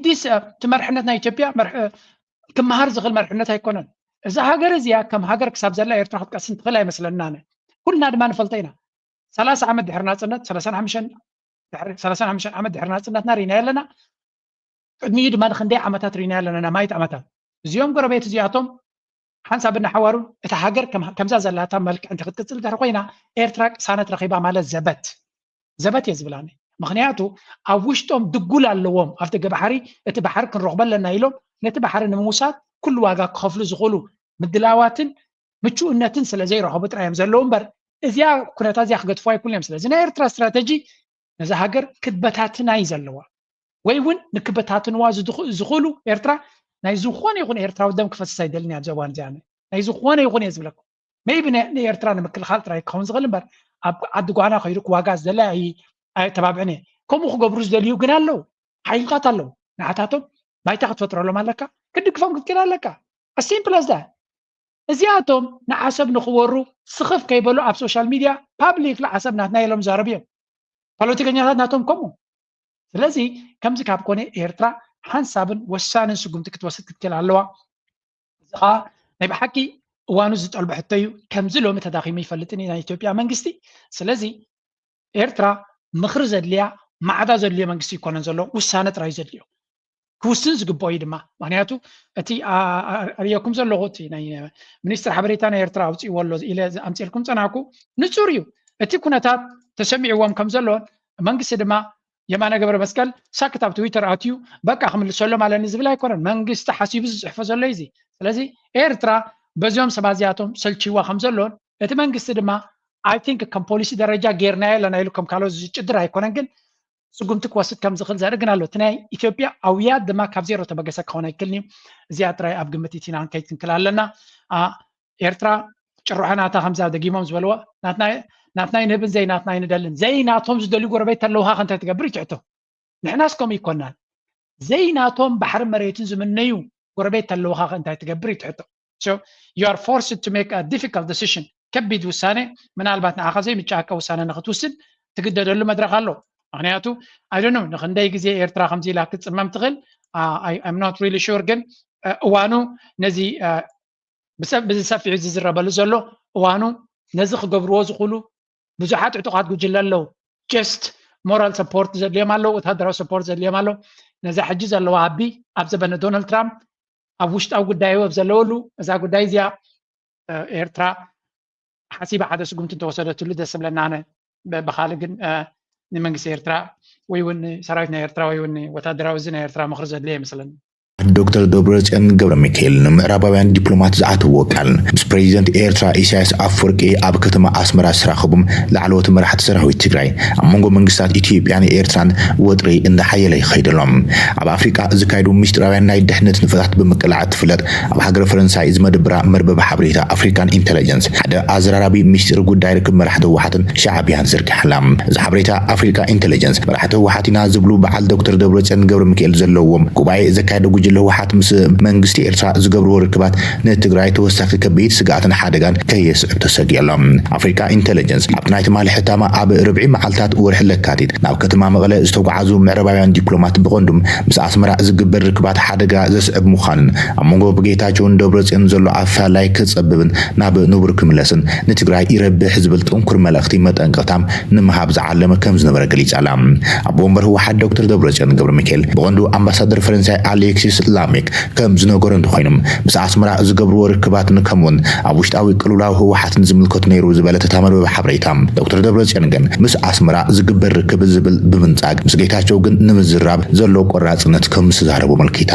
ዲስ እቲ መርሕነት ናይ ኢትዮጵያ ክመሃር ዝኽእል መርሕነት ኣይኮነን። እዛ ሃገር እዚኣ ከም ሃገር ክሳብ ዘላ ኤርትራ ክትቀስን ትኽእል ኣይመስለና ኣነ። ኩልና ድማ ንፈልጦ ኢና። ሰላሳ ዓመት ድሕሪ ናፅነት ሰላሳን ሓሙሽተን ዓመት ድሕሪ ናፅነትና ርኢናዮ ኣለና። ቅድሚኡ ድማ ንክንደይ ዓመታት ርኢናዮ ኣለና ማይት ዓመታት። እዚኦም ጎረቤት እዚኣቶም ሓንሳብ እናሓዋሩን እታ ሃገር ከምዛ ዘላታ መልክዕ እንተክትቅፅል ድሕሪ ኮይና ኤርትራ ቅሳነት ረኺባ ማለት ዘበት ዘበት እየ ዝብል ኣነ። ምክንያቱ ኣብ ውሽጦም ድጉል ኣለዎም ኣብ ደገ ባሕሪ እቲ ባሕሪ ክንረኽቦ ኣለና ኢሎም ነቲ ባሕሪ ንምውሳድ ኩሉ ዋጋ ክኸፍሉ ዝኽእሉ ምድላዋትን ምቹእነትን ስለ ዘይረኸቡ ጥራይ እዮም ዘለዉ እምበር እዚኣ ኩነታት እዚኣ ክገድፍዋ ኣይክእሉን እዮም። ስለዚ ናይ ኤርትራ ስትራተጂ ነዛ ሃገር ክትበታትና እዩ ዘለዋ ወይ እውን ንክበታትንዋ ዝኽእሉ ኤርትራ ናይ ዝኾነ ይኹን ኤርትራዊ ደም ክፈስስ ኣይደልን እያ ኣብዚ እዋን እዚኣ ናይ ዝኾነ ይኹን እየ ዝብለኩም maybe ንኤርትራ ንምክልኻል ጥራይ ክኸውን ዝኽእል እምበር ኣብ ዓዲ ጓና ከይዱ ክዋጋ ዝደለ ኣየተባብዕን እየ። ከምኡ ክገብሩ ዝደልዩ ግን ኣለዉ፣ ሓይልታት ኣለዉ። ንዓታቶም ባይታ ክትፈጥረሎም ኣለካ፣ ክድግፎም ክትክእል ኣለካ። As simple as that። እዚኣቶም ንዓሰብ ንኽወሩ ስኽፍ ከይበሉ ኣብ ሶሻል ሚድያ ፓብሊክሊ ዓሰብ ናትና ኢሎም ይዛረቡ እዮም። ፖለቲከኛታት ናቶም ከምኡ። ስለዚ ከምዚ ካብ ኮነ ኤርትራ ሓንሳብን ወሳንን ስጉምቲ ክትወስድ ክትክእል ኣለዋ። እዚ ከዓ ናይ ብሓቂ እዋኑ ዝጠልቦ ሕቶ እዩ። ከምዚ ሎሚ ተዳኺሙ ይፈልጥን እዩ ናይ ኢትዮጵያ መንግስቲ። ስለዚ ኤርትራ ምኽሪ ዘድልያ ማዕዳ ዘድልዮ መንግስቲ ይኮነን ዘሎ፣ ውሳነ ጥራይ ዘድልዮ። ክውስን ዝግብኦ እዩ ድማ። ምክንያቱ እቲ ኣርእየኩም ዘለኹ እቲ ናይ ሚኒስትር ሓበሬታ ናይ ኤርትራ ኣውፅእዎ ኣሎ ኢለ ኣምፅኤልኩም ፀናሕኩ ንፁር እዩ። እቲ ኩነታት ተሰሚዕዎም ከም ዘሎን መንግስቲ ድማ የማነ ገብረ መስቀል ሳክት ኣብ ትዊተር ኣትዩ በቃ ክምልሰሎም ኣለኒ ዝብል ኣይኮነን። መንግስቲ ሓሲቡ ዝፅሕፎ ዘሎ እዩ እዚ። ስለዚ ኤርትራ በዚኦም ሰባት እዚኣቶም ሰልችዋ ከም ዘሎን እቲ መንግስቲ ድማ I think ከም ፖሊሲ ደረጃ ጌርናዮ ኣለና ኢሉ ከም ካልኦት ዝጭድር ኣይኮነን፣ ግን ስጉምቲ ክወስድ ከም ዝኽእል ዘርኢ ግን ኣሎ። እቲ ናይ ኢትዮጵያ ኣውያት ድማ ካብ ዜሮ ተበገሰ ክኸውን ኣይክልን እዩ። እዚኣ ጥራይ ኣብ ግምት ኢቲና ክንከይድ ክንክል ኣለና። ኤርትራ ጭርሖ ናታ ከምዛ ደጊሞም ዝበልዎ ናትና ይንህብን ዘይናትና ይንደልን ዘይናቶም ዝደልዩ ጎረቤት ተለውካ ከ እንታይ ትገብር እዩ ትሕቶ። ንሕናስ ከምኡ ይኮናል። ዘይናቶም ባሕሪ መሬትን ዝምነዩ ጎረቤት ተለውካ ከ እንታይ ትገብር እዩ ትሕቶ። So you are forced to make a difficult decision. ከቢድ ውሳነ ምናልባት ንዓኻ ዘይምጫካ ውሳነ ንክትውስን ትግደደሉ መድረክ ኣሎ። ምክንያቱ I don't know ንክንደይ ግዜ ኤርትራ ከምዚ ኢላ ክትፅመም ትኽእል። I'm not really sure ግን እዋኑ ነዚ ብሰፊሑ ዝዝረበሉ ዘሎ እዋኑ ነዚ ክገብርዎ ዝኽእሉ ብዙሓት ዕጡቓት ጉጅለ ኣለዉ። Just moral support ዘድልዮም ኣለዉ፣ ወታደራዊ support ዘድልዮም ኣለዉ። ነዛ ሕጂ ዘለዋ ኣቢ ኣብ ዘበነ ዶናልድ ትራምፕ ኣብ ውሽጣዊ ጉዳዩ ኣብ ዘለወሉ እዛ ጉዳይ እዚኣ ኤርትራ ሓሲባ ሓደ ስጉምቲ እንተወሰደትሉ ደስ ዝብለና ኣነ። ብካልእ ግን ንመንግስቲ ኤርትራ ወይ እውን ንሰራዊት ናይ ኤርትራ ወይ እውን ወታደራዊ እዚ ናይ ኤርትራ ምኽሪ ዘድልዮ ይመስለኒ። ዶክተር ደብረጽዮን ገብረ ሚካኤል ንምዕራባውያን ዲፕሎማት ዝኣተዎ ቃል ምስ ፕሬዚደንት ኤርትራ ኢሳያስ ኣፈወርቂ ኣብ ከተማ ኣስመራ ዝተራኸቡም ላዕለዎት መራሕቲ ሰራዊት ትግራይ ኣብ መንጎ መንግስታት ኢትዮጵያን ኤርትራን ወጥሪ እንዳሓየለ ይኸይድ ኣሎ። ኣብ ኣፍሪቃ ዝካየዱ ምስጢራውያን ናይ ድሕነት ንጥፈታት ብምቅላዕ እትፍለጥ ኣብ ሃገረ ፈረንሳይ ዝመደብራ መርበብ ሓበሬታ ኣፍሪካን ኢንተለጀንስ ሓደ ኣዘራራቢ ምስጢር ጉዳይ ርክብ መራሕቲ ህወሓትን ሻዕብያን ዘርጊሓ ኣላ። እዚ ሓበሬታ ኣፍሪካ ኢንተለጀንስ መራሕቲ ህወሓት ኢና ዝብሉ በዓል ዶክተር ደብረፅዮን ገብረ ሚካኤል ዘለዎም ጉባኤ ዘካየደ ጉጅለ ህወሓት ምስ መንግስቲ ኤርትራ ዝገብርዎ ርክባት ንትግራይ ተወሳኺ ከቢድ ስግኣትን ሓደጋን ከየስዕብ ተሰጊኡ ኣሎ። ኣፍሪካ ኢንተለጀንስ ኣብ ናይ ትማሊ ሕታማ ኣብ ርብዒ መዓልታት ወርሒ ለካቲት ናብ ከተማ መቐለ ዝተጓዓዙ ምዕራባውያን ዲፕሎማት ብቐንዱ ምስ ኣስመራ ዝግበር ርክባት ሓደጋ ዘስዕብ ምዃኑን ኣብ መንጎ ብጌታቸውን ደብረፅዮን ዘሎ ኣፈላላይ ክፀብብን ናብ ንቡር ክምለስን ንትግራይ ይረብሕ ዝብል ጥንኩር መልእኽቲ መጠንቀቕታ ንምሃብ ዝዓለመ ከም ዝነበረ ገሊጻ ኣላ። ኣቦ ወንበር ህወሓት ዶክተር ደብረፅዮን ገብረ ሚካኤል ብቐንዱ ኣምባሳደር ፈረንሳይ ኣሌክሲስ ላሜክ ከም ዝነገሮ እንተኾይኑ ምስ ኣስመራ ዝገብርዎ ርክባትን ከምኡውን ኣብ ውሽጣዊ ቅልውላው ህወሓትን ዝምልከት ነይሩ ዝበለት እታ መርበብ ሓበሬታ ዶክተር ደብረፅዮን ግን ምስ ኣስመራ ዝግበር ርክብ ዝብል ብምንጻግ ምስ ጌታቸው ግን ንምዝራብ ዘሎ ቆራፅነት ከም ዝተዛረቡ ኣመልኪታ።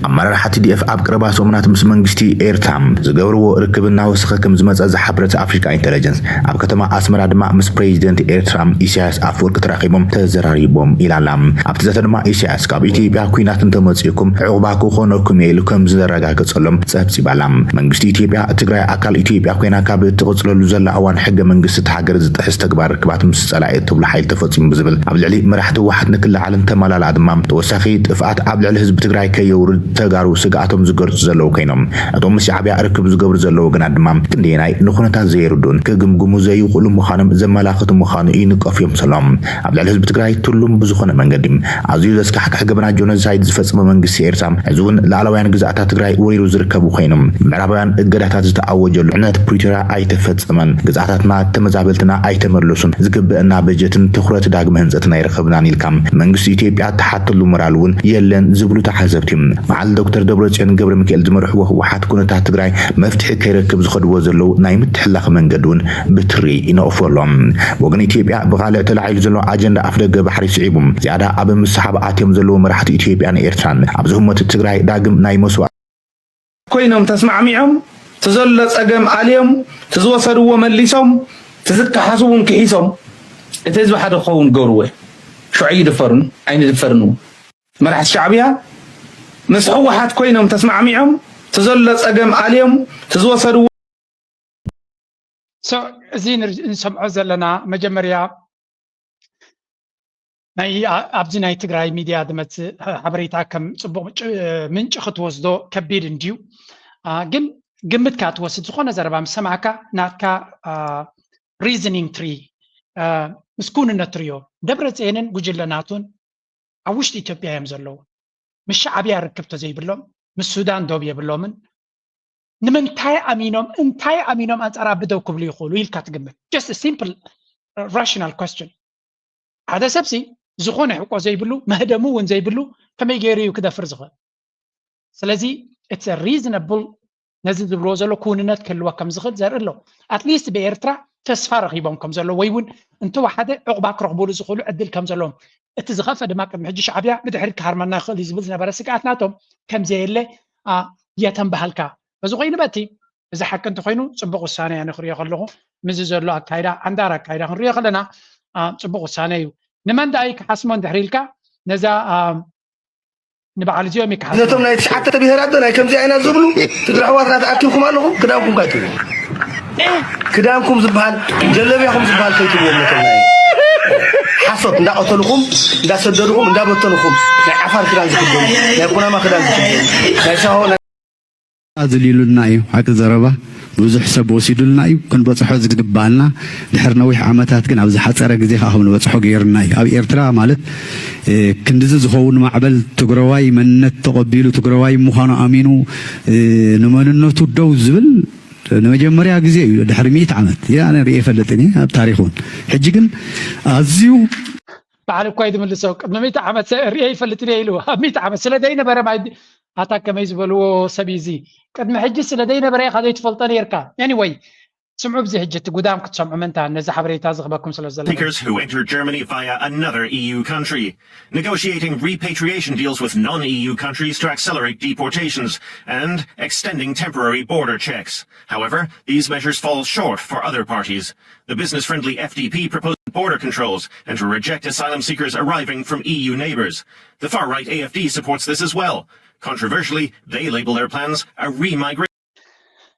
ኣመራርሓ ቲ ዲ ኤፍ ኣብ ቀረባ ሰሙናት ምስ መንግስቲ ኤርትራ ዝገብርዎ ርክብ እናወሰኸ ከም ዝመፀ ዝሓበረት ኣፍሪካ ኢንተለጀንስ ኣብ ከተማ ኣስመራ ድማ ምስ ፕሬዚደንት ኤርትራ ኢሳያስ ኣፈወርቂ ተራኺቦም ተዘራሪቦም ኢላ ኣላ። ኣብቲ ዘተ ድማ ኢሳያስ ካብ ኢትዮጵያ ኲናት እንተመፂእኩም ዕቑባ ክኾነኩም እየ ኢሉ ከም ዘረጋገፀሎም ፀብፂባ ኣላ። መንግስቲ ኢትዮጵያ ትግራይ ኣካል ኢትዮጵያ ኮይና ካብ እትቕፅለሉ ዘላ እዋን ሕገ መንግስቲ እቲ ሃገር ዝጥሕስ ተግባር ርክባት ምስ ፀላኢ እትብሎ ሓይሊ ተፈፂሙ ብዝብል ኣብ ልዕሊ መራሕቲ ህወሓት ንክለዓልን ተመላልኣ ድማ ተወሳኺ ጥፍኣት ኣብ ልዕሊ ህዝቢ ትግራይ ከየውርድ ተጋሩ ስግኣቶም ዝገልፁ ዘለዉ ኮይኖም እቶም ምስ ሻዕብያ ርክብ ዝገብሩ ዘለዉ ወገናት ድማ ክንደየናይ ንኩነታት ዘየርድኡን ክግምግሙ ዘይኽእሉ ምዃኖም ዘመላኽቱ ምዃኑ ይንቀፉ እዮም ሰሎም። ኣብ ልዕሊ ህዝቢ ትግራይ ትሉም ብዝኾነ መንገዲ ኣዝዩ ዘስካሕክሕ ገበናት ጆኖሳይድ ዝፈፀመ መንግስቲ ኤርትራ ሕዚ እውን ላዕለዋውያን ግዝኣታት ትግራይ ወሪሩ ዝርከቡ ኮይኖም ምዕራባውያን እገዳታት ዝተኣወጀሉ ዕነት ፕሪቶርያ ኣይተፈፀመን፣ ግዝኣታትና ተመዛበልትና ኣይተመለሱን፣ ዝግበአና በጀትን ትኹረት ዳግመ ህንፀትን ኣይረኸብናን ኢልካ መንግስቲ ኢትዮጵያ እትሓተሉ ሞራል እውን የለን ዝብሉ ተሓሰብቲ በዓል ዶክተር ደብረፅዮን ገብረ ሚካኤል ዝመርሕዎ ህወሓት ኩነታት ትግራይ መፍትሒ ከይረክብ ዝኸድዎ ዘለዉ ናይ ምትሕልላኽ መንገዲ እውን ብትሪ ይነቕፎ ኣሎ። ወገን ኢትዮጵያ ብኻልዕ ተላዒሉ ዘሎ ኣጀንዳ ኣፍደገ ባሕሪ ስዒቡ ዝያዳ ኣብ ምስሓብ ኣትዮም ዘለዉ መራሕቲ ኢትዮጵያን ኤርትራን ኣብዚ ህሞት ትግራይ ዳግም ናይ መስዋእቲ ኮይኖም ተስማዕሚዖም እቲ ዘሎ ፀገም ኣልዮም እቲ ዝወሰድዎ መሊሶም እቲ ዝከሓሱ እውን ክሒሶም እቲ ህዝቢ ሓደ ክኸውን ክገብርዎ እዮም። ሽዑ ይድፈሩን ኣይንድፈርን እውን። መራሕቲ ሻዕብያ ምስ ህወሓት ኮይኖም ተስማዕሚዖም እቲ ዘሎ ፀገም ኣልዮም እቲ ዝወሰድዎ So እዚ ንር- ንሰምዖ ዘለና መጀመርያ ናይ ኣ- ኣብዚ ናይ ትግራይ ሚድያ ዝመፅእ ሓበሬታ ከም ፅቡቅ ጭ- ምንጪ ክትወስዶ ከቢድ እንድዩ። አ፣ ግን ግምትካ ትወስድ ዝኾነ ዘረባ ምስ ሰማዕካ ናትካ ሪዝኒንግ ትሪ ምስ ክውንነት ትርዮ። ደብረፅየንን ጉጅለ ናቱን ኣብ ውሽጢ ኢትዮጵያ እዮም ዘለዉ። ምስ ሻዕብያ ርክብ ተዘይብሎም ምስ ሱዳን ዶብ የብሎምን። ንምንታይ ኣሚኖም እንታይ ኣሚኖም ኣንጻር ኣቢ ደው ክብሉ ይኽእሉ ኢልካ ትግምት? Just simple rational question። ሓደ ሰብሲ ዝኾነ ሕቆ ዘይብሉ መህደሙ እውን ዘይብሉ ከመይ ገይሩ እዩ ክደፍር ዝኽእል? ስለዚ it's reasonable ነዚ ዝብልዎ ዘሎ ክውንነት ክህልዎ ከም ዝኽእል ዘርኢ ኣሎ። ኣትሊስት ብኤርትራ ተስፋ ረኺቦም ከም ዘለዉ ወይ እውን እንተወሓደ ዕቑባ ክረኽቡሉ ዝኽእሉ ዕድል ከም ዘለዎም፣ እቲ ዝኸፍአ ድማ ቅድሚ ሕጂ ሻዕብያ ብድሕሪት ክሃርመና ይኽእል እዩ ዝብል ዝነበረ ስግኣት ናቶም ከም ዘየለ የተንብሃልካ። በዚ ኮይኑ በቲ እዚ ሓቂ እንተኾይኑ ጽቡቕ ውሳነ እየ ንክሪኦ ከለኹ። ምስዚ ዘሎ ኣካይዳ ዓንዳር ኣካይዳ ክንሪኦ ከለና ጽቡቕ ውሳነ እዩ። ንመን ደኣ እዩ ክሓስሞ እንድሕር ኢልካ ነዛ ንበዓል እዚኦም ይከሓስ። ነቶም ናይ ትሽዓተ ብሄራት ዶ ናይ ከምዚ ኣይና ዝብሉ ትግረ ኣሕዋትና ተኣኪብኩም ኣለኹም። ክዳንኩም ካይትብሉ፣ ክዳንኩም ዝበሃል ጀለቢያኹም ዝበሃል ከይትብዎም። ነቶም ናይ ሓሶት እንዳቐተልኹም እንዳሰደድኹም እንዳበተንኹም ናይ ዓፋር ክዳን ዝክደኑ፣ ናይ ኩናማ ክዳን ዝክደኑ፣ ናይ ሳሆ ናይ ኣዝሊሉና እዩ። ሓቂ ዘረባ ብዙሕ ሰብ ወሲዱልና እዩ። ክንበጽሖ ዝግባኣና ድሕሪ ነዊሕ ዓመታት ግን ኣብ ዝሓጸረ ግዜ ከዓ ከም ንበጽሖ ገይሩና እዩ። ኣብ ኤርትራ ማለት ክንድዚ ዝኸውን ማዕበል ትግረዋይ መንነት ተቐቢሉ ትግረዋይ ምዃኑ ኣሚኑ ንመንነቱ ደው ዝብል ንመጀመርያ ግዜ እዩ። ድሕሪ ሚእቲ ዓመት ኣነ ርእየ ይፈልጥን እየ ኣብ ታሪኽ እውን። ሕጂ ግን ኣዝዩ በዓል እኳ እዩ ዝምልሶ። ቅድሚ ሚእቲ ዓመት ርእየ ይፈልጥን እየ ኢሉ ኣብ ሚእቲ ዓመት ስለ ዘይነበረ ማይ ኣታ ከመይ ዝበልዎ ሰብ እዩ እዚ? ቅድሚ ሕጂ ስለ ዘይነበረ ኢኻ ዘይትፈልጦ ነይርካ። Anyway፣ ስምዑ ብዚ ሕጂ እቲ ጉዳም ክትሰምዑ ምእንታን ነዚ ሓበሬታ ዝኽበኩም ስለ ዘሎ። Seekers who enter Germany via another E U country, negotiating repatriation deals with non-E U countries to accelerate deportations, and extending temporary border checks. However, these measures fall short for other parties. The business-friendly F D P proposed border controls and to reject asylum seekers arriving from E U neighbours. The far-right A F D supports this as well. Controversially, they label their plans a remigration.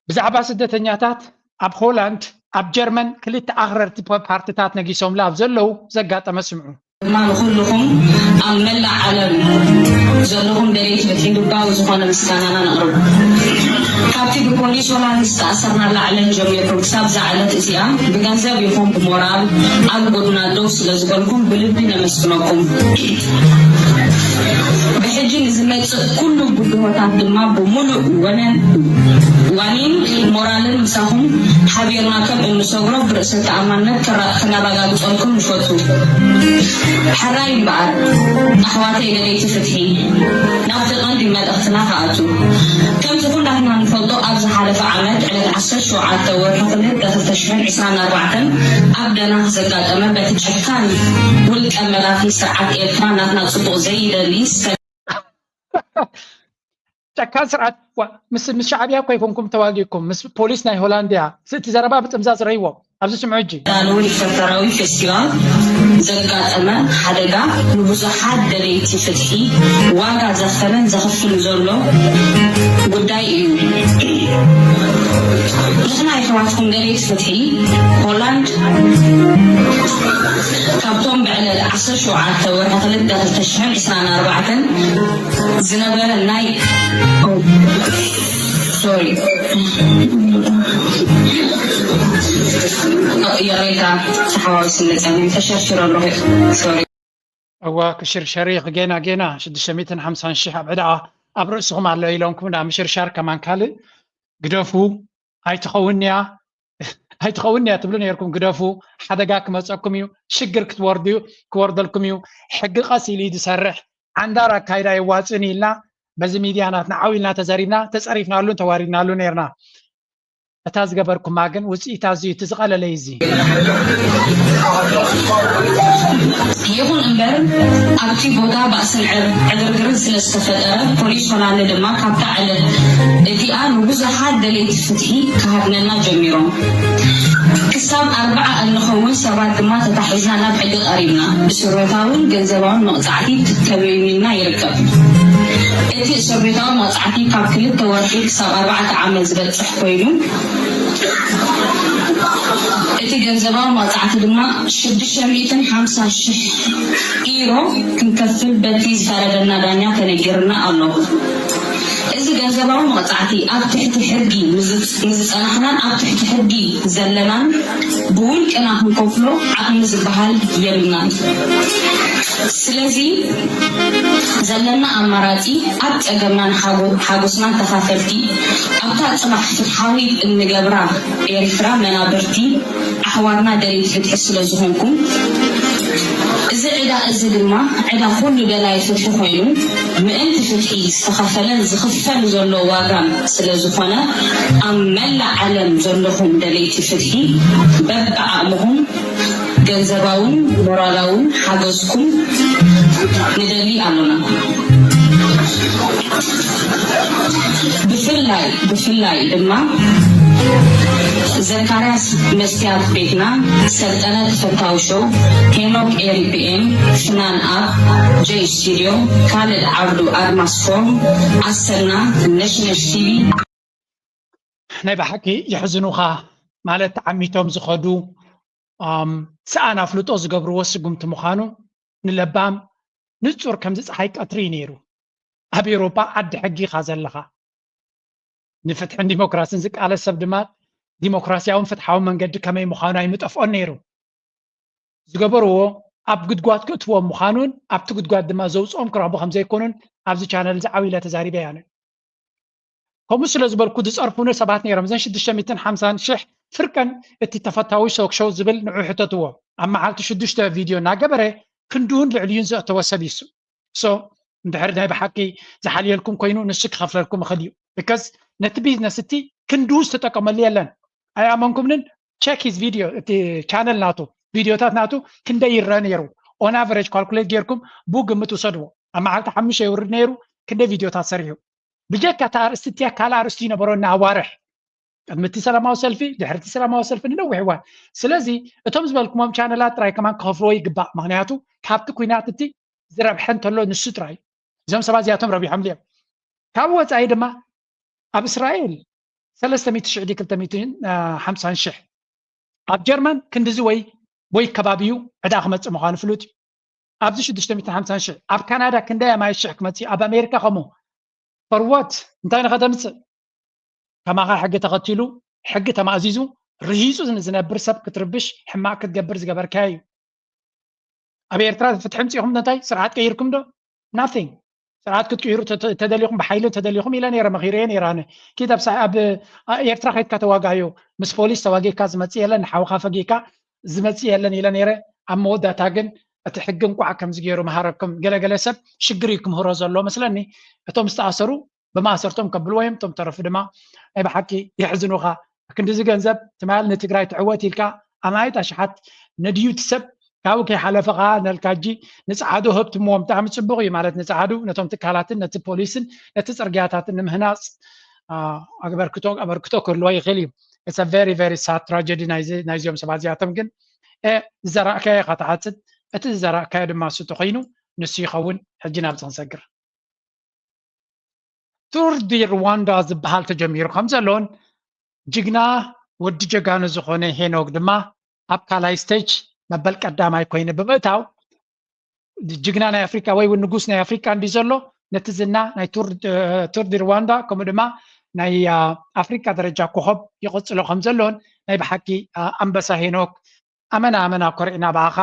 ብዛዕባ ስደተኛታት ኣብ ሆላንድ ኣብ ጀርመን ክልተ ኣኽረርቲ ፓርትታት ነጊሶምላ ኣብ ዘለዉ ዘጋጠመ ስምዑ። ድማ ንኹልኹም ኣብ መላእ ዓለም ዘለኹም ደለይቲ ፍትሒ ልባዊ ዝኾነ ምስጋናና ነቕርብ። ካብቲ ብፖሊስ ሆላንድ ዝተኣሰርናላ ዕለት ጀሚርኩም ክሳብ እዛ ዕለት እዚኣ ብገንዘብ ይኹን ብሞራል ኣብ ጎድና ደው ስለ ዝበልኩም ብልቢ ነመስግነኩም። ብሕጂ ንዝመጽእ ኩሉ ብድሆታት ድማ ብምሉእ ወነን ዋኒን ሞራልን ምሳኹም ሓቢርና ከም እንሰግሮ ብርእሰ ተኣማንነት ከራ- ከነረጋግጸልኩም ንፈቱ። ሕራይ እምበኣር ኣሕዋተይ ደለይቲ ፍትሒ ናብቲ ቀንዲ መልእኽትና ክኣቱ። ከምቲ ኩላትና ንፈልጦ ኣብ ዝሓለፈ ዓመት ዕለት ዓሰርተ ሸውዓተ ወርሒ ክልተ ክልተ ሽሕን ዕስራን ኣርባዕተን ኣብ ደናህ ዘጋጠመ በቲ ጨካን ውልቀ መላኺ ስርዓት ኤርትራ ናትና ጽቡቕ ዘይደሊ ሰ- ጨካን ስርዓት ዋ፣ ምስ ምስ ሻዕብያ እኮ ይኮንኩም ተዋጊእኩም ምስ ፖሊስ ናይ ሆላንድያ እቲ ዘረባ ብጥምዛዝ ረይዎ ኣብዚ ስምዑ ሕጂ። ዳንዊል ፈከራዊ ፌስቲቫል ዘጋጠመ ሓደጋ ንብዙሓት ደለይቲ ፍትሒ ዋጋ ዘኸለን ዘኽፍል ዘሎ ጉዳይ እዩ። ንሕና የሕዋትኩም ደለይቲ ፍትሒ ሆላንድ ካብቶም ብዕለት ዓሰርተ ሸውዓተ ወርሒ ክልተ ክልተ ሽሕን ዕስራን ኣርባዕተን ዝነበረ ናይ ሶሪ ይቕሬታ ተሓዋዊስ መጸኒ ተሸርሽሮ ኣለኹ ሶሪ እዋ ክሽርሸር ኢኺ ጌና ጌና ሽዱሽተ ሚእትን ሓምሳን ሽሕ ኣብ ዕዳኣ ኣብ ርእስኹም ኣሎ ኢሎምኩም ዳ ምሽርሻር ከማን ካልእ ግደፉ ኣይትኸውን እያ ኣይትኸውን እያ ትብሉ ነይርኩም ግደፉ ሓደጋ ክመፀኩም እዩ ሽግር ክትወርዱ ክወርደልኩም እዩ ሕጊ ቀስ ኢሉ እዩ ዝሰርሕ ዓንዳር ኣካይዳ የዋፅእን ኢልና በዚ ሚድያ ናትና ዓው ኢልና ተዘሪብና ተፀሪፍናሉን ተዋሪድናሉ ነይርና እታ ዝገበርኩማ ግን ውፅኢት ኣዝዩ እቲ ዝቐለለ እዩ እዚ። ይኹን እምበር ኣብቲ ቦታ ባእስን ዕግርግርን ስለ ዝተፈጠረ ፖሊስ ሆላንድ ድማ ካብታ ዕለት እቲኣ ንብዙሓት ደለይቲ ፍትሒ ክሃድነና ጀሚሮም። ክሳብ ኣርብዓ እንኸውን ሰባት ድማ ተታሒዝና ናብ ሕጊ ቀሪብና ብስርቤታውን ገንዘባውን መቕፃዕቲ ተበይኑና ይርከብ። እቲ እስር ቤታዊ መቕፃዕቲ ካብ ክልተ ወርሒ ክሳብ ኣርባዕተ ዓመት ዝበፅሕ ኮይኑ እቲ ገንዘባዊ መቕፃዕቲ ድማ ሽዱሽተ ሚእትን ሓምሳ ሽሕ ኢሮ ክንከፍል በቲ ዝፈረደና ዳኛ ተነጊርና ኣሎ። እዚ ገንዘባዊ መቕፃዕቲ ኣብ ትሕቲ ሕጊ ንዝፀናሕናን ኣብ ትሕቲ ሕጊ ዘለናን ብውልቅና ክንከፍሎ ዓቕሚ ዝበሃል የብልናን። ስለዚ ዘለና ኣማራፂ ኣብ ፀገምናን ሓጎስናን ተኻፈልቲ ኣብታ ፅባሕ ፍትሓዊት እንገብራ ኤርትራ መናብርቲ ኣሕዋትና ደለይቲ ፍትሒ ስለዝኾንኩም እዚ ዕዳ እዚ ድማ ዕዳ ኩሉ ደላይ ፍትሒ ኮይኑ፣ ምእንቲ ፍትሒ ዝተኸፈለን ዝኽፈል ዘሎ ዋጋን ስለ ዝኾነ፣ ኣብ መላእ ዓለም ዘለኹም ደለይቲ ፍትሒ በብዓቕምኹም ገንዘባውን ሞራላውን ሓገዝኩም ንደሊ ኣሎና። ብፍላይ ብፍላይ ድማ ዘካርያስ መስትያት ቤትና፣ ሰልጠነ ተፈታዊ ሾው፣ ሄኖክ ኤሪ ፒ ኤም፣ ፍናን ኣብ ጄ ስቱዲዮ፣ ካልድ ዓብዱ ኣድማስ ፎርም፣ ኣሰና፣ ነሽነሽ ቲቪ። ናይ ብሓቂ የሕዝኑኻ። ማለት ተዓሚቶም ዝኸዱ፣ ኣም፣ ሰኣን ኣፍልጦ ዝገብርዎ ስጉምቲ ምዃኑ ንለባም ንጹር ከምዚ ጸሓይ ቀትሪ እዩ ነይሩ። ኣብ ኤውሮጳ ዓዲ ሕጊ ኢኻ ዘለኻ። ንፍትሕን ዲሞክራስን ዝቃለስ ሰብ ድማ ዲሞክራስያውን ፍትሓውን መንገዲ ከመይ ምዃኑ ኣይምጠፍኦን ነይሩ። ዝገበርዎ ኣብ ጉድጓድ ክእትዎም ምዃኑን ኣብቲ ጉድጓድ ድማ ዘውፅኦም ክረኽቡ ከም ዘይኮኑን ኣብዚ ቻነል እዚ ዓው ኢለ ተዛሪበ እያ። ከምኡ ስለ ዝበልኩ ዝፀርፉኒ ሰባት ነይሮም። እዘን ሽዱሽተ ሚእትን ሓምሳን ሽሕ ፍርቀን እቲ ተፈታዊ ቶክ ሾው ዝብል ንዑ ሕተትዎ። ኣብ መዓልቲ ሽዱሽተ ቪድዮ እናገበረ ክንድኡን ልዕሊኡን ዘእተወ ሰብ እዩ እሱ። So እንድሕር ናይ ብሓቂ ዝሓልየልኩም ኮይኑ ንሱ ክኸፍለልኩም ይኽእል እዩ። Because ነቲ ቢዝነስ እቲ ክንድኡ ዝተጠቀመሉ የለን። ኣይኣመንኩምንን? Check his video፣ እቲ ቻነል ናቱ፣ ቪድዮታት ናቱ ክንደይ ይረአ ነይሩ። On average calculate ጌርኩም ብኡ ግምት ውሰድዎ። ኣብ መዓልቲ ሓሙሽተ የውርድ ነይሩ። ክንደይ ቪድዮታት ሰሪሑ? ብጀካ እታ ኣርእስቲ እቲኣ ካልእ ኣርእስቲ ይነበሮ እናኣዋርሕ። ቅድሚ እቲ ሰላማዊ ሰልፊ፣ ድሕሪ እቲ ሰላማዊ ሰልፊ ንነዊሕ እዋን። ስለዚ እቶም ዝበልኩሞም ቻነላት ጥራይ ከማን ክኸፍልዎ ይግባእ። ምኽንያቱ ካብቲ ኲናት እቲ ዝረብሐ እንተሎ ንሱ ጥራይ እዩ። እዞም ሰባት እዚኣቶም ረቢሖምሉ እዮም። ካብ ወፃኢ ድማ ኣብ እስራኤል ሰለስተ ሚእቲ ሽሕ ድዩ ክልተ ሚእትን ሓምሳን ሽሕ፣ ኣብ ጀርመን ክንድዚ ወይ ወይ ከባቢኡ ዕዳ ክመፅእ ምዃኑ ፍሉጥ እዩ። ኣብዚ ሽዱሽተ ሚእትን ሓምሳን ሽሕ፣ ኣብ ካናዳ ክንደይ ኣማየት ሽሕ ክመፅእ እዩ። ኣብ ኣሜሪካ ከምኡ። For what? እንታይ ንኸተምፅእ? ከማኻ ሕጊ ተኸቲሉ፣ ሕጊ ተማእዚዙ፣ ርሂፁ ዝነብር ሰብ ክትርብሽ፣ ሕማቕ ክትገብር ዝገበርካዮ እዩ። ኣብ ኤርትራ ፍትሒ ኣምፂእኹም እንታይ ስርዓት ቀይርኩም ዶ? Nothing። ስርዓት ክትቅይሩ ተደሊኹም፣ ብሓይሊ ተደሊኹም ኢለ ነይረ፣ መኺረየ ነይረ ኣነ። ኪድ ኣብ ኤርትራ ከይድካ ተዋጋዮ፣ ምስ ፖሊስ ተዋጊእካ ዝመፅእ የለን፣ ንሓውኻ ፈጊእካ ዝመፅእ የለን ኢለ ነይረ። ኣብ መወዳእታ ግን እቲ ሕጊ እንቋዕ ከምዚ ገይሩ መሃረኩም። ገለገለ ሰብ ሽግር እዩ ክምህሮ ዘሎ መስለኒ። እቶም ዝተኣሰሩ ብማእሰርቶም ከብልዎ እዮም። እቶም ተረፉ ድማ ናይ ብሓቂ የሕዝኑኻ። ክንድዚ ገንዘብ ትማል ንትግራይ ትዕወት ኢልካ ኣማኢት ኣሽሓት ነድዩ እቲ ሰብ ካብኡ ከይሓለፈ ኸዓ ነልካ ሕጂ ንፀዓዱ ህብትምዎም። ብጣዕሚ ፅቡቕ እዩ ማለት ንፀዓዱ ነቶም ትካላትን ነቲ ፖሊስን ነቲ ፅርግያታትን ንምህናፅ ኣበርክቶ ኣበርክቶ ክህልዎ ይኽእል እዩ። It's a very very sad tragedy ናይዚኦም ሰባት እዚኣቶም ግን ዝዘራእካዮ ኢኻ ትሓፅድ፣ እቲ ዝዘራእካዮ ድማ እሱ ተኾይኑ ንሱ ይኸውን። ሕጂ ናብዚ ክንሰግር። ቱር ዲ ሩዋንዳ ዝበሃል ተጀሚሩ ከም ዘሎን ጅግና ወዲ ጀጋኑ ዝኾነ ሄኖክ ድማ ኣብ ካልኣይ ስቴጅ መበል ቀዳማይ ኮይኑ ብምእታው ጅግና ናይ ኣፍሪካ ወይ እውን ንጉስ ናይ ኣፍሪካ እንዲ ዘሎ ነቲ ዝና ናይ ቱር ዲ ሩዋንዳ ከምኡ ድማ ናይ ኣፍሪካ ደረጃ ኮኸብ ይቕፅሎ ከም ዘሎን ናይ ብሓቂ ኣንበሳ ሄኖክ ኣመና ኣመና ኮሪዕና ብኣኻ።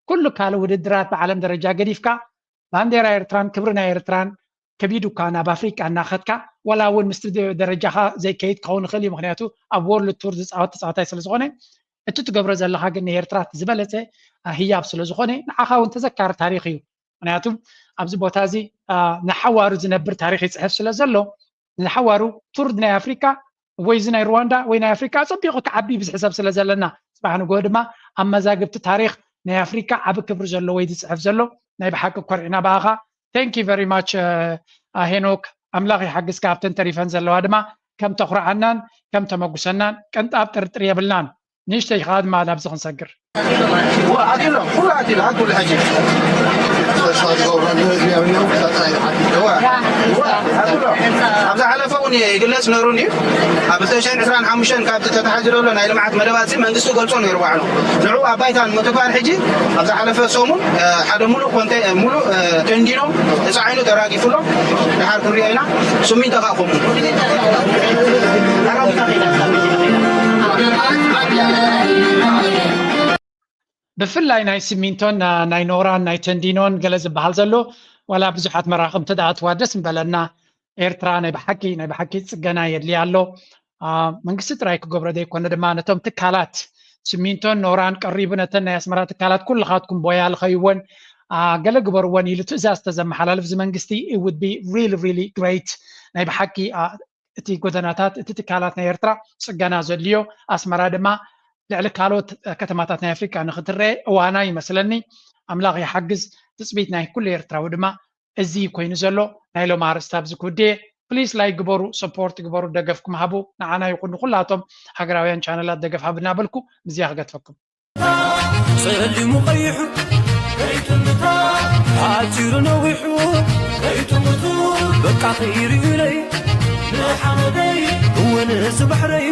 ኩሉ ካልእ ውድድራት ብዓለም ደረጃ ገዲፍካ ባንዴራ ኤርትራን ክብሪ ናይ ኤርትራን ከቢዱካ ናብ ኣፍሪቃ እናኸድካ ዋላ እውን ምስቲ ደረጃኻ ዘይከይድ ክኸውን ይኽእል እዩ። ምክንያቱ ኣብ ወርልድ ቱር ዝፃወት ተፃዋታይ ስለ ዝኾነ እቲ ትገብሮ ዘለኻ ግን ንኤርትራ ዝበለፀ ህያብ ስለ ዝኾነ ንዓኻ እውን ተዘካሪ ታሪኽ እዩ። ምክንያቱ ኣብዚ ቦታ እዚ ንሓዋሩ ዝነብር ታሪኽ ይፅሕፍ ስለ ዘሎ ንሓዋሩ ቱር ናይ ኣፍሪካ ወይ እዚ ናይ ሩዋንዳ ወይ ናይ ኣፍሪካ ኣፀቢቑ ክዓቢ ብዙሕ ሰብ ስለ ዘለና ፅባሕ ንግሆ ድማ ኣብ መዛግብቲ ታሪኽ ናይ ኣፍሪካ ዓቢ ክብሪ ዘለዎ እዩ ዝፅሕፍ ዘሎ። ናይ ብሓቂ ኮሪዕና ብኣኻ። Thank you very much ሄኖክ። ኣምላኽ ይሓግዝካ ኣብተን ተሪፈን ዘለዋ ድማ ከም ተኹርዓናን ከም ተመጉሰናን ቅንጣብ ጥርጥር የብልናን። ንእሽተይ ከዓ ድማ ናብዚ ክንሰግር። ኣትሎ ኩሉ ኣትሎ ኣትሎ ሕጂ ኣብ ዝሓለፈ እውን ይግለፅ ነሩ እዩ። ኣብ ክልተ ሽሕን ዕስራን ሓሙሽተን ካብቲ ተታሒዙ ዘሎ ናይ ልምዓት መደባት መንግስቲ ገልፆ ነይሩ ባዕሉ። ንዑ ኣብ ባይታ ንምትግባር ሕጂ ኣብ ዝሓለፈ ሰሙን ሓደ ሙሉእ ኮንተ ሙሉእ ተንዲኖ ተፃዒኑ ተራጊፉ ኣሎ። ድሓር ክንሪኦ ኢና። ስሚንቶ ከዓ ከምኡ ብፍላይ ናይ ስሚንቶን ናይ ኖራን ናይ ተንዲኖን ገለ ዝበሃል ዘሎ ዋላ ብዙሓት መራኽብ እንተደኣ ኣትዋ ደስ ምበለና። ኤርትራ ናይ ብሓቂ ናይ ብሓቂ ፅገና የድልያ ኣሎ። መንግስቲ ጥራይ ክገብሮ ዘይኮነ ድማ ነቶም ትካላት ስሚንቶን ኖራን ቀሪቡ ነተን ናይ ኣስመራ ትካላት ኩልኻትኩም ቦያ ልኸይወን ገለ ግበርወን ኢሉ ትእዛዝ ተዘመሓላልፍ እዚ መንግስቲ፣ it would be really really great። ናይ ብሓቂ እቲ ጎደናታት፣ እቲ ትካላት ናይ ኤርትራ ጽገና ዘድልዮ፣ ኣስመራ ድማ ልዕሊ ካልኦት ከተማታት ናይ ኣፍሪቃ ንክትረአ እዋና ይመስለኒ። ኣምላኽ ይሓግዝ። ትጽቢት ናይ ኩሉ ኤርትራዊ ድማ እዚ ኮይኑ ዘሎ። ናይ ሎም ኣርእስቲ ኣብዚ ክውድየ። ፕሊስ ላይክ ግበሩ፣ ሰፖርት ግበሩ፣ ደገፍኩም ሃቡ። ንዓና ይኹን ንኩላቶም ሃገራውያን ቻነላት ደገፍ ሃብ እናበልኩ ምስዚኣ ክገድፈኩም። ጸሊሙ ቀይሑ ከይትምታ፣ ሓጺሩ ነዊሑ ከይትምቱ፣ በቃ ከይርዩለይ ንሓመደይ እውን እዚ ባሕረይ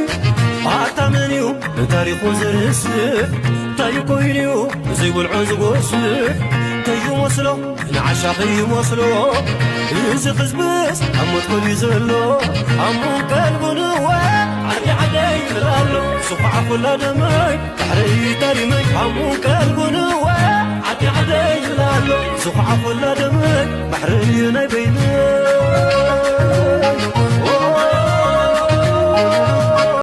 ኣታ መን እዩ ንታሪኹ ዝርስዕ? እንታይ ኮይኑ እዩ ዘይበልዖ ዝጎስዕ? ከይመስሎ ንዓሻ ከይመስሎ እዚ ክዝብስ ኣብ ሞት ኮልዩ ዘሎ ኣሙን ቀልቡ ንወ ዓዲ ዓደይ ይብል ኣሎ ዝኹዓ ኩላ ደመይ ባሕረይ ታሪመይ ኣሙን ቀልቡ ንወ ዓዲ ዓደይ ይብል ኣሎ ዝኹዓ ኩላ ደመይ ባሕረይ ናይ በይነይ